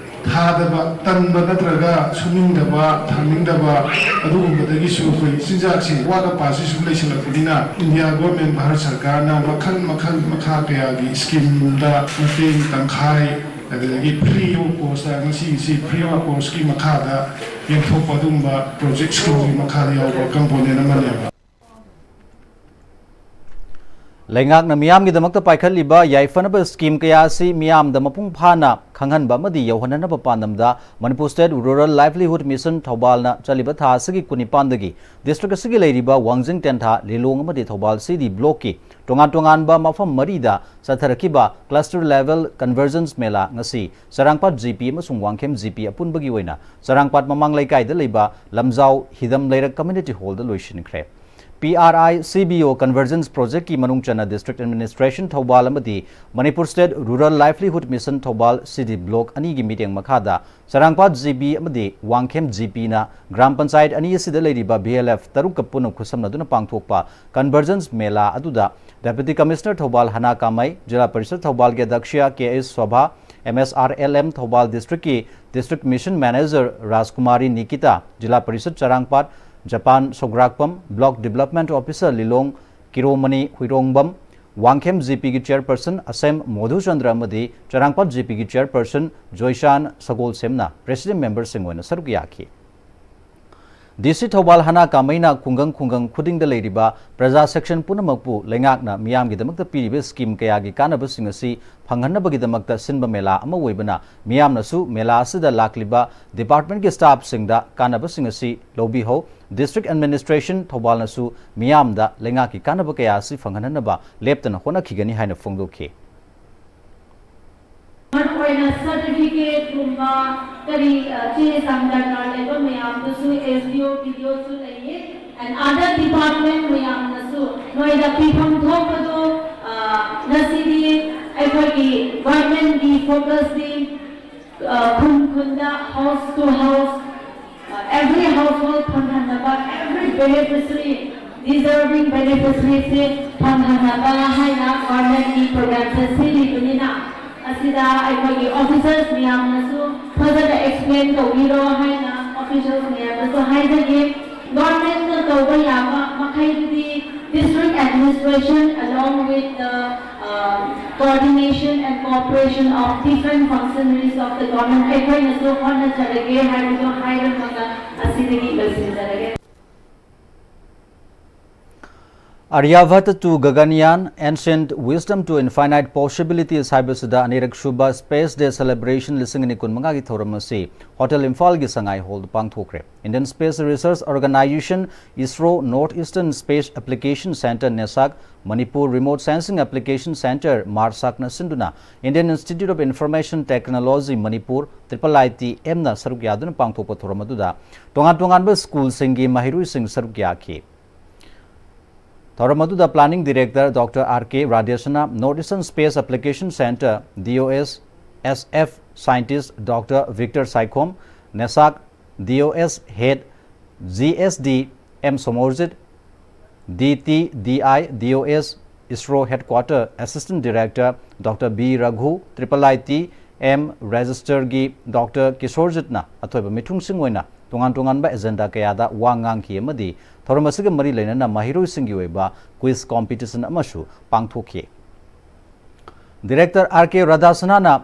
ꯊꯥꯗꯕ, ꯇꯟꯕ ꯅꯠꯇ꯭ꯔꯒ ꯁꯨꯅꯤꯡꯗꯕ, ꯊꯥꯅꯤꯡꯗꯕ ꯑꯗꯨꯒꯨꯝꯕꯗꯒꯤꯁꯨ ꯑꯩꯈꯣꯏ ꯆꯤꯟꯖꯥꯛꯁꯤ ꯑꯋꯥꯠ ꯑꯄꯥꯁꯤ ꯁꯨꯝ ꯂꯩꯁꯤꯜꯂꯛꯄꯅꯤꯅ ꯏꯟꯗꯤꯌꯥ ꯒꯣꯔꯃꯦꯟ, ꯚꯥꯔꯠ ꯁꯔꯀꯥꯔꯅ ꯃꯈꯜ ꯃꯈꯜ ꯃꯈꯥ ꯀꯌꯥꯒꯤ scheme ꯗ ꯃꯇꯦꯡ ꯇꯪꯈꯥꯏ, ꯑꯗꯨꯗꯒꯤ free of cost ꯇ ꯉꯁꯤꯒꯤꯁꯤ free of cost ꯀꯤ ꯃꯈꯥꯗ ꯌꯦꯟꯊꯣꯛꯄ ꯑꯗꯨꯒꯨꯝꯕ project scheme ꯒꯤ ꯃꯈꯥꯗ ꯌꯥꯎꯕ component ꯑꯃꯅꯦꯕ꯫ ꯂꯩꯉꯥꯛꯅ ꯃꯤꯌꯥꯝꯒꯤꯗꯃꯛꯇ ꯄꯥꯏꯈꯠꯂꯤꯕ ꯌꯥꯏꯐꯅꯕ scheme ꯀꯌꯥ ꯑꯁꯤ ꯃꯤꯌꯥꯝꯗ ꯃꯄꯨꯡ ꯐꯥꯅ ꯈꯪꯍꯟꯕ ꯑꯃꯗꯤ ꯌꯧꯍꯟꯅꯅꯕ ꯄꯥꯟꯗꯝꯗ Manipur State Rural Livelihood Mission ꯊꯧꯕꯥꯜꯅ ꯆꯠꯂꯤꯕ ꯊꯥ ꯑꯁꯤꯒꯤ ꯀꯨꯟꯅꯤꯄꯥꯟꯗꯒꯤ district ꯑꯁꯤꯒꯤ ꯂꯩꯔꯤꯕ ꯋꯥꯡꯖꯤꯡ ꯇꯦꯟꯊꯥ, ꯂꯤꯂꯣꯡ ꯑꯃꯗꯤ ꯊꯧꯕꯥꯜ C D blockꯀꯤ ꯇꯣꯉꯥꯟ ꯇꯣꯉꯥꯟꯕ ꯃꯐꯝ ꯃꯔꯤꯗ ꯆꯠꯊꯔꯛꯈꯤꯕ cluster level convergence ꯃꯦꯂꯥ ꯉꯁꯤ ꯆꯔꯥꯡꯄꯥꯠ G P ꯑꯃꯁꯨꯡ ꯋꯥꯡꯈꯦꯝ G P ꯑꯄꯨꯟꯕꯒꯤ ꯑꯣꯏꯅ ꯆꯔꯥꯡꯄꯥꯠ ꯃꯃꯥꯡ ꯂꯩꯀꯥꯏꯗ ꯂꯩꯕ ꯂꯝꯖꯥꯎ ꯍꯤꯗꯝ ꯂꯩꯔꯛ community hallꯗ ꯂꯣꯏꯁꯤꯟꯈ꯭ꯔꯦ꯫ P R I C B O Convergence Projectꯀꯤ ꯃꯅꯨꯡ ꯆꯟꯅ District Administration ꯊꯧꯕꯥꯜ ꯑꯃꯗꯤ Manipur State Rural Livelihood Mission Thoubal C D block ꯑꯅꯤꯒꯤ ꯃꯤꯠꯌꯦꯡ ꯃꯈꯥꯗ ꯆꯔꯥꯡꯄꯥꯠ G P ꯑꯃꯗꯤ ꯋꯥꯡꯈꯦꯝ G Pꯅ ꯒ꯭ꯔꯥꯝ ꯄꯟꯆꯥꯌꯠ ꯑꯅꯤ ꯑꯁꯤꯗ ꯂꯩꯔꯤꯕ B L F ꯇꯔꯨꯛꯀ ꯄꯨꯟꯅ ꯈꯨꯠꯁꯝꯅꯗꯨꯅ ꯄꯥꯡꯊꯣꯛꯄ convergence ꯃꯦꯂꯥ ꯑꯗꯨꯗ Deputy Commissioner ꯊꯧꯕꯥꯜ ꯍꯅꯥ ꯀꯥꯃꯩ, ꯖꯤꯂꯥ ꯄꯔꯤꯁꯗ ꯊꯧꯕꯥꯜꯒꯤ ꯑꯗ꯭ꯌꯛꯁ K S Sobha, M S R L M Thoubal districtꯀꯤ District Mission Manager Rajkumari Nikita, ꯖꯤꯂꯥ ꯄꯔꯤꯁꯗ Charangpat Japan Sougrakpam, Block Development Officer Lilong Kiromani Huirongbam, Wangkhem G Pꯒꯤ Chairperson ꯑꯁꯦꯝ ꯃꯣꯙꯨꯆꯟꯗ꯭ꯔ ꯑꯃꯗꯤ ꯆꯔꯥꯡꯄꯥꯠ G Pꯒꯤ Chairperson ꯖꯣꯏꯁꯥꯟ ꯁꯒꯣꯜꯁꯦꯝꯅ President Memberꯁꯤꯡ ꯑꯣꯏꯅ ꯁꯔꯨꯛ ꯌꯥꯈꯤ꯫ D C ꯊꯧꯕꯥꯜ ꯍꯅꯥ ꯀꯥꯃꯩꯅ ꯈꯨꯡꯒꯪ ꯈꯨꯡꯒꯪ ꯈꯨꯗꯤꯡꯗ ꯂꯩꯔꯤꯕ ꯄ꯭ꯔꯖꯥ section ꯄꯨꯝꯅꯃꯛꯄꯨ ꯂꯩꯉꯥꯛꯅ ꯃꯤꯌꯥꯝꯒꯤꯗꯃꯛꯇ ꯄꯤꯔꯤꯕ scheme ꯀꯌꯥꯒꯤ ꯀꯥꯟꯅꯕꯁꯤꯡ ꯑꯁꯤ ꯐꯪꯍꯟꯅꯕꯒꯤꯗꯃꯛꯇ ꯁꯤꯟꯕ ꯃꯦꯂꯥ ꯑꯃ ꯑꯣꯏꯕꯅ ꯃꯤꯌꯥꯝꯅꯁꯨ ꯃꯦꯂꯥ ꯑꯁꯤꯗ ꯂꯥꯛꯂꯤꯕ departmentꯀꯤ staffꯁꯤꯡꯗ ꯀꯥꯟꯅꯕꯁꯤꯡ ꯑꯁꯤ ꯂꯧꯕꯤꯍꯧ꯫ District Administration ꯊꯧꯕꯥꯜꯅꯁꯨ ꯃꯤꯌꯥꯝꯗ ꯂꯩꯉꯥꯛꯀꯤ ꯀꯥꯟꯅꯕ ꯀꯌꯥ ꯑꯁꯤ ꯐꯪꯍꯟꯅꯕ ꯂꯦꯞꯇꯅ ꯍꯣꯠꯅꯈꯤꯒꯅꯤ ꯍꯥꯏꯅ ꯐꯣꯡꯗꯣꯛꯈꯤ꯫ ꯃꯔꯨꯑꯣꯏꯅ certificateꯀꯨꯝꯕ ꯀꯔꯤ, ꯑ, ꯆꯦ ꯆꯥꯡ ꯗꯔꯀꯥꯔ ꯂꯩꯕ ꯃꯌꯥꯝꯗꯨꯁꯨ S D O, B D Oꯁꯨ ꯂꯩꯌꯦ꯫ And other department ꯃꯌꯥꯝꯅꯁꯨ ꯅꯣꯏꯗ ꯄꯤꯐꯝ ꯊꯣꯛꯄꯗꯣ, ꯑ, ꯉꯁꯤꯗꯤ ꯑꯩꯈꯣꯏꯒꯤ governmentꯀꯤ focusꯇꯤ, ꯑ, ꯈꯨꯟ ꯈꯨꯟꯗ, house to house, every household ꯐꯪꯍꯟꯅꯕ, every beneficiary, deserving beneficiaryꯁꯦ ꯐꯪꯍꯟꯅꯕ ꯍꯥꯏꯅ governmentꯀꯤ programꯁꯦ ꯁꯤꯜꯂꯤꯕꯅꯤꯅ, ꯑꯁꯤꯗ ꯑꯩꯈꯣꯏꯒꯤ officers ꯃꯌꯥꯝꯅꯁꯨ ꯐꯖꯅ explain ꯇꯧꯕꯤꯔꯣ ꯍꯥꯏꯅ officials ꯃꯌꯥꯝꯗꯁꯨ ꯍꯥꯏꯖꯒꯦ꯫ Governmentꯅ ꯇꯧꯕ ꯌꯥꯕ ꯃꯈꯩꯗꯨꯗꯤ district administration along with the, uh, coordination and cooperation of different functionaries of the government ꯑꯩꯈꯣꯏꯅꯁꯨ ꯍꯣꯠꯅꯖꯔꯒꯦ ꯍꯥꯏꯕꯗꯣ ꯍꯥꯏꯔꯝꯃꯒ ꯑꯁꯤꯗꯒꯤ ꯂꯣꯏꯁꯤꯟꯖꯔꯒꯦ꯫ Aryabhata to Gaganyaan, Ancient Wisdom to Infinite Possibilities ꯍꯥꯏꯕꯁꯤꯗ ꯑꯅꯤꯔꯛ ꯁꯨꯕ Space Day Celebration ꯂꯤꯁꯤꯡ ꯑꯅꯤ ꯀꯨꯟꯃꯉꯥꯒꯤ ꯊꯧꯔꯝ ꯑꯁꯤ ꯍꯣꯇꯦꯜ ꯏꯝꯐꯥꯜꯒꯤ ꯁꯉꯥꯏ ꯍꯣꯜꯗ ꯄꯥꯡꯊꯣꯛꯈ꯭ꯔꯦ꯫ Indian Space Research Organisation, ISRO, North Eastern Space Application Centre, NESAC, Manipur Remote Sensing Application Centre, MARSAC ꯅ ꯁꯤꯟꯗꯨꯅ Indian Institute of Information Technology, Manipur, triple I T M ꯅ ꯁꯔꯨꯛ ꯌꯥꯗꯨꯅ ꯄꯥꯡꯊꯣꯛꯄ ꯊꯧꯔꯝ ꯑꯗꯨꯗ ꯇꯣꯉꯥꯟ ꯇꯣꯉꯥꯟꯕ ꯁ꯭ꯀꯨꯜꯁꯤꯡꯒꯤ ꯃꯍꯩꯔꯣꯏꯁꯤꯡ ꯁꯔꯨꯛ ꯌꯥꯈꯤ꯫ ꯊꯧꯔꯝ ꯑꯗꯨꯗ Planning Director Doctor R K Radheshyana, North Eastern Space Application Centre, D O S S F Scientist Doctor Victor Saikhom, NESAC D O S Head G S D M Somorjit, D T D I D O S ISRO Headquarter Assistant Director Doctor B Raghu, triple I T M Registrar ꯒꯤ Doctor ꯀꯤꯁꯣꯔꯖꯤꯠꯅ ꯑꯊꯣꯏꯕ ꯃꯤꯊꯨꯡꯁꯤꯡ ꯑꯣꯏꯅ ꯇꯣꯉꯥꯟ ꯇꯣꯉꯥꯟꯕ agenda ꯀꯌꯥꯗ ꯋꯥ ꯉꯥꯡꯈꯤ ꯑꯃꯗꯤ ꯊꯧꯔꯝ ꯑꯁꯤꯒ ꯃꯔꯤ ꯂꯩꯅꯅ ꯃꯍꯩꯔꯣꯏꯁꯤꯡꯒꯤ ꯑꯣꯏꯕ quiz competition ꯑꯃꯁꯨ ꯄꯥꯡꯊꯣꯛꯈꯤ꯫ Director R K Radheshyana ꯅ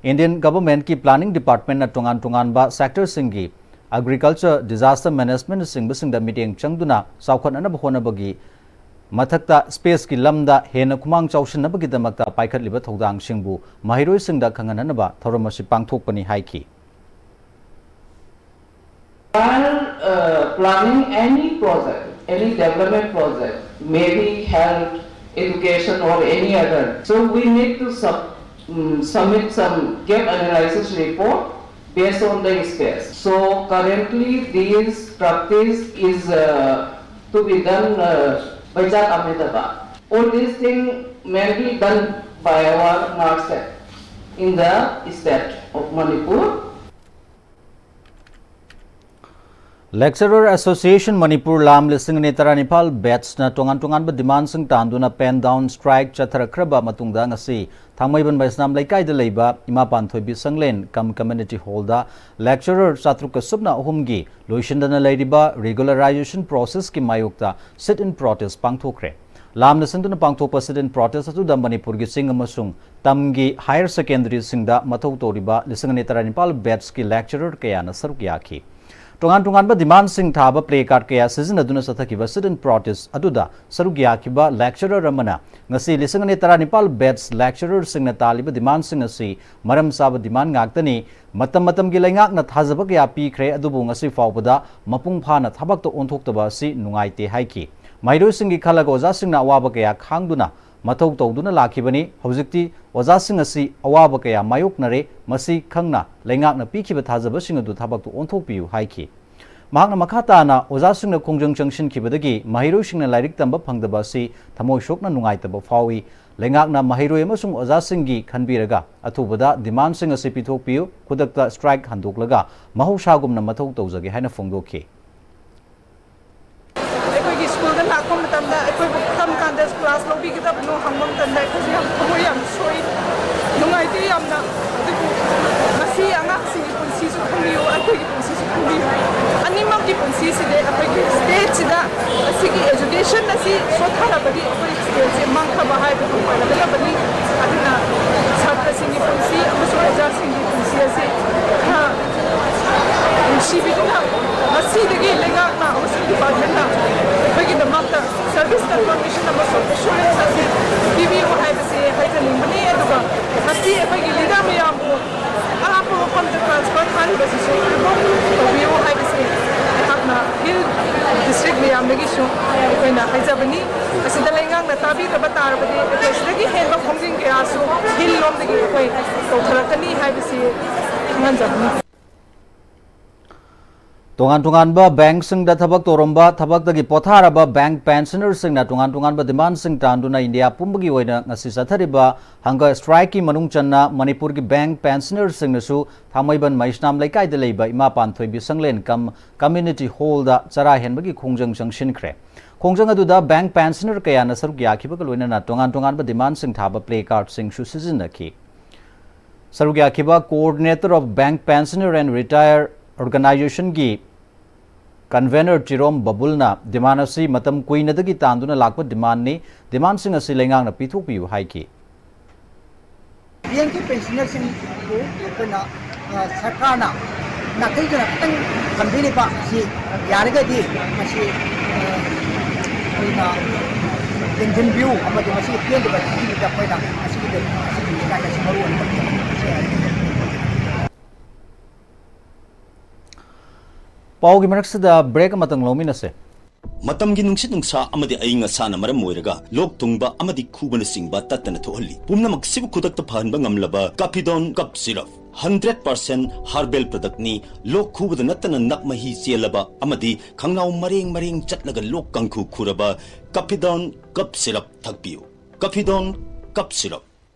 Indian Government ꯀꯤ Planning Department ꯅ ꯇꯣꯉꯥꯟ ꯇꯣꯉꯥꯟꯕ sector ꯁꯤꯡꯒꯤ Agriculture, Disaster Management ꯅꯆꯤꯡꯕꯁꯤꯡꯗ ꯃꯤꯠꯌꯦꯡ ꯆꯪꯗꯨꯅ ꯆꯥꯎꯈꯠꯅꯅꯕ ꯍꯣꯠꯅꯕꯒꯤ ꯃꯊꯛꯇ space ꯀꯤ ꯂꯝꯗ ꯍꯦꯟꯅ ꯈꯨꯃꯥꯡ ꯆꯥꯎꯁꯤꯟꯅꯕꯒꯤꯗꯃꯛꯇ ꯄꯥꯏꯈꯠꯂꯤꯕ ꯊꯧꯗꯥꯡꯁꯤꯡꯕꯨ ꯃꯍꯩꯔꯣꯏꯁꯤꯡꯗ ꯈꯪꯍꯟꯅꯅꯕ ꯊꯧꯔꯝ ꯑꯁꯤ ꯄꯥꯡꯊꯣꯛꯄꯅꯤ ꯍꯥꯏꯈꯤ꯫ While uh, planning any project, any development project, maybe health, education or any other, so we need to sub, um, submit some gap analysis report based on the space. So currently this practice is uh, to be done uh, by Jat Ahmedabad. All these things mainly done by our MARSAC in the state of Manipur. Lecturer Association Manipur, ꯂꯥꯝ ꯂꯤꯁꯤꯡ ꯑꯅꯤ ꯇꯔꯥꯅꯤꯄꯥꯜ batch ꯅ ꯇꯣꯉꯥꯟ ꯇꯣꯉꯥꯟꯕ demand ꯁꯤꯡ ꯇꯥꯟꯗꯨꯅ pen down strike ꯆꯠꯊꯔꯛꯈ꯭ꯔꯕ ꯃꯇꯨꯡꯗ ꯉꯁꯤ ꯊꯥꯡꯃꯩꯕꯟ ꯕꯩꯁꯅꯥꯝ ꯂꯩꯀꯥꯏꯗ ꯂꯩꯕ ꯏꯃꯥ ꯄꯥꯟꯊꯣꯏꯕꯤ ꯁꯪꯂꯦꯟ cum community hall ꯗ lecturer ꯆꯥꯇ꯭ꯔꯨꯛꯀ ꯁꯨꯞꯅ ꯑꯍꯨꯝꯒꯤ ꯂꯣꯏꯁꯤꯟꯗꯅ ꯂꯩꯔꯤꯕ regularization process ꯀꯤ ꯃꯥꯌꯣꯛꯇ sit in protest ꯄꯥꯡꯊꯣꯛꯈ꯭ꯔꯦ꯫ ꯂꯥꯝꯅ ꯁꯤꯟꯗꯨꯅ ꯄꯥꯡꯊꯣꯛꯄ sit in protest ꯑꯗꯨꯗ ꯃꯅꯤꯄꯨꯔꯒꯤ ꯆꯤꯡ ꯑꯃꯁꯨꯡ ꯇꯝꯒꯤ higher secondary ꯁꯤꯡꯗ ꯃꯊꯧ ꯇꯧꯔꯤꯕ ꯂꯤꯁꯤꯡ ꯑꯅꯤ ꯇꯔꯥꯅꯤꯄꯥꯜ batch ꯀꯤ lecturer ꯀꯌꯥꯅ ꯁꯔꯨꯛ ꯌꯥꯈꯤ꯫ ꯇꯣꯉꯥꯟ ꯇꯣꯉꯥꯟꯕ ꯗꯤꯃꯥꯟꯁꯤꯡ ꯊꯥꯕ ꯄ꯭ꯂꯦ ꯀꯥꯔꯗ ꯀꯌꯥ ꯁꯤꯖꯤꯟꯅꯗꯨꯅ ꯆꯠꯊꯈꯤꯕ ꯁꯤꯠ ꯏꯟ ꯄ꯭ꯔꯣꯇꯦꯁ ꯑꯗꯨꯗ ꯁꯔꯨꯛ ꯌꯥꯈꯤꯕ ꯂꯦꯛꯆꯔꯔ ꯑꯃꯅ ꯉꯁꯤ ꯂꯤꯁꯤꯡ ꯑꯅꯤ ꯇꯔꯥꯅꯤꯄꯥꯜ ꯕꯦꯠꯁ ꯂꯦꯛꯆꯔꯔꯁꯤꯡꯅ ꯇꯥꯜꯂꯤꯕ ꯗꯤꯃꯥꯟꯁꯤꯡ ꯑꯁꯤ ꯃꯔꯝ ꯆꯥꯕ ꯗꯤꯃꯥꯟ ꯉꯥꯛꯇꯅꯤ, ꯃꯇꯝ ꯃꯇꯝꯒꯤ ꯂꯩꯉꯥꯛꯅ ꯊꯥꯖꯕ ꯀꯌꯥ ꯄꯤꯈ꯭ꯔꯦ, ꯑꯗꯨꯕꯨ ꯉꯁꯤ ꯐꯥꯎꯕꯗ ꯃꯄꯨꯡ ꯐꯥꯅ ꯊꯕꯛꯇ ꯑꯣꯟꯊꯣꯛꯇꯕ ꯑꯁꯤ ꯅꯨꯡꯉꯥꯏꯇꯦ ꯍꯥꯏꯈꯤ꯫ ꯃꯍꯩꯔꯣꯏꯁꯤꯡꯒꯤ ꯈꯜꯂꯒ ꯑꯣꯖꯥꯁꯤꯡꯅ ꯑꯋꯥꯕ ꯀꯌꯥ ꯈꯥꯡꯗꯨꯅ ꯃꯊꯧ ꯇꯧꯗꯨꯅ ꯂꯥꯛꯈꯤꯕꯅꯤ꯫ ꯍꯧꯖꯤꯛꯇꯤ ꯑꯣꯖꯥꯁꯤꯡ ꯑꯁꯤ ꯑꯋꯥꯕ ꯀꯌꯥ ꯃꯥꯌꯣꯛꯅꯔꯦ꯫ ꯃꯁꯤ ꯈꯪꯅ ꯂꯩꯉꯥꯛꯅ ꯄꯤꯈꯤꯕ ꯊꯥꯖꯕꯁꯤꯡ ꯑꯗꯨ ꯊꯕꯛꯇ ꯑꯣꯟꯊꯣꯛꯄꯤꯌꯨ ꯍꯥꯏꯈꯤ꯫ ꯃꯍꯥꯛꯅ ꯃꯈꯥ ꯇꯥꯅ ꯑꯣꯖꯥꯁꯤꯡꯅ ꯈꯣꯡꯖꯪ ꯆꯪꯁꯤꯟꯈꯤꯕꯗꯒꯤ ꯃꯍꯩꯔꯣꯏꯁꯤꯡꯅ ꯂꯥꯏꯔꯤꯛ ꯇꯝꯕ ꯐꯪꯗꯕ ꯑꯁꯤ ꯊꯃꯣꯏ ꯁꯣꯛꯅ ꯅꯨꯡꯉꯥꯏꯇꯕ ꯐꯥꯎꯏ꯫ ꯂꯩꯉꯥꯛꯅ ꯃꯍꯩꯔꯣꯏ ꯑꯃꯁꯨꯡ ꯑꯣꯖꯥꯁꯤꯡꯒꯤ ꯈꯟꯕꯤꯔꯒ ꯑꯊꯨꯕꯗ ꯗꯤꯃꯥꯟꯁꯤꯡ ꯑꯁꯤ ꯄꯤꯊꯣꯛꯄꯤꯌꯨ, ꯈꯨꯗꯛꯇ ꯁ꯭ꯇ꯭ꯔꯥꯏꯛ ꯍꯟꯗꯣꯛꯂꯒ ꯃꯍꯧꯁꯥꯒꯨꯝꯅ ꯃꯊꯧ ꯇꯧꯖꯒꯦ ꯍꯥꯏꯅ ꯐꯣꯡꯗꯣꯛꯈꯤ꯫ ꯑꯩꯈꯣꯏꯒꯤ ꯁ꯭ꯀꯨꯜꯗ ꯂꯥꯛꯄ ꯃꯇꯝꯗ ꯑꯩꯈꯣꯏꯕꯨ ꯀꯔꯝ ꯀꯥꯟꯗ ꯀ꯭ꯂꯥꯁ ꯂꯧꯕꯤꯒꯗꯕꯅꯣ ꯍꯪꯕ ꯃꯇꯝꯗ ꯑꯩꯈꯣꯏꯁꯨ ꯌꯥꯝ ꯊꯃꯣꯏ ꯌꯥꯝ ꯁꯣꯛꯏ, ꯅꯨꯡꯉꯥꯏꯇꯦ ꯌꯥꯝꯅ꯫ ꯑꯗꯨꯕꯨ ꯃꯁꯤ ꯑꯉꯥꯡꯁꯤꯡꯒꯤ ꯄꯨꯟꯁꯤꯁꯨ ꯈꯟꯕꯤꯌꯨ, ꯑꯩꯈꯣꯏꯒꯤ ꯄꯨꯟꯁꯤꯁꯨ ꯈꯟꯕꯤꯌꯨ꯫ ꯑꯅꯤꯃꯛꯀꯤ ꯄꯨꯟꯁꯤꯁꯤꯗ ꯑꯩꯈꯣꯏꯒꯤ ꯁ꯭ꯇꯦꯠꯁꯤꯗ ꯑꯁꯤꯒꯤ ꯑꯦꯖꯨꯀꯦꯁꯟ ꯑꯁꯤ ꯁꯣꯠꯊꯔꯕꯗꯤ ꯑꯩꯈꯣꯏ ꯁ꯭ꯇꯦꯠꯁꯦ ꯃꯥꯡꯊꯕ ꯍꯥꯏꯕꯗꯨ ꯑꯣꯏꯔꯒꯗꯕꯅꯤ꯫ ꯑꯗꯨꯅ ꯁꯥꯇ꯭ꯔꯁꯤꯡꯒꯤ ꯄꯨꯟꯁꯤ ꯑꯃꯁꯨꯡ ꯑꯣꯖꯥꯁꯤꯡꯒꯤ ꯄꯨꯟꯁꯤ ꯑꯁꯤ ꯈꯔ ꯅꯨꯡꯁꯤꯕꯤꯗꯨꯅ ꯉꯁꯤꯗꯒꯤ ꯂꯩꯉꯥꯛꯅ ꯑꯃꯁꯨꯡ ꯗꯤꯄꯥꯔꯠꯃꯦꯟꯅ ꯑꯩꯈꯣꯏꯒꯤꯗꯃꯛꯇ ꯁꯔꯚꯤꯁ ꯀꯟꯐꯔꯃꯦꯁꯟ ꯑꯃꯁꯨꯡ ꯑꯦꯁꯨꯔꯦꯟꯁ ꯑꯁꯤ ꯄꯤꯕꯤꯌꯨ ꯍꯥꯏꯕꯁꯤ ꯍꯥꯏꯖꯅꯤꯡꯕꯅꯤ꯫ ꯑꯗꯨꯒ ꯉꯁꯤ ꯑꯩꯈꯣꯏꯒꯤ ꯂꯤꯗꯔ ꯃꯌꯥꯝꯕꯨ ꯑꯔꯥꯞꯄ ꯃꯐꯝꯗ ꯇ꯭ꯔꯥꯟꯁꯐꯔ ꯊꯥꯔꯤꯕꯁꯤꯁꯨ ꯔꯤꯃꯨꯚ ꯇꯧꯕꯤꯌꯨ ꯍꯥꯏꯕꯁꯤ ꯑꯩꯍꯥꯛꯅ ꯍꯤꯜ ꯗꯤꯁꯇ꯭ꯔꯤꯛ ꯃꯌꯥꯝꯗꯒꯤꯁꯨ ꯑꯩꯈꯣꯏꯅ ꯍꯥꯏꯖꯕꯅꯤ꯫ ꯑꯁꯤꯗ ꯂꯩꯉꯥꯛꯅ ꯇꯥꯕꯤꯗꯕ ꯇꯥꯔꯕꯗꯤ ꯑꯩꯈꯣꯏ ꯁꯤꯗꯒꯤ ꯍꯦꯟꯕ ꯈꯣꯡꯖꯪ ꯀꯌꯥꯁꯨ ꯍꯤꯜ ꯂꯣꯝꯗꯒꯤ ꯑꯩꯈꯣꯏ ꯇꯧꯊꯔꯛꯀꯅꯤ ꯍꯥꯏꯕꯁꯤ ꯈꯪꯍꯟꯖꯕꯅꯤ꯫ ꯇꯣꯉꯥꯟ ꯇꯣꯉꯥꯟꯕ ꯕꯦꯡꯛꯁꯤꯡꯗ ꯊꯕꯛ ꯇꯧꯔꯝꯕ, ꯊꯕꯛꯇꯒꯤ ꯄꯣꯊꯥꯔꯕ ꯕꯦꯡꯛ ꯄꯦꯟꯁꯅꯔꯁꯤꯡꯅ ꯇꯣꯉꯥꯟ ꯇꯣꯉꯥꯟꯕ ꯗꯤꯃꯥꯟꯁꯤꯡ ꯇꯥꯟꯗꯨꯅ ꯏꯟꯗꯤꯌꯥ ꯄꯨꯝꯕꯒꯤ ꯑꯣꯏꯅ ꯉꯁꯤ ꯆꯠꯊꯔꯤꯕ ꯍꯪꯒꯔ ꯁ꯭ꯇ꯭ꯔꯥꯏꯛꯀꯤ ꯃꯅꯨꯡ ꯆꯟꯅ ꯃꯅꯤꯄꯨꯔꯒꯤ ꯕꯦꯡꯛ ꯄꯦꯟꯁꯅꯔꯁꯤꯡꯅꯁꯨ ꯊꯥꯡꯃꯩꯕꯟ ꯃꯩꯁꯅꯥꯝ ꯂꯩꯀꯥꯏꯗ ꯂꯩꯕ ꯏꯃꯥ ꯄꯥꯟꯊꯣꯏꯕꯤ ꯁꯪꯂꯦꯟ ꯀꯝ ꯀꯝꯃ꯭ꯌꯨꯅꯤꯇꯤ ꯍꯣꯜꯗ ꯆꯔꯥ ꯍꯦꯟꯕꯒꯤ ꯈꯣꯡꯖꯪ ꯆꯪꯁꯤꯟꯈ꯭ꯔꯦ꯫ ꯈꯣꯡꯖꯪ ꯑꯗꯨꯗ ꯕꯦꯡꯛ ꯄꯦꯟꯁꯅꯔ ꯀꯌꯥꯅ ꯁꯔꯨꯛ ꯌꯥꯈꯤꯕꯒ ꯂꯣꯏꯅꯅ ꯇꯣꯉꯥꯟ ꯇꯣꯉꯥꯟꯕ ꯗꯤꯃꯥꯟꯁꯤꯡ ꯊꯥꯕ ꯄ꯭ꯂꯦ ꯀꯥꯔꯗꯁꯤꯡꯁꯨ ꯁꯤꯖꯤꯟꯅꯈꯤ꯫ ꯁꯔꯨꯛ ꯌꯥꯈꯤꯕ Coordinator of Bank Pensioner and Retire Organizationꯒꯤ ꯀꯟꯚꯦꯅꯔ ꯆꯤꯔꯣꯝ ꯕꯕꯨꯜꯅ ꯗꯤꯃꯥꯟ ꯑꯁꯤ ꯃꯇꯝ ꯀꯨꯏꯅꯗꯒꯤ ꯇꯥꯟꯗꯨꯅ ꯂꯥꯛꯄ ꯗꯤꯃꯥꯟꯅꯤ, ꯗꯤꯃꯥꯟꯁꯤꯡ ꯑꯁꯤ ꯂꯩꯉꯥꯛꯅ ꯄꯤꯊꯣꯛꯄꯤꯌꯨ ꯍꯥꯏꯈꯤ꯫ ꯕꯦꯡꯛꯀꯤ ꯄꯦꯟꯁꯅꯔꯁꯤꯡꯕꯨ ꯑꯩꯈꯣꯏꯅ, ꯑ, ꯁꯔꯀꯥꯔꯅ ꯅꯥꯇꯩꯗꯨꯅ ꯈꯤꯇꯪ ꯊꯝꯕꯤꯔꯤꯕ ꯑꯁꯤ ꯌꯥꯔꯒꯗꯤ ꯃꯁꯤ, ꯑ, ꯑꯩꯈꯣꯏꯅ ꯌꯦꯡꯁꯤꯟꯕꯤꯌꯨ ꯑꯃꯗꯤ ꯃꯁꯤꯒꯤ ꯄꯦꯟꯗꯕ ꯊꯤꯕꯤꯕꯗ ꯑꯩꯈꯣꯏꯅ ꯃꯁꯤꯒꯤ ꯃꯁꯤꯒꯤ ꯂꯩꯀꯥꯏ ꯑꯁꯤ ꯃꯔꯨ ꯑꯣꯏꯅ ꯄꯥꯎꯒꯤ ꯃꯔꯛꯁꯤꯗ ꯕ꯭ꯔꯦꯛ ꯑꯃꯇꯪ ꯂꯧꯃꯤꯟꯅꯁꯦ꯫ ꯃꯇꯝꯒꯤ ꯅꯨꯡꯁꯤꯠ ꯅꯨꯡꯁꯥ ꯑꯃꯗꯤ ꯑꯏꯪ ꯑꯁꯥꯅ ꯃꯔꯝ ꯑꯣꯏꯔꯒ ꯂꯣꯛ ꯊꯨꯡꯕ ꯑꯃꯗꯤ ꯈꯨꯕꯅꯆꯤꯡꯕ ꯇꯠꯇꯅ ꯊꯣꯛꯍꯜꯂꯤ꯫ ꯄꯨꯝꯅꯃꯛꯁꯤꯕꯨ ꯈꯨꯗꯛꯇ ꯐꯍꯟꯕ ꯉꯝꯂꯕ ꯀꯥꯐꯤꯗꯣꯟ ꯀꯞ ꯁꯤꯔꯞ, ꯍꯟꯗ꯭ꯔꯦꯠ ꯄꯥꯔꯁꯦꯟ ꯍꯥꯔꯕꯦꯜ ꯄ꯭ꯔꯗꯛꯅꯤ꯫ ꯂꯣꯛ ꯈꯨꯕꯗ ꯅꯠꯇꯅ ꯅꯞ ꯃꯍꯤ ꯆꯦꯜꯂꯕ ꯑꯃꯗꯤ ꯈꯪꯅꯥꯎ ꯃꯔꯦꯡ ꯃꯔꯦꯡ ꯆꯠꯂꯒ ꯂꯣꯛ ꯀꯥꯡꯈꯨ ꯈꯨꯔꯕ ꯀꯥꯐꯤꯗꯣꯟ ꯀꯞ ꯁꯤꯔꯞ ꯊꯛꯄꯤꯌꯨ꯫ ꯀꯥꯐꯤꯗꯣꯟ ꯀꯞ ꯁꯤꯔꯞ꯫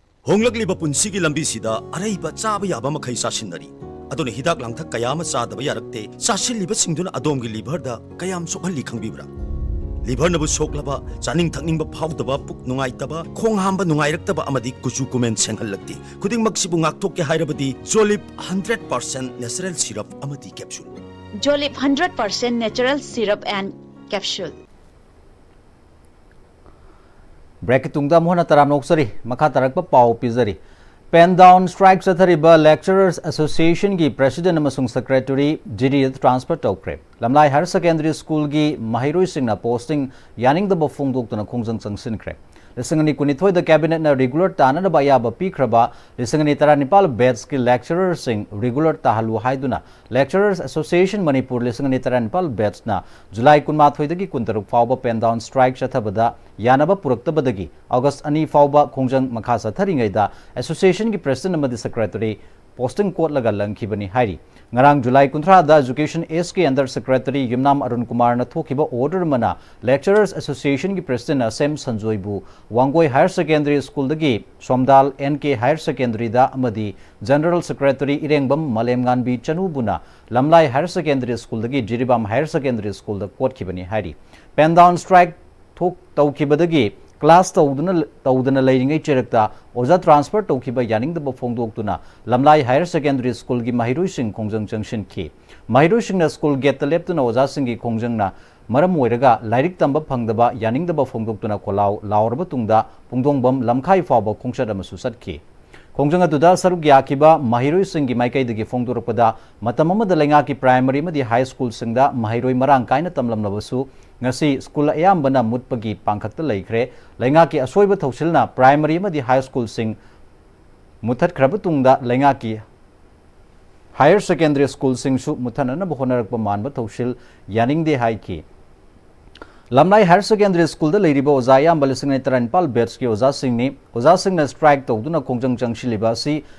ꯍꯣꯡꯂꯛꯂꯤꯕ ꯄꯨꯟꯁꯤꯒꯤ ꯂꯝꯕꯤꯁꯤꯗ ꯑꯔꯩꯕ ꯆꯥꯕ ꯌꯥꯕ ꯃꯈꯩ ꯆꯥꯁꯤꯟꯅꯔꯤ꯫ ꯑꯗꯨꯅ ꯍꯤꯗꯥꯛ ꯂꯥꯡꯊꯛ ꯀꯌꯥ ꯑꯃ ꯆꯥꯗꯕ ꯌꯥꯔꯛꯇꯦ꯫ ꯆꯥꯁꯤꯜꯂꯤꯕꯁꯤꯡꯗꯨꯅ ꯑꯗꯣꯝꯒꯤ ꯂꯤꯚꯔꯗ ꯀꯌꯥꯝ ꯁꯣꯛꯍꯜꯂꯤ ꯈꯪꯕꯤꯕ꯭ꯔꯥ? ꯂꯤꯚꯔꯅꯕꯨ ꯁꯣꯛꯂꯕ, ꯆꯥꯅꯤꯡ ꯊꯛꯅꯤꯡꯕ ꯐꯥꯎꯗꯕ, ꯄꯨꯛ ꯅꯨꯡꯉꯥꯏꯇꯕ, ꯈꯣꯡ ꯍꯥꯝꯕ ꯅꯨꯡꯉꯥꯏꯔꯛꯇꯕ ꯑꯃꯗꯤ ꯀꯨꯆꯨ ꯀꯨꯃꯦꯟ ꯁꯦꯡꯍꯜꯂꯛꯇꯦ꯫ ꯈꯨꯗꯤꯡꯃꯛꯁꯤꯕꯨ ꯉꯥꯛꯊꯣꯛꯀꯦ ꯍꯥꯏꯔꯕꯗꯤ ꯖꯣꯂꯤꯞ ꯍꯟꯗ꯭ꯔꯦꯠ ꯄꯥꯔꯁꯦꯟ ꯅꯦꯆꯔꯦꯜ ꯁꯤꯔꯞ ꯑꯃꯗꯤ capsule. Jolip hundred percent natural syrup and capsule. ꯕ꯭ꯔꯦꯛꯀꯤ ꯇꯨꯡꯗ ꯑꯃꯨꯛ ꯍꯟꯅ ꯇꯔꯥꯝꯅ ꯑꯣꯛꯆꯔꯤ꯫ ꯃꯈꯥ ꯇꯥꯔꯛꯄ ꯄꯥꯎ ꯄꯤꯖꯔꯤ꯫ ꯄꯦꯟ ꯗꯥꯎꯟ ꯁ꯭ꯇ꯭ꯔꯥꯏꯛ ꯆꯠꯊꯔꯤꯕ ꯂꯦꯛꯆꯔꯔꯁ ꯑꯦꯁꯣꯁꯤꯌꯦꯁꯟꯒꯤ ꯄ꯭ꯔꯦꯁꯤꯗꯦꯟꯠ ꯑꯃꯁꯨꯡ ꯁꯦꯀ꯭ꯔꯦꯇꯔꯤ ꯖꯤꯔꯤꯗ ꯇ꯭ꯔꯥꯟꯁꯐꯔ ꯇꯧꯈ꯭ꯔꯦ꯫ ꯂꯝꯂꯥꯏ ꯍꯥꯌꯔ ꯁꯦꯀꯦꯟꯗꯔꯤ ꯁ꯭ꯀꯨꯜꯒꯤ ꯃꯍꯩꯔꯣꯏꯁꯤꯡꯅ ꯄꯣꯁꯇꯤꯡ ꯌꯥꯅꯤꯡꯗꯕ ꯐꯣꯡꯗꯣꯛꯇꯨꯅ ꯈꯣꯡꯖꯪ ꯆꯪꯁꯤꯟꯈ꯭ꯔꯦ꯫ ꯂꯤꯁꯤꯡ ꯑꯅꯤ ꯀꯨꯟꯅꯤꯊꯣꯏꯗ ꯀꯦꯕꯤꯅꯦꯠꯅ ꯔꯤꯒꯨꯂꯔ ꯇꯥꯅꯅꯕ ꯑꯌꯥꯕ ꯄꯤꯈ꯭ꯔꯕ ꯂꯤꯁꯤꯡ ꯑꯅꯤ ꯇꯔꯥꯅꯤꯄꯥꯜ ꯕꯦꯠꯁꯀꯤ ꯂꯦꯛꯆꯔꯔꯁꯤꯡ ꯔꯤꯒꯨꯂꯔ ꯇꯥꯍꯜꯂꯨ ꯍꯥꯏꯗꯨꯅ ꯂꯦꯛꯆꯔꯔꯁ ꯑꯦꯁꯣꯁꯤꯌꯦꯁꯟ ꯃꯅꯤꯄꯨꯔ ꯂꯤꯁꯤꯡ ꯑꯅꯤ ꯇꯔꯥꯅꯤꯄꯥꯜ ꯕꯦꯠꯁꯅ ꯖꯨꯂꯥꯏ ꯀꯨꯟꯃꯥꯊꯣꯏꯗꯒꯤ ꯀꯨꯟꯇꯔꯨꯛ ꯐꯥꯎꯕ ꯄꯦꯟ ꯗꯥꯎꯟ ꯁ꯭ꯇ꯭ꯔꯥꯏꯛ ꯆꯠꯊꯕꯗ ꯌꯥꯅꯕ ꯄꯨꯔꯛꯇꯕꯗꯒꯤ ꯑꯣꯒꯁ ꯑꯅꯤ ꯐꯥꯎꯕ ꯈꯣꯡꯖꯪ ꯃꯈꯥ ꯆꯠꯊꯔꯤꯉꯩꯗ ꯑꯦꯁꯣꯁꯤꯌꯦꯁꯟꯒꯤ ꯄ꯭ꯔꯦꯁꯤꯗꯦꯟꯠ ꯑꯃꯗꯤ ꯁꯦꯀ꯭ꯔꯦꯇꯔꯤ ꯄꯣꯁꯇꯤꯡ ꯀꯣꯠꯂꯒ ꯂꯪꯈꯤꯕꯅꯤ ꯍꯥꯏꯔꯤ꯫ ꯉꯔꯥꯡ ꯖꯨꯂꯥꯏ ꯀꯨꯟꯊ꯭ꯔꯥꯗ ꯑꯦꯖꯨꯀꯦꯁꯟ ꯑꯦꯁꯀꯤ ꯑꯟꯗꯔ ꯁꯦꯀ꯭ꯔꯦꯇꯔꯤ ꯌꯨꯝꯅꯥꯝ ꯑꯔꯨꯟ ꯀꯨꯃꯥꯔꯅ ꯊꯣꯛꯈꯤꯕ ꯑꯣꯔꯗꯔ ꯑꯃꯅ ꯂꯦꯛꯆꯔꯔꯁ ꯑꯦꯁꯣꯁꯤꯌꯦꯁꯟꯒꯤ ꯄ꯭ꯔꯦꯁꯤꯗꯦꯟꯠ ꯑꯁꯦꯝ ꯁꯟꯖꯣꯏꯕꯨ ꯋꯥꯡꯒꯣꯏ ꯍꯥꯌꯔ ꯁꯦꯀꯦꯟꯗꯔꯤ ꯁ꯭ꯀꯨꯜꯗꯒꯤ ꯁꯣꯝꯗꯥꯜ ꯑꯦꯟ ꯀꯦ ꯍꯥꯌꯔ ꯁꯦꯀꯦꯟꯗꯔꯤꯗ ꯑꯃꯗꯤ ꯖꯦꯅꯔꯦꯜ ꯁꯦꯀ꯭ꯔꯦꯇꯔꯤ ꯏꯔꯦꯡꯕꯝ ꯃꯥꯂꯦꯝꯉꯥꯟꯕꯤ ꯆꯅꯨꯕꯨꯅ ꯂꯝꯂꯥꯏ ꯍꯥꯌꯔ ꯁꯦꯀꯦꯟꯗꯔꯤ ꯁ꯭ꯀꯨꯜꯗꯒꯤ ꯖꯤꯔꯤꯕꯥꯝ ꯍꯥꯌꯔ ꯁꯦꯀꯦꯟꯗꯔꯤ ꯁ꯭ꯀꯨꯜꯗ ꯀꯣꯠꯈꯤꯕꯅꯤ ꯍꯥꯏꯔꯤ꯫ ꯄꯦꯟ ꯗꯥꯎꯟ ꯁ꯭ꯇ꯭ꯔꯥꯏꯛ ꯊꯣꯛ-, ꯇꯧꯈꯤꯕꯗꯒꯤ ꯀ꯭ꯂꯥꯁ ꯇꯧꯗꯨꯅ, ꯇꯧꯗꯅ ꯂꯩꯔꯤꯉꯩ ꯆꯩꯔꯛꯇ ꯑꯣꯖꯥ ꯇ꯭ꯔꯥꯟꯁꯐꯔ ꯇꯧꯈꯤꯕ ꯌꯥꯅꯤꯡꯗꯕ ꯐꯣꯡꯗꯣꯛꯇꯨꯅ ꯂꯝꯂꯥꯏ ꯍꯥꯌꯔ ꯁꯦꯀꯦꯟꯗꯔꯤ ꯁ꯭ꯀꯨꯜꯒꯤ ꯃꯍꯩꯔꯣꯏꯁꯤꯡ ꯈꯣꯡꯖꯪ ꯆꯪꯁꯤꯟꯈꯤ꯫ ꯃꯍꯩꯔꯣꯏꯁꯤꯡꯅ ꯁ꯭ꯀꯨꯜ ꯒꯦꯠꯇ ꯂꯦꯞꯇꯨꯅ ꯑꯣꯖꯥꯁꯤꯡꯒꯤ ꯈꯣꯡꯖꯪꯅ ꯃꯔꯝ ꯑꯣꯏꯔꯒ ꯂꯥꯏꯔꯤꯛ ꯇꯝꯕ ꯐꯪꯗꯕ ꯌꯥꯅꯤꯡꯗꯕ ꯐꯣꯡꯗꯣꯛꯇꯨꯅ ꯈꯣꯜꯂꯥꯎ ꯂꯥꯎꯔꯕ ꯇꯨꯡꯗ ꯄꯨꯡꯗꯣꯡꯕꯝ ꯂꯝꯈꯥꯏ ꯐꯥꯎꯕ ꯈꯣꯡꯆꯠ ꯑꯃꯁꯨ ꯆꯠꯈꯤ꯫ ꯈꯣꯡꯖꯪ ꯑꯗꯨꯗ ꯁꯔꯨꯛ ꯌꯥꯈꯤꯕ ꯃꯍꯩꯔꯣꯏꯁꯤꯡꯒꯤ ꯃꯥꯏꯀꯩꯗꯒꯤ ꯐꯣꯡꯗꯣꯔꯛꯄꯗ, ꯃꯇꯝ ꯑꯃꯗ ꯂꯩꯉꯥꯛꯀꯤ ꯄ꯭ꯔꯥꯏꯃꯔꯤ ꯑꯃꯗꯤ ꯍꯥꯏ ꯁ꯭ꯀꯨꯜꯁꯤꯡꯗ ꯃꯍꯩꯔꯣꯏ ꯃꯔꯥꯡ ꯀꯥꯏꯅ ꯇꯝꯂꯝꯂꯕꯁꯨ, ꯉꯁꯤ ꯁ꯭ꯀꯨꯜ ꯑꯌꯥꯝꯕꯅ ꯃꯨꯠꯄꯒꯤ ꯄꯥꯡꯈꯛꯇ ꯂꯩꯈ꯭ꯔꯦ꯫ ꯂꯩꯉꯥꯛꯀꯤ ꯑꯁꯣꯏꯕ ꯊꯧꯁꯤꯜꯅ ꯄ꯭ꯔꯥꯏꯃꯔꯤ ꯑꯃꯗꯤ ꯍꯥꯏ ꯁ꯭ꯀꯨꯜꯁꯤꯡ ꯃꯨꯠꯊꯠꯈ꯭ꯔꯕ ꯇꯨꯡꯗ, ꯂꯩꯉꯥꯛꯀꯤ ꯍꯥꯌꯔ ꯁꯦꯀꯦꯟꯗꯔꯤ ꯁ꯭ꯀꯨꯜꯁꯤꯡꯁꯨ ꯃꯨꯠꯊꯅꯅꯕ ꯍꯣꯠꯅꯔꯛꯄ ꯃꯥꯟꯕ ꯊꯧꯁꯤꯜ ꯌꯥꯅꯤꯡꯗꯦ ꯍꯥꯏꯈꯤ꯫ ꯂꯝꯂꯥꯏ ꯍꯥꯌꯔ ꯁꯦꯀꯦꯟꯗꯔꯤ ꯁ꯭ꯀꯨꯜꯗ ꯂꯩꯔꯤꯕ ꯑꯣꯖꯥ ꯑꯌꯥꯝꯕ ꯂꯤꯁꯤꯡ ꯑꯅꯤ ꯇꯔꯥꯅꯤꯄꯥꯜ ꯕꯦꯠꯁꯀꯤ ꯑꯣꯖꯥꯁꯤꯡꯅꯤ꯫ ꯑꯣꯖꯥꯁꯤꯡꯅ ꯁ꯭ꯇ꯭ꯔꯥꯏꯛ ꯇꯧꯗꯨꯅ ꯈꯣꯡꯖꯪ ꯆꯪꯁꯤꯜꯂꯤꯕ ꯑꯁꯤ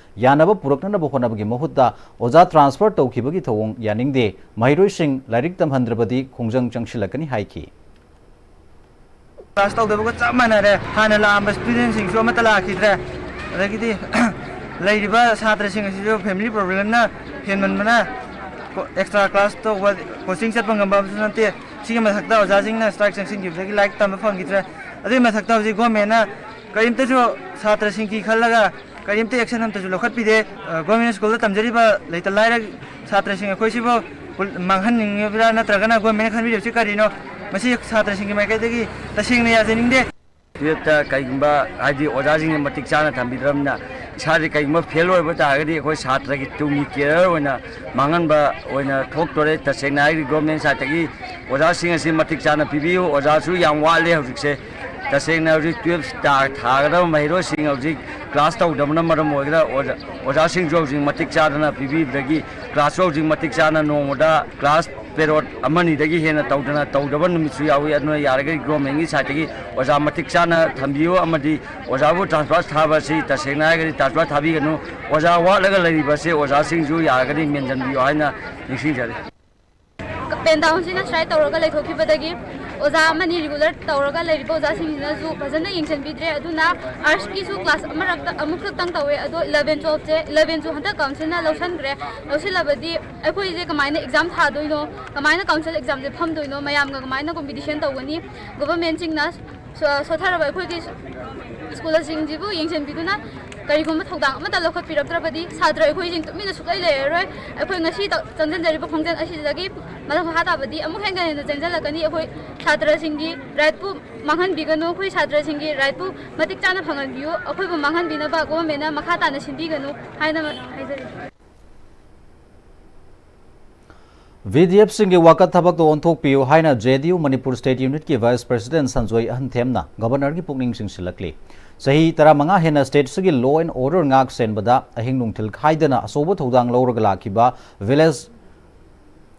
ꯌꯥꯅꯕ ꯄꯨꯔꯛꯅꯅꯕ ꯍꯣꯠꯅꯕꯒꯤ ꯃꯍꯨꯠꯇ ꯑꯣꯖꯥ ꯇ꯭ꯔꯥꯟꯁꯐꯔ ꯇꯧꯈꯤꯕꯒꯤ ꯊꯧꯑꯣꯡ ꯌꯥꯅꯤꯡꯗꯦ꯫ ꯃꯍꯩꯔꯣꯏꯁꯤꯡ ꯂꯥꯏꯔꯤꯛ ꯇꯝꯍꯟꯗ꯭ꯔꯕꯗꯤ ꯈꯣꯡꯖꯪ ꯆꯪꯁꯤꯜꯂꯛꯀꯅꯤ ꯍꯥꯏꯈꯤ꯫ ꯀ꯭ꯂꯥꯁ ꯇꯧꯗꯕꯒ ꯆꯞ ꯃꯥꯟꯅꯔꯦ꯫ ꯍꯥꯟꯅ ꯂꯥꯛꯑꯝꯕ ꯁ꯭ꯇꯨꯗꯦꯟꯁꯤꯡꯁꯨ ꯑꯃꯠꯇ ꯂꯥꯛꯈꯤꯗ꯭ꯔꯦ꯫ ꯑꯗꯒꯤꯗꯤ ꯂꯩꯔꯤꯕ ꯁꯥꯇ꯭ꯔꯁꯤꯡ ꯑꯁꯤꯁꯨ ꯐꯦꯃꯤꯂꯤ ꯄ꯭ꯔꯣꯕ꯭ꯂꯦꯝꯅ ꯍꯦꯟꯃꯟꯕꯅ ꯑꯦꯛꯁꯇ꯭ꯔꯥ ꯀ꯭ꯂꯥꯁ ꯇꯧꯕ, ꯀꯣꯆꯤꯡ ꯆꯠꯄ ꯉꯝꯕ ꯑꯃꯁꯨ ꯅꯠꯇꯦ꯫ ꯁꯤꯒꯤ ꯃꯊꯛꯇ ꯑꯣꯖꯥꯁꯤꯡꯅ ꯁ꯭ꯇ꯭ꯔꯥꯏꯛ ꯆꯪꯁꯤꯟꯈꯤꯕꯗꯒꯤ ꯂꯥꯏꯔꯤꯛ ꯇꯝꯕ ꯐꯪꯈꯤꯗ꯭ꯔꯦ꯫ ꯑꯗꯨꯒꯤ ꯃꯊꯛꯇ ꯍꯧꯖꯤꯛ ꯒꯣꯔꯃꯦꯟꯅ ꯀꯔꯤꯝꯇꯁꯨ ꯁꯥꯇ꯭ꯔꯁꯤꯡꯒꯤ ꯈꯜꯂꯒ ꯀꯔꯤꯝꯇ ꯑꯦꯛꯁꯟ ꯑꯃꯠꯇꯁꯨ ꯂꯧꯈꯠꯄꯤꯗꯦ꯫ ꯑ, ꯒꯣꯔꯃꯦꯟ ꯁ꯭ꯀꯨꯜꯗ ꯇꯝꯖꯔꯤꯕ ꯂꯩꯇ ꯂꯥꯏꯔ ꯁꯥꯇ꯭ꯔꯁꯤꯡ ꯑꯩꯈꯣꯏꯁꯤꯕꯨ ꯄꯨꯜ-, ꯃꯥꯡꯍꯟꯅꯤꯡꯉꯤꯕ꯭ꯔꯥ, ꯅꯠꯇ꯭ꯔꯒꯅ ꯒꯣꯔꯃꯦꯟꯅ ꯈꯟꯕꯤꯔꯤꯕꯁꯤ ꯀꯔꯤꯅꯣ? ꯃꯁꯤ ꯁꯥꯇ꯭ꯔꯁꯤꯡꯒꯤ ꯃꯥꯏꯀꯩꯗꯒꯤ ꯇꯁꯦꯡꯅ ꯌꯥꯖꯅꯤꯡꯗꯦ꯫ ꯇꯨꯌꯦꯜꯞꯇ ꯀꯩꯒꯨꯝꯕ, ꯍꯥꯏꯗꯤ, ꯑꯣꯖꯥꯁꯤꯡꯅ ꯃꯇꯤꯛ ꯆꯥꯅ ꯊꯝꯕꯤꯗ꯭ꯔꯕꯅꯤꯅ, ꯏꯁꯥꯁꯦ ꯀꯩꯒꯨꯝꯕ ꯐꯦꯜ ꯑꯣꯏꯕ ꯇꯥꯔꯒꯗꯤ ꯑꯩꯈꯣꯏ ꯁꯥꯇ꯭ꯔꯒꯤ ꯇꯨꯡꯒꯤ ꯀꯦꯔꯤꯌꯔ ꯑꯣꯏꯅ ꯃꯥꯡꯍꯟꯕ ꯑꯣꯏꯅ ꯊꯣꯛꯇꯣꯔꯦ꯫ ꯇꯁꯦꯡꯅ ꯍꯥꯏꯔꯗꯤ, ꯒꯣꯔꯃꯦꯟ ꯁꯥꯏꯠꯇꯒꯤ ꯑꯣꯖꯥꯁꯤꯡ ꯑꯁꯤ ꯃꯇꯤꯛ ꯆꯥꯅ ꯄꯤꯕꯤꯌꯨ꯫ ꯑꯣꯖꯥꯁꯨ ꯌꯥꯝ ꯋꯥꯠꯂꯦ ꯍꯧꯖꯤꯛꯁꯦ꯫ ꯇꯁꯦꯡꯅ ꯍꯧꯖꯤꯛ ꯇꯨꯌꯦꯜꯞ ꯊꯥ-, ꯊꯥꯒꯗꯕ ꯃꯍꯩꯔꯣꯏꯁꯤꯡ ꯍꯧꯖꯤꯛ ꯀ꯭ꯂꯥꯁ ꯇꯧꯗꯕꯅ ꯃꯔꯝ ꯑꯣꯏꯔꯒ ꯑꯣꯖꯥ-, ꯑꯣꯖꯥꯁꯤꯡꯁꯨ ꯍꯧꯖꯤꯛ ꯃꯇꯤꯛ ꯆꯥꯗꯅ ꯄꯤꯕꯤꯕꯗꯒꯤ ꯀ꯭ꯂꯥꯁꯁꯨ ꯍꯧꯖꯤꯛ ꯃꯇꯤꯛ ꯆꯥꯅ ꯅꯣꯡꯃꯗ ꯀ꯭ꯂꯥꯁ ꯄꯦꯔꯣꯠ ꯑꯃꯅꯤꯗꯒꯤ ꯍꯦꯟꯅ ꯇꯧꯗꯅ, ꯇꯧꯗꯕ ꯅꯨꯃꯤꯠꯁꯨ ꯌꯥꯎꯏ꯫ ꯑꯗꯨꯅ ꯌꯥꯔꯒꯗꯤ ꯒꯣꯔꯃꯦꯟꯒꯤ ꯁꯥꯏꯠꯇꯒꯤ ꯑꯣꯖꯥ ꯃꯇꯤꯛ ꯆꯥꯅ ꯊꯝꯕꯤꯌꯨ, ꯑꯃꯗꯤ ꯑꯣꯖꯥꯕꯨ ꯇ꯭ꯔꯥꯟꯁꯐꯔ ꯊꯥꯕ ꯑꯁꯤ ꯇꯁꯦꯡꯅ ꯍꯥꯏꯔꯒꯗꯤ ꯇ꯭ꯔꯥꯟꯁꯐꯔ ꯊꯥꯕꯤꯒꯅꯨ꯫ ꯑꯣꯖꯥ ꯋꯥꯠꯂꯒ ꯂꯩꯔꯤꯕ ꯑꯁꯤ ꯑꯣꯖꯥꯁꯤꯡꯁꯨ ꯌꯥꯔꯒꯗꯤ ꯃꯦꯟꯁꯤꯟꯕꯤꯌꯨ ꯍꯥꯏꯅ ꯅꯤꯡꯁꯤꯡꯖꯔꯤ꯫ ꯄꯦꯟꯗꯥꯎꯟꯁꯤꯅ ꯁ꯭ꯇ꯭ꯔꯥꯏꯛ ꯇꯧꯔꯒ ꯂꯩꯊꯣꯛꯈꯤꯕꯗꯒꯤ ꯑꯣꯖꯥ ꯑꯃꯅꯤ ꯔꯤꯒꯨꯂꯔ ꯇꯧꯔꯒ ꯂꯩꯔꯤꯕ ꯑꯣꯖꯥꯁꯤꯡꯁꯤꯅꯁꯨ ꯐꯖꯅ ꯌꯦꯡꯁꯤꯟꯕꯤꯗ꯭ꯔꯦ꯫ ꯑꯗꯨꯅ ꯑꯥꯔꯠꯁꯀꯤꯁꯨ ꯀ꯭ꯂꯥꯁ ꯑꯃꯔꯛꯇ, ꯑꯃꯨꯛꯈꯛꯇꯪ ꯇꯧꯋꯦ꯫ ꯑꯗꯣ ꯏꯂꯚꯦꯟ ꯇꯨꯌꯦꯜꯞꯁꯦ, ꯏꯂꯚꯦꯟꯁꯨ ꯍꯟꯗꯛ ꯀꯥꯎꯟꯁꯤꯜꯅ ꯂꯧꯁꯤꯟꯈ꯭ꯔꯦ꯫ ꯂꯧꯁꯤꯜꯂꯕꯗꯤ ꯑꯩꯈꯣꯏꯁꯦ ꯀꯃꯥꯏꯅ ꯑꯦꯛꯖꯥꯝ ꯊꯥꯗꯣꯏꯅꯣ? ꯀꯃꯥꯏꯅ ꯀꯥꯎꯟꯁꯤꯜ ꯑꯦꯛꯖꯥꯝꯁꯦ ꯐꯝꯗꯣꯏꯅꯣ? ꯃꯌꯥꯝꯒ ꯀꯃꯥꯏꯅ ꯀꯣꯝꯄꯤꯇꯤꯁꯟ ꯇꯧꯒꯅꯤ? ꯒꯣꯚꯔꯟꯃꯦꯟꯠꯁꯤꯡꯅ ꯁꯣ-, ꯁꯣꯠꯊꯔꯕ ꯑꯩꯈꯣꯏꯒꯤ ꯁ꯭ꯀꯨꯜꯁꯤꯡꯁꯤꯕꯨ ꯌꯦꯡꯁꯤꯟꯕꯤꯗꯨꯅ ꯀꯔꯤꯒꯨꯝꯕ ꯊꯧꯗꯥꯡ ꯑꯃꯠꯇ ꯂꯧꯈꯠꯄꯤꯔꯛꯇ꯭ꯔꯕꯗꯤ ꯁꯥꯇ꯭ꯔ ꯑꯩꯈꯣꯏꯁꯤꯡ ꯇꯨꯃꯤꯟꯅ ꯁꯨꯛꯂꯩ ꯂꯩꯔꯔꯣꯏ꯫ ꯑꯩꯈꯣꯏ ꯉꯁꯤ ꯇ-, ꯆꯪꯁꯤꯟꯖꯔꯤꯕ ꯈꯣꯡꯖꯪ ꯑꯁꯤꯗꯒꯤ ꯃꯈꯥ ꯇꯥꯕꯗꯤ ꯑꯃꯨꯛ ꯍꯦꯟꯅ ꯍꯦꯟꯅ ꯆꯪꯁꯤꯜꯂꯛꯀꯅꯤ꯫ ꯑꯩꯈꯣꯏ ꯁꯥꯇ꯭ꯔꯁꯤꯡꯒꯤ rightꯄꯨ ꯃꯥꯡꯍꯟꯕꯤꯒꯅꯨ, ꯑꯩꯈꯣꯏ ꯁꯥꯇ꯭ꯔꯁꯤꯡꯒꯤ rightꯄꯨ ꯃꯇꯤꯛ ꯆꯥꯅ ꯐꯪꯍꯟꯕꯤꯌꯨ꯫ ꯑꯩꯈꯣꯏꯕꯨ ꯃꯥꯡꯍꯟꯕꯤꯅꯕ governmentꯅ ꯃꯈꯥ ꯇꯥꯅ ꯁꯤꯟꯕꯤꯒꯅꯨ ꯍꯥꯏꯅ ꯍꯥꯏꯖꯔꯤ꯫ ꯚꯤꯗꯤꯑꯦꯐꯁꯤꯡꯒꯤ ꯋꯥꯀꯠ ꯊꯕꯛꯇ ꯑꯣꯟꯊꯣꯛꯄꯤꯌꯨ ꯍꯥꯏꯅ J N U Manipur state ꯌꯨꯅꯤꯠꯀꯤ ꯚꯥꯏꯁ ꯄ꯭ꯔꯁꯤꯗꯦꯟꯠ ꯁꯟꯖꯣꯏ ꯑꯍꯟꯊꯦꯝꯅ ꯒꯕꯔꯅꯔꯒꯤ ꯄꯨꯛꯅꯤꯡ ꯆꯤꯡꯁꯤꯜꯂꯛꯂꯤ꯫ ꯆꯍꯤ ꯇꯔꯥꯃꯉꯥ ꯍꯦꯟꯅ ꯁ꯭ꯇꯦꯠꯁꯤꯒꯤ law and order ꯉꯥꯛ ꯁꯦꯟꯕꯗ ꯑꯍꯤꯡ ꯅꯨꯡꯊꯤꯜ ꯈꯥꯏꯗꯅ ꯑꯆꯧꯕ ꯊꯧꯗꯥꯡ ꯂꯧꯔꯒ ꯂꯥꯛꯈꯤꯕ Village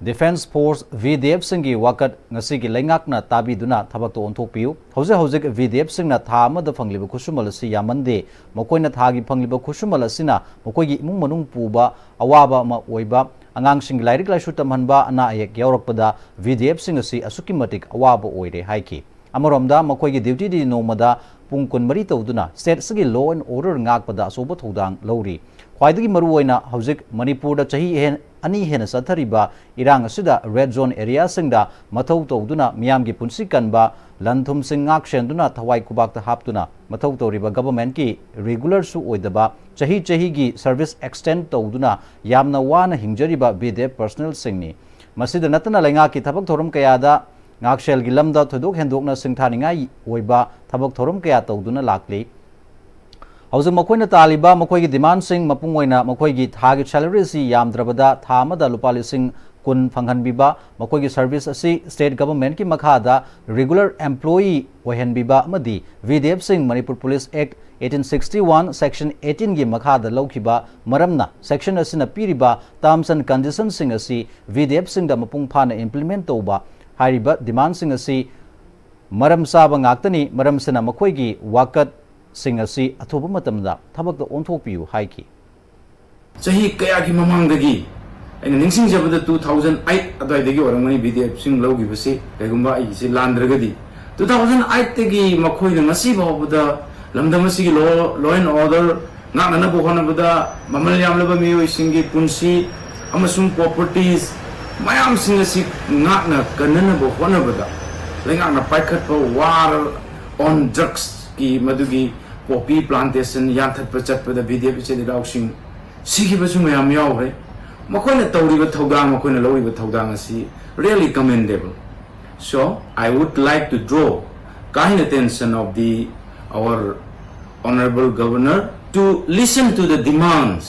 Defence Force, ꯚꯤꯗꯤꯑꯦꯐꯁꯤꯡꯒꯤ ꯋꯥꯀꯠ ꯉꯁꯤꯒꯤ ꯂꯩꯉꯥꯛꯅ ꯇꯥꯕꯤꯗꯨꯅ ꯊꯕꯛꯇ ꯑꯣꯟꯊꯣꯛꯄꯤꯌꯨ꯫ ꯍꯧꯖꯤꯛ ꯍꯧꯖꯤꯛ ꯚꯤꯗꯤꯑꯦꯐꯁꯤꯡꯅ ꯊꯥ ꯑꯃꯗ ꯐꯪꯂꯤꯕ ꯈꯨꯠꯁꯨꯃꯜ ꯑꯁꯤ ꯌꯥꯝꯃꯟꯗꯦ꯫ ꯃꯈꯣꯏꯅ ꯊꯥꯒꯤ ꯐꯪꯂꯤꯕ ꯈꯨꯠꯁꯨꯃꯜ ꯑꯁꯤꯅ ꯃꯈꯣꯏꯒꯤ ꯏꯃꯨꯡ ꯃꯅꯨꯡ ꯄꯨꯕ ꯑꯋꯥꯕ ꯑꯃ ꯑꯣꯏꯕ, ꯑꯉꯥꯡꯁꯤꯡꯒꯤ ꯂꯥꯏꯔꯤꯛ ꯂꯥꯏꯁꯨ ꯇꯝꯍꯟꯕ, ꯑꯅꯥ ꯑꯌꯦꯛ ꯌꯥꯎꯔꯛꯄꯗ ꯚꯤꯗꯤꯑꯦꯐꯁꯤꯡ ꯑꯁꯤ ꯑꯁꯨꯛꯀꯤ ꯃꯇꯤꯛ ꯑꯋꯥꯕ ꯑꯣꯏꯔꯦ ꯍꯥꯏꯈꯤ꯫ ꯑꯃꯔꯣꯝꯗ ꯃꯈꯣꯏꯒꯤ dutyꯗꯤ ꯅꯣꯡꯃꯗ ꯄꯨꯡ ꯀꯨꯟꯃꯔꯤ ꯇꯧꯗꯨꯅ ꯁ꯭ꯇꯦꯠꯁꯤꯒꯤ law and order ꯉꯥꯛꯄꯗ ꯑꯆꯧꯕ ꯊꯧꯗꯥꯡ ꯂꯧꯔꯤ꯫ ꯈ꯭ꯋꯥꯏꯗꯒꯤ ꯃꯔꯨꯑꯣꯏꯅ ꯍꯧꯖꯤꯛ ꯃꯅꯤꯄꯨꯔꯗ ꯆꯍꯤ ꯍꯦꯟ-, ꯑꯅꯤ ꯍꯦꯟꯅ ꯆꯠꯊꯔꯤꯕ ꯏꯔꯥꯡ ꯑꯁꯤꯗ red zone areaꯁꯤꯡꯗ ꯃꯊꯧ ꯇꯧꯗꯨꯅ ꯃꯤꯌꯥꯝꯒꯤ ꯄꯨꯟꯁꯤ ꯀꯟꯕ, ꯂꯟ ꯊꯨꯝꯁꯤꯡ ꯉꯥꯛ ꯁꯦꯟꯗꯨꯅ ꯊꯋꯥꯏ ꯈꯨꯕꯥꯛꯇ ꯍꯥꯞꯇꯨꯅ ꯃꯊꯧ ꯇꯧꯔꯤꯕ governmentꯀꯤ regularꯁꯨ ꯑꯣꯏꯗꯕ, ꯆꯍꯤ ꯆꯍꯤꯒꯤ service extend ꯇꯧꯗꯨꯅ ꯌꯥꯝꯅ ꯋꯥꯅ ꯍꯤꯡꯖꯔꯤꯕ ꯚꯤꯗꯤꯑꯦꯐ personnelꯁꯤꯡꯅꯤ꯫ ꯃꯁꯤꯗ ꯅꯠꯇꯅ ꯂꯩꯉꯥꯛꯀꯤ ꯊꯕꯛ ꯊꯧꯔꯝ ꯀꯌꯥꯗ ꯉꯥꯛꯁꯦꯜꯒꯤ ꯂꯝꯗ ꯊꯣꯏꯗꯣꯛ ꯍꯦꯟꯗꯣꯛꯅ ꯁꯤꯡꯊꯥꯅꯤꯡꯉꯥꯏ ꯑꯣꯏꯕ ꯊꯕꯛ ꯊꯧꯔꯝ ꯀꯌꯥ ꯇꯧꯗꯨꯅ ꯂꯥꯛꯂꯤ꯫ ꯍꯧꯖꯤꯛ ꯃꯈꯣꯏꯅ ꯇꯥꯜꯂꯤꯕ ꯃꯈꯣꯏꯒꯤ demandꯁꯤꯡ, ꯃꯄꯨꯡ ꯑꯣꯏꯅ ꯃꯈꯣꯏꯒꯤ ꯊꯥꯒꯤ salary ꯑꯁꯤ ꯌꯥꯝꯗ꯭ꯔꯕꯗ ꯊꯥ ꯑꯃꯗ ꯂꯨꯄꯥ ꯂꯤꯁꯤꯡ ꯀꯨꯟ ꯐꯪꯍꯟꯕꯤꯕ, ꯃꯈꯣꯏꯒꯤ service ꯑꯁꯤ state governmentꯀꯤ ꯃꯈꯥꯗ regular employee ꯑꯣꯏꯍꯟꯕꯤꯕ ꯑꯃꯗꯤ ꯚꯤꯗꯤꯑꯦꯐꯁꯤꯡ Manipur Police Act eighteen sixty one section eighteen ꯒꯤ ꯃꯈꯥꯗ ꯂꯧꯈꯤꯕ ꯃꯔꯝꯅ section ꯑꯁꯤꯅ ꯄꯤꯔꯤꯕ terms and conditionꯁꯤꯡ ꯑꯁꯤ ꯚꯤꯗꯤꯑꯦꯐꯁꯤꯡꯗ ꯃꯄꯨꯡ ꯐꯥꯅ implement ꯇꯧꯕ ꯍꯥꯏꯔꯤꯕ demandꯁꯤꯡ ꯑꯁꯤ ꯃꯔꯝ ꯆꯥꯕ ꯉꯥꯛꯇꯅꯤ, ꯃꯔꯝꯁꯤꯅ ꯃꯈꯣꯏꯒꯤ ꯋꯥꯀꯠꯁꯤꯡ ꯑꯁꯤ ꯑꯊꯨꯕ ꯃꯇꯝꯗ ꯊꯕꯛꯇ ꯑꯣꯟꯊꯣꯛꯄꯤꯌꯨ ꯍꯥꯏꯈꯤ꯫ ꯆꯍꯤ ꯀꯌꯥꯒꯤ ꯃꯃꯥꯡꯗꯒꯤ ꯑꯩꯅ ꯅꯤꯡꯁꯤꯡꯖꯕꯗ two thousand eight ꯑꯗꯨꯋꯥꯏꯗꯒꯤ ꯑꯣꯏꯔꯝꯒꯅꯤ ꯚꯤꯗꯤꯑꯦꯐꯁꯤꯡ ꯂꯧꯈꯤꯕꯁꯤ, ꯀꯩꯒꯨꯝꯕ ꯑꯩꯒꯤꯁꯤ ꯂꯥꯟꯗ꯭ꯔꯒꯗꯤ꯫ Two thousand eight ꯇꯒꯤ ꯃꯈꯣꯏꯅ ꯉꯁꯤ ꯐꯥꯎꯕꯗ ꯂꯝꯗꯝ ꯑꯁꯤꯒꯤ law, law and order ꯉꯥꯛꯅꯅꯕ ꯍꯣꯠꯅꯕꯗ, ꯃꯃꯜ ꯌꯥꯝꯂꯕ ꯃꯤꯑꯣꯏꯁꯤꯡꯒꯤ ꯄꯨꯟꯁꯤ ꯑꯃꯁꯨꯡ properties ꯃꯌꯥꯝꯁꯤꯡ ꯑꯁꯤ ꯉꯥꯛꯅ ꯀꯟꯅꯅꯕ ꯍꯣꯠꯅꯕꯗ ꯂꯩꯉꯥꯛꯅ ꯄꯥꯏꯈꯠꯄ war on drugsꯀꯤ ꯃꯗꯨꯒꯤ ꯄꯣꯄꯤ ꯄ꯭ꯂꯥꯟꯇꯦꯁꯟ ꯌꯥꯟꯊꯠꯄ ꯆꯠꯄꯗ ꯕꯤ ꯗꯤ ꯑꯦꯐ ꯏꯆꯤꯜ ꯏꯅꯥꯎꯁꯤꯡ ꯁꯤꯈꯤꯕꯁꯨ ꯃꯌꯥꯝ ꯌꯥꯎꯈ꯭ꯔꯦ꯫ ꯃꯈꯣꯏꯅ ꯇꯧꯔꯤꯕ ꯊꯧꯗꯥꯡ, ꯃꯈꯣꯏꯅ ꯂꯧꯔꯤꯕ ꯊꯧꯗꯥꯡ ꯑꯁꯤ really commendable. So I would like to draw kind attention of the our honorable governor to listen to the demands.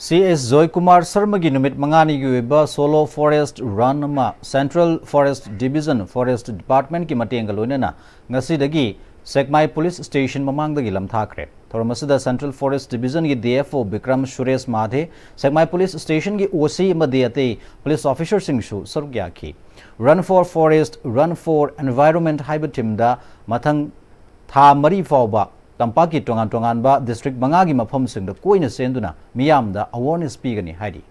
C S Joykumar ꯁꯔꯃꯒꯤ ꯅꯨꯃꯤꯠ ꯃꯉꯥꯅꯤꯒꯤ ꯑꯣꯏꯕ ꯁꯣꯂꯣ ꯐꯣꯔꯦꯁꯠ ꯔꯟ ꯑꯃ ꯁꯦꯟꯇ꯭ꯔꯦꯜ ꯐꯣꯔꯦꯁꯠ ꯗꯤꯕꯤꯖꯟ ꯐꯣꯔꯦꯁꯠ ꯗꯤꯄꯥꯔꯠꯃꯦꯟꯠꯀꯤ ꯃꯇꯦꯡꯒ ꯂꯣꯏꯅꯅ ꯉꯁꯤꯗꯒꯤ ꯁꯦꯛꯃꯥꯏ ꯄꯨꯂꯤꯁ ꯁ꯭ꯇꯦꯁꯟ ꯃꯃꯥꯡꯗꯒꯤ ꯂꯝꯊꯥꯈ꯭ꯔꯦ꯫ ꯊꯧꯔꯝ ꯑꯁꯤꯗ ꯁꯦꯟꯇ꯭ꯔꯦꯜ ꯐꯣꯔꯦꯁꯠ ꯗꯤꯕꯤꯖꯟꯒꯤ D F O Bikram Suresh Madhe, Sekmai police ꯁ꯭ꯇꯦꯁꯟꯒꯤ ꯑꯣ ꯁꯤ ꯑꯃꯗꯤ ꯑꯇꯩ ꯄꯨꯂꯤꯁ ꯑꯣꯐꯤꯁꯔꯁꯤꯡꯁꯨ ꯁꯔꯨꯛ ꯌꯥꯈꯤ꯫ Run for Forest, Run for Environment ꯍꯥꯏꯕ ꯊꯤꯝꯗ ꯃꯊꯪ ꯊꯥ ꯃꯔꯤ ꯐꯥꯎꯕ ꯇꯝꯄꯥꯛꯀꯤ ꯇꯣꯉꯥꯟ ꯇꯣꯉꯥꯟꯕ ꯗꯤꯁꯇ꯭ꯔꯤꯛ ꯃꯉꯥꯒꯤ ꯃꯐꯝꯁꯤꯡꯗ ꯀꯣꯏꯅ ꯆꯦꯟꯗꯨꯅ ꯃꯤꯌꯥꯝꯗ ꯑꯋꯥꯔꯅꯦꯁ ꯄꯤꯒꯅꯤ ꯍꯥꯏꯔꯤ꯫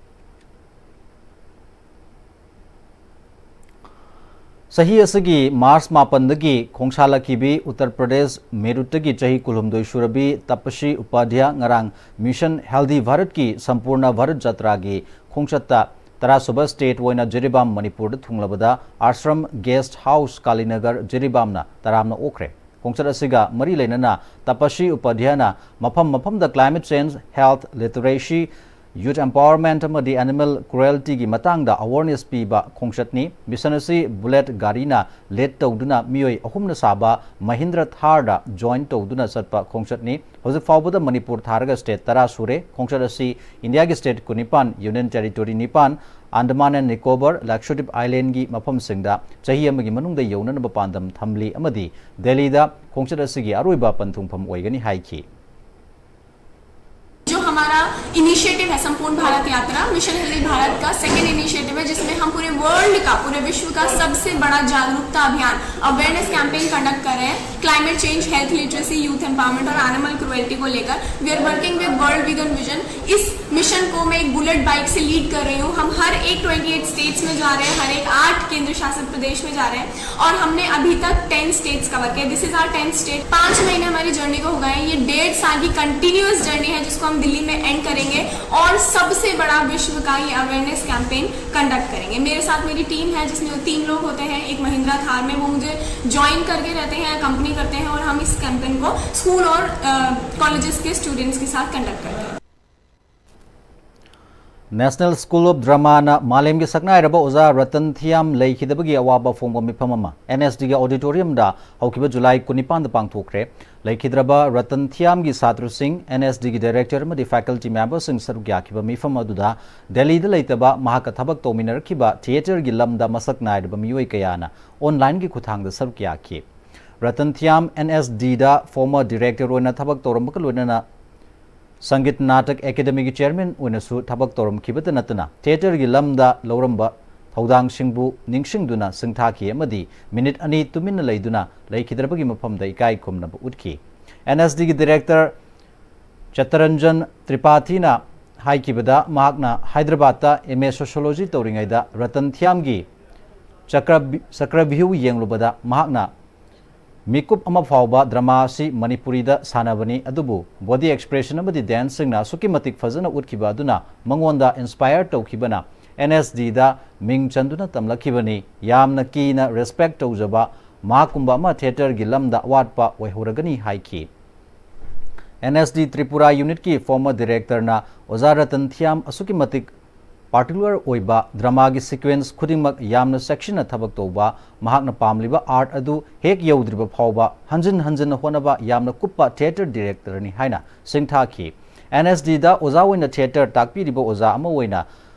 ꯆꯍꯤ ꯑꯁꯤꯒꯤ ꯃꯥꯔꯆ ꯃꯥꯄꯟꯗꯒꯤ ꯈꯣꯡꯁꯥꯜꯂꯛꯈꯤꯕꯤ ꯎꯠꯇꯔ ꯄ꯭ꯔꯗꯦꯁ ꯃꯦꯔꯨꯠꯇꯒꯤ ꯆꯍꯤ ꯀꯨꯟꯍꯨꯝꯗꯣꯏ ꯁꯨꯔꯕꯤ ꯇꯄꯁꯤ ꯎꯄꯥꯙ꯭ꯌꯥ ꯉꯔꯥꯡ ꯃꯤꯁꯟ ꯍꯦꯜꯗꯤ ꯚꯥꯔꯠꯀꯤ ꯁꯝꯄꯨꯔꯅ ꯚꯥꯔꯠ ꯖꯇ꯭ꯔꯥꯒꯤ ꯈꯣꯡꯆꯠꯇ ꯇꯔꯥꯁꯨꯕ ꯁ꯭ꯇꯦꯠ ꯑꯣꯏꯅ ꯖꯤꯔꯤꯕꯥꯝ ꯃꯅꯤꯄꯨꯔꯗ ꯊꯨꯡꯂꯕꯗ ꯑꯥꯁ꯭ꯔꯝ ꯒꯦꯁꯠ ꯍꯥꯎꯁ ꯀꯥꯂꯤꯅꯒꯔ ꯖꯤꯔꯤꯕꯥꯝꯅ ꯇꯔꯥꯝꯅ ꯑꯣꯛꯈ꯭ꯔꯦ꯫ ꯈꯣꯡꯆꯠ ꯑꯁꯤꯒ ꯃꯔꯤ ꯂꯩꯅꯅ ꯇꯄꯁꯤ ꯎꯄꯥꯙ꯭ꯌꯥꯅ ꯃꯐꯝ ꯃꯐꯝꯗ climate change, health literacy, youth empowerment ꯑꯃꯗꯤ animal crueltyꯒꯤ ꯃꯇꯥꯡꯗ ꯑꯋꯥꯔꯅꯦꯁ ꯄꯤꯕ ꯈꯣꯡꯆꯠꯅꯤ꯫ ꯃꯤꯁꯟ ꯑꯁꯤ ꯕꯨꯂꯦꯠ ꯒꯥꯔꯤꯅ ꯂꯤꯗ ꯇꯧꯗꯨꯅ ꯃꯤꯑꯣꯏ ꯑꯍꯨꯝꯅ ꯁꯥꯕ ꯃꯍꯤꯟꯗ꯭ꯔ ꯊꯥꯔꯗ ꯖꯣꯏꯟ ꯇꯧꯗꯨꯅ ꯆꯠꯄ ꯈꯣꯡꯆꯠꯅꯤ꯫ ꯍꯧꯖꯤꯛ ꯐꯥꯎꯕꯗ ꯃꯅꯤꯄꯨꯔ ꯊꯥꯔꯒ ꯁ꯭ꯇꯦꯠ ꯇꯔꯥ ꯁꯨꯔꯦ꯫ ꯈꯣꯡꯆꯠ ꯑꯁꯤ ꯏꯟꯗꯤꯌꯥꯒꯤ ꯁ꯭ꯇꯦꯠ ꯀꯨꯟꯅꯤꯄꯥꯟ, ꯌꯨꯅꯤꯌꯟ ꯇꯦꯔꯤꯇꯣꯔꯤ ꯅꯤꯄꯥꯟ, ꯑꯟꯗꯃꯥꯟ ꯑꯦꯟ ꯅꯤꯀꯣꯕꯔ, ꯂꯛꯁꯗꯤꯞ ꯑꯥꯏꯂꯦꯟꯒꯤ ꯃꯐꯝꯁꯤꯡꯗ ꯆꯍꯤ ꯑꯃꯒꯤ ꯃꯅꯨꯡꯗ ꯌꯧꯅꯅꯕ ꯄꯥꯟꯗꯝ ꯊꯝꯂꯤ ꯑꯃꯗꯤ ꯗꯦꯜꯂꯤꯗ ꯈꯣꯡꯆꯠ ꯑꯁꯤꯒꯤ ꯑꯔꯣꯏꯕ ꯄꯟꯊꯨꯡꯐꯝ ꯑꯣꯏꯒꯅꯤ ꯍꯥꯏꯈꯤ꯫ जो हमारा इनिशिएटिव है संपूर्ण भारत यात्रा, मिशन हेल्दी भारत का सेकेंड इनिशिएटिव है, जिसमें हम पूरे वर्ल्ड का, पूरे विश्व का सबसे बड़ा जागरूकता अभियान, अवेयरनेस कैंपेन कंडक्ट कर रहे हैं। Climate change, health literacy, youth empowerment और एनिमल क्रुएल्टी को लेकर we are working with World Vegan Vision। इस मिशन को मैं एक बुलेट बाइक से लीड कर रही हूँ। हम हर एक ट्वेंटी एट स्टेट्स में जा रहे हैं, हर एक आठ केंद्र शासित प्रदेश में जा रहे हैं और हमने अभी तक टेन स्टेट्स कवर किया। This is our tenth state. पाँच महीने हमारी जर्नी को हो गए हैं। ये डेढ़ साल की कंटिन्यूअस जर्नी है, जिसको हम दिल्ली एंड करेंगे और सबसे बड़ा विश्व का ये अवेयरनेस कैंपेन कंडक्ट करेंगे। मेरे साथ मेरी टीम है, जिसमें तीन लोग होते हैं। एक महिंद्रा थार में वो मुझे ज्वाइन करके रहते हैं, अकम्पनी करते हैं और हम इस कैंपेन को स्कूल और कॉलेजेस के स्टूडेंट्स के साथ कंडक्ट करते हैं। National School of Dramaꯅ ꯃꯥꯂꯦꯝꯒꯤ ꯁꯛꯅꯥꯏꯔꯕ ꯑꯣꯖꯥ ꯔꯇꯟ ꯊꯤꯌꯥꯝ ꯂꯩꯈꯤꯗꯕꯒꯤ ꯑꯋꯥꯕ ꯐꯣꯡꯕ ꯃꯤꯐꯝ ꯑꯃ NSDꯒꯤ auditoriumꯗ ꯍꯧꯈꯤꯕ July ꯀꯨꯟꯅꯤꯄꯥꯟꯗ ꯄꯥꯡꯊꯣꯛꯈ꯭ꯔꯦ꯫ ꯂꯩꯈꯤꯗ꯭ꯔꯕ ꯔꯇꯟ ꯊꯤꯌꯥꯝꯒꯤ ꯁꯥꯇ꯭ꯔꯁꯤꯡ, NSDꯒꯤ director ꯑꯃꯗꯤ faculty memberꯁꯤꯡ ꯁꯔꯨꯛ ꯌꯥꯈꯤꯕ ꯃꯤꯐꯝ ꯑꯗꯨꯗ ꯗꯦꯜꯂꯤꯗ ꯂꯩꯇꯕ ꯃꯍꯥꯛꯀ ꯊꯕꯛ ꯇꯧꯃꯤꯟꯅꯔꯛꯈꯤꯕ theatreꯒꯤ ꯂꯝꯗ ꯃꯁꯛ ꯅꯥꯏꯔꯕ ꯃꯤꯑꯣꯏ ꯀꯌꯥꯅ onlineꯒꯤ ꯈꯨꯠꯊꯥꯡꯗ ꯁꯔꯨꯛ ꯌꯥꯈꯤ꯫ ꯔꯇꯟ ꯊꯤꯌꯥꯝ NSDꯗ former director ꯑꯣꯏꯅ ꯊꯕꯛ ꯇꯧꯔꯝꯕꯒ ꯂꯣꯏꯅꯅ ꯁꯪꯒꯤꯠ ꯅꯥꯇꯛ ꯑꯦꯀꯥꯗꯦꯃꯤꯒꯤ chairman ꯑꯣꯏꯅꯁꯨ ꯊꯕꯛ ꯇꯧꯔꯝꯈꯤꯕꯇ ꯅꯠꯇꯅ theatreꯒꯤ ꯂꯝꯗ ꯂꯧꯔꯝꯕ ꯊꯧꯗꯥꯡꯁꯤꯡꯕꯨ ꯅꯤꯡꯁꯤꯡꯗꯨꯅ ꯁꯤꯡꯊꯥꯈꯤ ꯑꯃꯗꯤ ꯃꯤꯅꯤꯠ ꯑꯅꯤ ꯇꯨꯃꯤꯟꯅ ꯂꯩꯗꯨꯅ ꯂꯩꯈꯤꯗ꯭ꯔꯕꯒꯤ ꯃꯐꯝꯗ ꯏꯀꯥꯏ ꯈꯨꯝꯅꯕ ꯎꯠꯈꯤ꯫ NSDꯒꯤ director ꯆꯇꯔꯟꯖꯟ ꯇ꯭ꯔꯤꯄꯥꯊꯤꯅ ꯍꯥꯏꯈꯤꯕꯗ, ꯃꯍꯥꯛꯅ ꯍꯥꯏꯗ꯭ꯔꯕꯥꯗꯇ MA Sociology ꯇꯧꯔꯤꯉꯩꯗ ꯔꯇꯟ ꯊꯤꯌꯥꯝꯒꯤ ꯆꯀ꯭ꯔ ꯆꯀ꯭ꯔꯚ꯭ꯌꯨ ꯌꯦꯡꯂꯨꯕꯗ ꯃꯍꯥꯛꯅ ꯃꯤꯀꯨꯞ ꯑꯃ ꯐꯥꯎꯕ drama ꯑꯁꯤ ꯃꯅꯤꯄꯨꯔꯤꯗ ꯁꯥꯟꯅꯕꯅꯤ, ꯑꯗꯨꯕꯨ body expression ꯑꯃꯗꯤ danceꯁꯤꯡꯅ ꯑꯁꯨꯛꯀꯤ ꯃꯇꯤꯛ ꯐꯖꯅ ꯎꯠꯈꯤꯕ ꯑꯗꯨꯅ ꯃꯉꯣꯟꯗ inspire ꯇꯧꯈꯤꯕꯅ NSDꯗ ꯃꯤꯡ ꯆꯟꯗꯨꯅ ꯇꯝꯂꯛꯈꯤꯕꯅꯤ꯫ ꯌꯥꯝꯅ ꯀꯤꯅ respect ꯇꯧꯖꯕ ꯃꯍꯥꯛꯀꯨꯝꯕ ꯑꯃ theatreꯒꯤ ꯂꯝꯗ ꯑꯋꯥꯠꯄ ꯑꯣꯏꯍꯧꯔꯒꯅꯤ ꯍꯥꯏꯈꯤ꯫ NSD Tripura unitꯀꯤ former directorꯅ ꯑꯣꯖꯥ ꯔꯇꯟ ꯊꯤꯌꯥꯝ ꯑꯁꯨꯛꯀꯤ ꯃꯇꯤꯛ particular ꯑꯣꯏꯕ, dramaꯒꯤ sequence ꯈꯨꯗꯤꯡꯃꯛ ꯌꯥꯝꯅ ꯆꯦꯛꯁꯤꯟꯅ ꯊꯕꯛ ꯇꯧꯕ, ꯃꯍꯥꯛꯅ ꯄꯥꯝꯂꯤꯕ art ꯑꯗꯨ ꯍꯦꯛ ꯌꯧꯗ꯭ꯔꯤꯕ ꯐꯥꯎꯕ ꯍꯟꯖꯤꯟ ꯍꯟꯖꯤꯟꯅ ꯍꯣꯠꯅꯕ ꯌꯥꯝꯅ ꯀꯨꯞꯄ theatre directorꯅꯤ ꯍꯥꯏꯅ ꯁꯤꯡꯊꯥꯈꯤ꯫ NSDꯗ ꯑꯣꯖꯥ ꯑꯣꯏꯅ theatre ꯇꯥꯛꯄꯤꯔꯤꯕ ꯑꯣꯖꯥ ꯑꯃ ꯑꯣꯏꯅ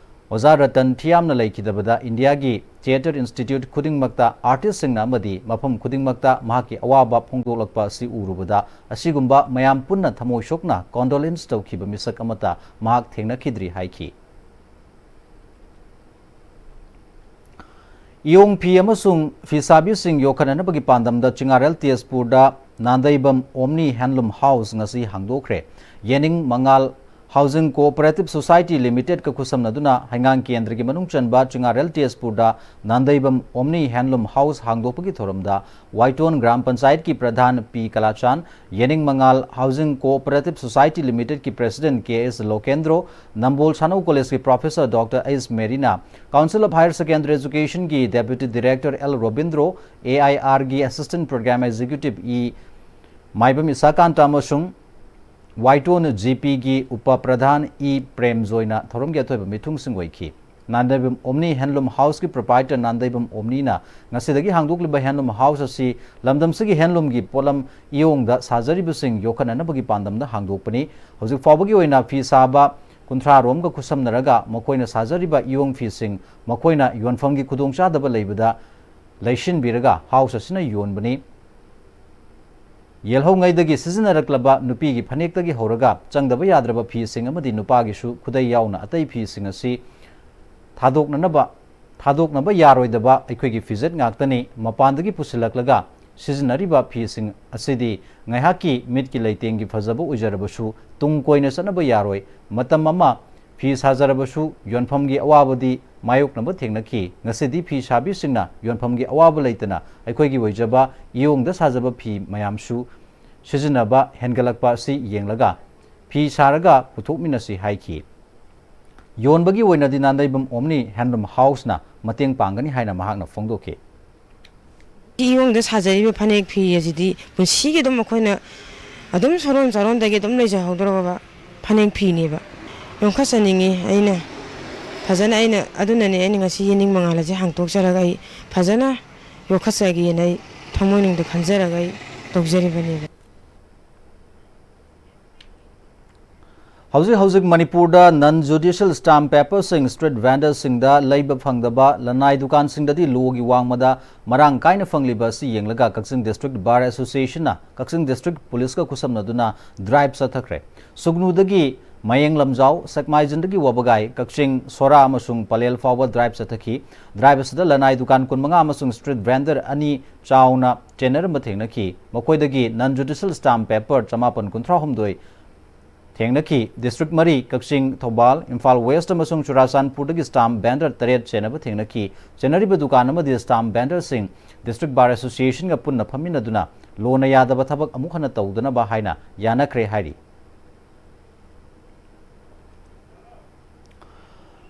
ꯑꯣꯖꯥ ꯔꯇꯟ ꯊꯤꯌꯥꯝꯅ ꯂꯩꯈꯤꯗꯕꯗ ꯏꯟꯗꯤꯌꯥꯒꯤ theatre institute ꯈꯨꯗꯤꯡꯃꯛꯇ artistꯁꯤꯡꯅ ꯑꯃꯗꯤ ꯃꯐꯝ ꯈꯨꯗꯤꯡꯃꯛꯇ ꯃꯍꯥꯛꯀꯤ ꯑꯋꯥꯕ ꯐꯣꯡꯗꯣꯛꯂꯛꯄ ꯑꯁꯤ ꯎꯔꯨꯕꯗ ꯑꯁꯤꯒꯨꯝꯕ ꯃꯌꯥꯝ ꯄꯨꯟꯅ ꯊꯃꯣꯏ ꯁꯣꯛꯅ condolence ꯇꯧꯈꯤꯕ ꯃꯤꯁꯛ ꯑꯃꯠꯇ ꯃꯍꯥꯛ ꯊꯦꯡꯅꯈꯤꯗ꯭ꯔꯤ ꯍꯥꯏꯈꯤ꯫ ꯏꯌꯣꯡ ꯐꯤ ꯑꯃꯁꯨꯡ ꯐꯤꯁꯥꯕꯤꯁꯤꯡ ꯌꯣꯛꯈꯠꯅꯅꯕꯒꯤ ꯄꯥꯟꯗꯝꯗ ꯆꯤꯉꯥꯔꯦꯜ ꯇꯦꯖꯄꯨꯔꯗ ꯅꯥꯟꯗꯩꯕꯝ Omni Handloom House ꯉꯁꯤ ꯍꯥꯡꯗꯣꯛꯈ꯭ꯔꯦ꯫ ꯌꯦꯅꯤꯡ ꯃꯉꯥꯜ Housing Cooperative Society Limited ꯀ ꯈꯨꯠꯁꯝꯅꯗꯨꯅ ꯍꯩꯉꯥꯡ ꯀꯦꯟꯗ꯭ꯔꯒꯤ ꯃꯅꯨꯡ ꯆꯟꯕ ꯆꯤꯉꯥꯔꯦꯜ ꯇꯦꯖꯄꯨꯔꯗ ꯅꯥꯟꯗꯩꯕꯝ ꯑꯣꯝꯅꯤ ꯍꯦꯟꯂꯨꯝ ꯍꯥꯎꯁ ꯍꯥꯡꯗꯣꯛꯄꯒꯤ ꯊꯧꯔꯝꯗ ꯋꯥꯏꯇꯣꯟ ꯒ꯭ꯔꯥꯝ ꯄꯟꯆꯥꯌꯠꯀꯤ ꯄ꯭ꯔꯙꯥꯟ ꯄꯤ ꯀꯂꯥꯆꯥꯟ, ꯌꯦꯅꯤꯡ ꯃꯉꯥꯜ Housing Cooperative Society Limited ꯀꯤ president K S Lokendro, Nambol Sanoi ꯀꯣꯂꯦꯖꯀꯤ ꯄ꯭ꯔꯣꯐꯦꯁꯔ ꯗꯣꯛꯇꯔ ꯑꯩꯁ Merina, Council of Higher Secondary Education ꯒꯤ deputy director L Robindro, A I R ꯒꯤ assistant programme executive E Maibam Ishakanta ꯑꯃꯁꯨꯡ ꯋꯥꯏꯇꯣꯟ ꯖꯤ ꯄꯤ ꯒꯤ ꯎꯄ ꯄ꯭ꯔꯙꯥꯟ ꯏ ꯄ꯭ꯔꯦꯝꯖꯣꯏꯅ ꯊꯧꯔꯝꯒꯤ ꯑꯊꯣꯏꯕ ꯃꯤꯊꯨꯡꯁꯤꯡ ꯑꯣꯏꯈꯤ꯫ ꯅꯥꯟꯗꯩꯕꯝ ꯑꯣꯝꯅꯤ ꯍꯦꯟꯂꯨꯝ ꯍꯥꯎꯁꯀꯤ ꯄ꯭ꯔꯣꯄꯥꯏꯇꯔ ꯅꯥꯟꯗꯩꯕꯝ ꯑꯣꯝꯅꯤꯅ ꯉꯁꯤꯗꯒꯤ ꯍꯥꯡꯗꯣꯛꯂꯤꯕ ꯍꯦꯟꯂꯨꯝ ꯍꯥꯎꯁ ꯑꯁꯤ ꯂꯝꯗꯝꯁꯤꯒꯤ ꯍꯦꯟꯂꯨꯝꯒꯤ ꯄꯣꯠꯂꯝ ꯏꯌꯣꯡꯗ ꯁꯥꯖꯔꯤꯕꯁꯤꯡ ꯌꯣꯛꯈꯠꯅꯅꯕꯒꯤ ꯄꯥꯟꯗꯝꯗ ꯍꯥꯡꯗꯣꯛꯄꯅꯤ꯫ ꯍꯧꯖꯤꯛ ꯐꯥꯎꯕꯒꯤ ꯑꯣꯏꯅ ꯐꯤ ꯁꯥꯕ ꯀꯨꯟꯊ꯭ꯔꯥ ꯔꯣꯝꯒ ꯈꯨꯠꯁꯝꯅꯔꯒ ꯃꯈꯣꯏꯅ ꯁꯥꯖꯔꯤꯕ ꯏꯌꯣꯡ ꯐꯤꯁꯤꯡ ꯃꯈꯣꯏꯅ ꯌꯣꯟꯐꯝꯒꯤ ꯈꯨꯗꯣꯡꯆꯥꯗꯕ ꯂꯩꯕꯗ ꯂꯩꯁꯤꯟꯕꯤꯔꯒ ꯍꯥꯎꯁ ꯑꯁꯤꯅ ꯌꯣꯟꯕꯅꯤ꯫ ꯌꯦꯜꯍꯧꯉꯩꯗꯒꯤ ꯁꯤꯖꯤꯟꯅꯔꯛꯂꯕ ꯅꯨꯄꯤꯒꯤ ꯐꯅꯦꯛꯇꯒꯤ ꯍꯧꯔꯒ ꯆꯪꯗꯕ ꯌꯥꯗ꯭ꯔꯕ ꯐꯤꯁꯤꯡ ꯑꯃꯗꯤ ꯅꯨꯄꯥꯒꯤꯁꯨ ꯈꯨꯗꯩ ꯌꯥꯎꯅ ꯑꯇꯩ ꯐꯤꯁꯤꯡ ꯑꯁꯤ ꯊꯥꯗꯣꯛꯅꯅꯕ, ꯊꯥꯗꯣꯛꯅꯕ ꯌꯥꯔꯣꯏꯗꯕ ꯑꯩꯈꯣꯏꯒꯤ ꯐꯤꯖꯦꯠ ꯉꯥꯛꯇꯅꯤ꯫ ꯃꯄꯥꯟꯗꯒꯤ ꯄꯨꯁꯤꯜꯂꯛꯂꯒ ꯁꯤꯖꯤꯟꯅꯔꯤꯕ ꯐꯤꯁꯤꯡ ꯑꯁꯤꯗꯤ ꯉꯥꯏꯍꯥꯛꯀꯤ ꯃꯤꯠꯀꯤ ꯂꯩꯇꯦꯡꯒꯤ ꯐꯖꯕ ꯑꯣꯏꯖꯔꯕꯁꯨ ꯇꯨꯡ ꯀꯣꯏꯅ ꯆꯠꯅꯕ ꯌꯥꯔꯣꯏ꯫ ꯃꯇꯝ ꯑꯃ ꯐꯤ ꯁꯥꯖꯔꯕꯁꯨ ꯌꯣꯟꯐꯝꯒꯤ ꯑꯋꯥꯕꯗꯤ ꯃꯥꯌꯣꯛꯅꯕ ꯊꯦꯡꯅꯈꯤ꯫ ꯉꯁꯤꯗꯤ ꯐꯤ ꯁꯥꯕꯤꯁꯤꯡꯅ ꯌꯣꯟꯐꯝꯒꯤ ꯑꯋꯥꯕ ꯂꯩꯇꯅ ꯑꯩꯈꯣꯏꯒꯤ ꯑꯣꯏꯖꯕ ꯏꯌꯣꯡꯗ ꯁꯥꯖꯕ ꯐꯤ ꯃꯌꯥꯝꯁꯨ ꯁꯤꯖꯤꯟꯅꯕ ꯍꯦꯟꯒꯠꯂꯛꯄ ꯑꯁꯤ ꯌꯦꯡꯂꯒ ꯐꯤ ꯁꯥꯔꯒ ꯄꯨꯊꯣꯛꯃꯤꯟꯅꯁꯤ ꯍꯥꯏꯈꯤ꯫ ꯌꯣꯟꯕꯒꯤ ꯑꯣꯏꯅꯗꯤ ꯅꯥꯟꯗꯩꯕꯝ ꯑꯣꯝꯅꯤ ꯍꯦꯟꯂꯨꯝ ꯍꯥꯎꯁꯅ ꯃꯇꯦꯡ ꯄꯥꯡꯒꯅꯤ ꯍꯥꯏꯅ ꯃꯍꯥꯛꯅ ꯐꯣꯡꯗꯣꯛꯈꯤ꯫ ꯏꯌꯣꯡꯗ ꯁꯥꯖꯔꯤꯕ ꯐꯅꯦꯛ ꯐꯤ ꯑꯁꯤꯗꯤ ꯄꯨꯟꯁꯤꯒꯤ ꯑꯗꯨꯝ ꯑꯩꯈꯣꯏꯅ ꯑꯗꯨꯝ ꯁꯣꯔꯣꯟ ꯆꯥꯔꯣꯟꯗꯒꯤ ꯑꯗꯨꯝ ꯂꯩꯖꯍꯧꯗꯣꯔꯕ ꯐꯅꯦꯛ ꯐꯤꯅꯦꯕ꯫ ꯌꯣꯟꯈꯠꯆꯅꯤꯡꯉꯤ ꯑꯩꯅ ꯐꯖꯅ, ꯑꯩꯅ, ꯑꯗꯨꯅꯅꯦ ꯑꯩꯅ ꯉꯁꯤ ꯌꯦꯅꯤꯡ ꯃꯉꯥꯜ ꯑꯁꯦ ꯍꯥꯡꯗꯣꯛꯆꯔꯒ ꯑꯩ ꯐꯖꯅ ꯌꯣꯛꯈꯠꯆꯒꯦꯅ ꯑꯩ ꯊꯃꯣꯏꯅꯨꯡꯗ ꯈꯟꯖꯔꯒ ꯑꯩ ꯇꯧꯖꯔꯤꯕꯅꯦꯕ꯫ ꯍꯧꯖꯤꯛ ꯍꯧꯖꯤꯛ ꯃꯅꯤꯄꯨꯔꯗ non judicial stamp paperꯁꯤꯡ street vendorꯁꯤꯡꯗ ꯂꯩꯕ ꯐꯪꯗꯕ, ꯂꯅꯥꯏ ꯗꯨꯀꯥꯟꯁꯤꯡꯗꯗꯤ ꯂꯣꯒꯤ ꯋꯥꯡꯃꯗ ꯃꯔꯥꯡ ꯀꯥꯏꯅ ꯐꯪꯂꯤꯕ ꯑꯁꯤ ꯌꯦꯡꯂꯒ ꯀꯛꯆꯤꯡ District Bar Associationꯅ ꯀꯛꯆꯤꯡ District Policeꯀ ꯈꯨꯠꯁꯝꯅꯗꯨꯅ drive ꯆꯠꯊꯈ꯭ꯔꯦ꯫ ꯁꯨꯒꯅꯨꯗꯒꯤ ꯃꯌꯦꯡ ꯂꯝꯖꯥꯎ, ꯁꯦꯛꯃꯥꯏꯖꯤꯟꯗꯒꯤ ꯋꯥꯕꯒꯥꯏ, ꯀꯛꯆꯤꯡ ꯁꯣꯔꯥ ꯑꯃꯁꯨꯡ ꯄꯂꯦꯜ ꯐꯥꯎꯕ drive ꯆꯠꯊꯈꯤ꯫ Drive ꯑꯁꯤꯗ ꯂꯅꯥꯏ ꯗꯨꯀꯥꯟ ꯀꯨꯟꯃꯉꯥ ꯑꯃꯁꯨꯡ street vendor ꯑꯅꯤ ꯆꯥꯎꯅ ꯆꯦꯟꯅꯔꯝꯕ ꯊꯦꯡꯅꯈꯤ꯫ ꯃꯈꯣꯏꯗꯒꯤ non judicial stamp paper ꯆꯃꯥꯄꯟ ꯀꯨꯟꯊ꯭ꯔꯥꯍꯨꯝꯗꯣꯏ ꯊꯦꯡꯅꯈꯤ꯫ ꯗꯤꯁꯇ꯭ꯔꯤꯛ ꯃꯔꯤ, ꯀꯛꯆꯤꯡ, ꯊꯧꯕꯥꯜ, ꯏꯝꯐꯥꯜ ꯋꯦꯁ꯭ꯠ ꯑꯃꯁꯨꯡ ꯆꯨꯔꯥꯆꯥꯟꯄꯨꯔꯗꯒꯤ stamp vendor ꯇꯔꯦꯠ ꯆꯦꯟꯅꯕ ꯊꯦꯡꯅꯈꯤ꯫ ꯆꯦꯟꯅꯔꯤꯕ ꯗꯨꯀꯥꯟ ꯑꯃꯗꯤ stamp vendorꯁꯤꯡ District Bar Associationꯒ ꯄꯨꯟꯅ ꯐꯝꯃꯤꯟꯅꯗꯨꯅ ꯂꯣꯅ ꯌꯥꯗꯕ ꯊꯕꯛ ꯑꯃꯨꯛ ꯍꯟꯅ ꯇꯧꯗꯅꯕ ꯍꯥꯏꯅ ꯌꯥꯅꯈ꯭ꯔꯦ ꯍꯥꯏꯔꯤ꯫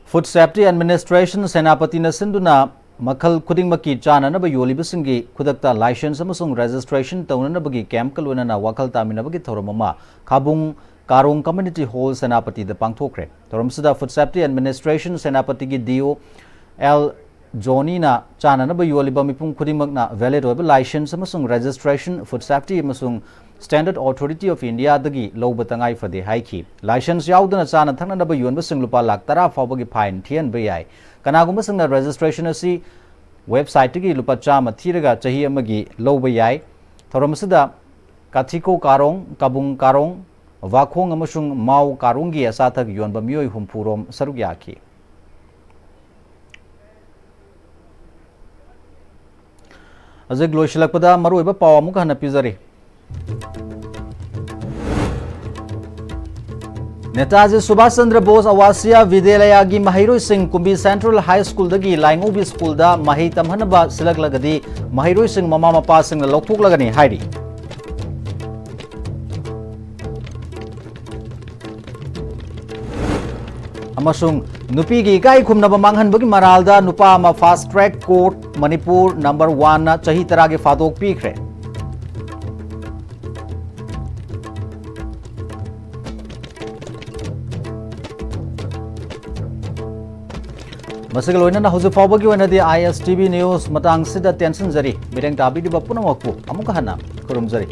Food Safety Administration ꯁꯦꯅꯥꯄꯇꯤꯅ ꯁꯤꯟꯗꯨꯅ ꯃꯈꯜ ꯈꯨꯗꯤꯡꯃꯛꯀꯤ ꯆꯥꯅꯅꯕ ꯌꯣꯜꯂꯤꯕꯁꯤꯡꯒꯤ ꯈꯨꯗꯛꯇ licence ꯑꯃꯁꯨꯡ registration ꯇꯧꯅꯅꯕꯒꯤ campꯀ ꯂꯣꯏꯅꯅ ꯋꯥꯈꯜ ꯇꯥꯃꯤꯟꯅꯕꯒꯤ ꯊꯧꯔꯝ ꯑꯃ ꯈꯥꯕꯨꯡ ꯀꯥꯔꯣꯡ Community Hall ꯁꯦꯅꯥꯄꯇꯤꯗ ꯄꯥꯡꯊꯣꯛꯈ꯭ꯔꯦ꯫ ꯊꯧꯔꯝꯁꯤꯗ Food Safety Administration ꯁꯦꯅꯥꯄꯇꯤꯒꯤ D O L ꯖꯣꯅꯤꯅ ꯆꯥꯅꯅꯕ ꯌꯣꯜꯂꯤꯕ ꯃꯤꯄꯨꯝ ꯈꯨꯗꯤꯡꯃꯛꯅ valid ꯑꯣꯏꯕ licence ꯑꯃꯁꯨꯡ registration Food Safety ꯑꯃꯁꯨꯡ Standard Authority of Indiaꯗꯒꯤ ꯂꯧꯕ ꯇꯉꯥꯏ ꯐꯗꯦ ꯍꯥꯏꯈꯤ꯫ Licence ꯌꯥꯎꯗꯅ ꯆꯥꯅ ꯊꯛꯅꯅꯕ ꯌꯣꯟꯕꯁꯤꯡ ꯂꯨꯄꯥ ꯂꯥꯈ ꯇꯔꯥ ꯐꯥꯎꯕꯒꯤ fine ꯊꯤꯍꯟꯕ ꯌꯥꯏ꯫ ꯀꯅꯥꯒꯨꯝꯕꯁꯤꯡꯅ registration ꯑꯁꯤ websiteꯇꯒꯤ ꯂꯨꯄꯥ ꯆꯥꯝꯃ ꯊꯤꯔꯒ ꯆꯍꯤ ꯑꯃꯒꯤ ꯂꯧꯕ ꯌꯥꯏ꯫ ꯊꯧꯔꯝ ꯑꯁꯤꯗ ꯀꯥꯊꯤꯀꯣ ꯀꯥꯔꯣꯡ, ꯀꯥꯕꯨꯡ ꯀꯥꯔꯣꯡ, ꯋꯥꯈꯣꯡ ꯑꯃꯁꯨꯡ ꯃꯥꯎ ꯀꯥꯔꯣꯡꯒꯤ ꯑꯆꯥꯊꯛ ꯌꯣꯟꯕ ꯃꯤꯑꯣꯏ ꯍꯨꯝꯐꯨ ꯔꯣꯝ ꯁꯔꯨꯛ ꯌꯥꯈꯤ꯫ ꯍꯧꯖꯤꯛ ꯂꯣꯏꯁꯤꯜꯂꯛꯄꯗ ꯃꯔꯨꯑꯣꯏꯕ ꯄꯥꯎ ꯑꯃꯨꯛꯀ ꯍꯟꯅ ꯄꯤꯖꯔꯤ꯫ ꯅꯦꯇꯥꯖꯤ ꯁꯨꯚꯥꯁ ꯆꯟꯗ꯭ꯔ ꯕꯣꯁ ꯑꯋꯥꯁꯤꯌꯥ ꯕꯤꯗ꯭ꯌꯥꯂꯌꯥꯒꯤ ꯃꯍꯩꯔꯣꯏꯁꯤꯡ ꯀꯨꯝꯕꯤ Central High Schoolꯗꯒꯤ ꯂꯥꯏꯉꯧꯕꯤ schoolꯗ ꯃꯍꯩ ꯇꯝꯍꯟꯅꯕ ꯁꯤꯜꯂꯛꯂꯒꯗꯤ ꯃꯍꯩꯔꯣꯏꯁꯤꯡ ꯃꯃꯥ ꯃꯄꯥꯁꯤꯡꯅ ꯂꯧꯊꯣꯛꯂꯒꯅꯤ ꯍꯥꯏꯔꯤ꯫ ꯑꯃꯁꯨꯡ ꯅꯨꯄꯤꯒꯤ ꯏꯀꯥꯏ ꯈꯨꯝꯅꯕ ꯃꯥꯡꯍꯟꯕꯒꯤ ꯃꯔꯥꯜꯗ ꯅꯨꯄꯥ ꯑꯃ fast track court Manipur number oneꯅ ꯆꯍꯤ ꯇꯔꯥꯒꯤ ꯐꯥꯗꯣꯛ ꯄꯤꯈ꯭ꯔꯦ꯫ ꯃꯁꯤꯒ ꯂꯣꯏꯅꯅ ꯍꯧꯖꯤꯛ ꯐꯥꯎꯕꯒꯤ ꯑꯣꯏꯅꯗꯤ I S T V news ꯃꯇꯥꯡꯁꯤꯗ ꯇꯦꯟꯁꯤꯟꯖꯔꯤ꯫ ꯃꯤꯠꯌꯦꯡ ꯇꯥꯕꯤꯔꯤꯕ ꯄꯨꯝꯅꯃꯛꯄꯨ ꯑꯃꯨꯛꯀ ꯍꯟꯅ ꯈꯨꯔꯨꯝꯖꯔꯤ꯫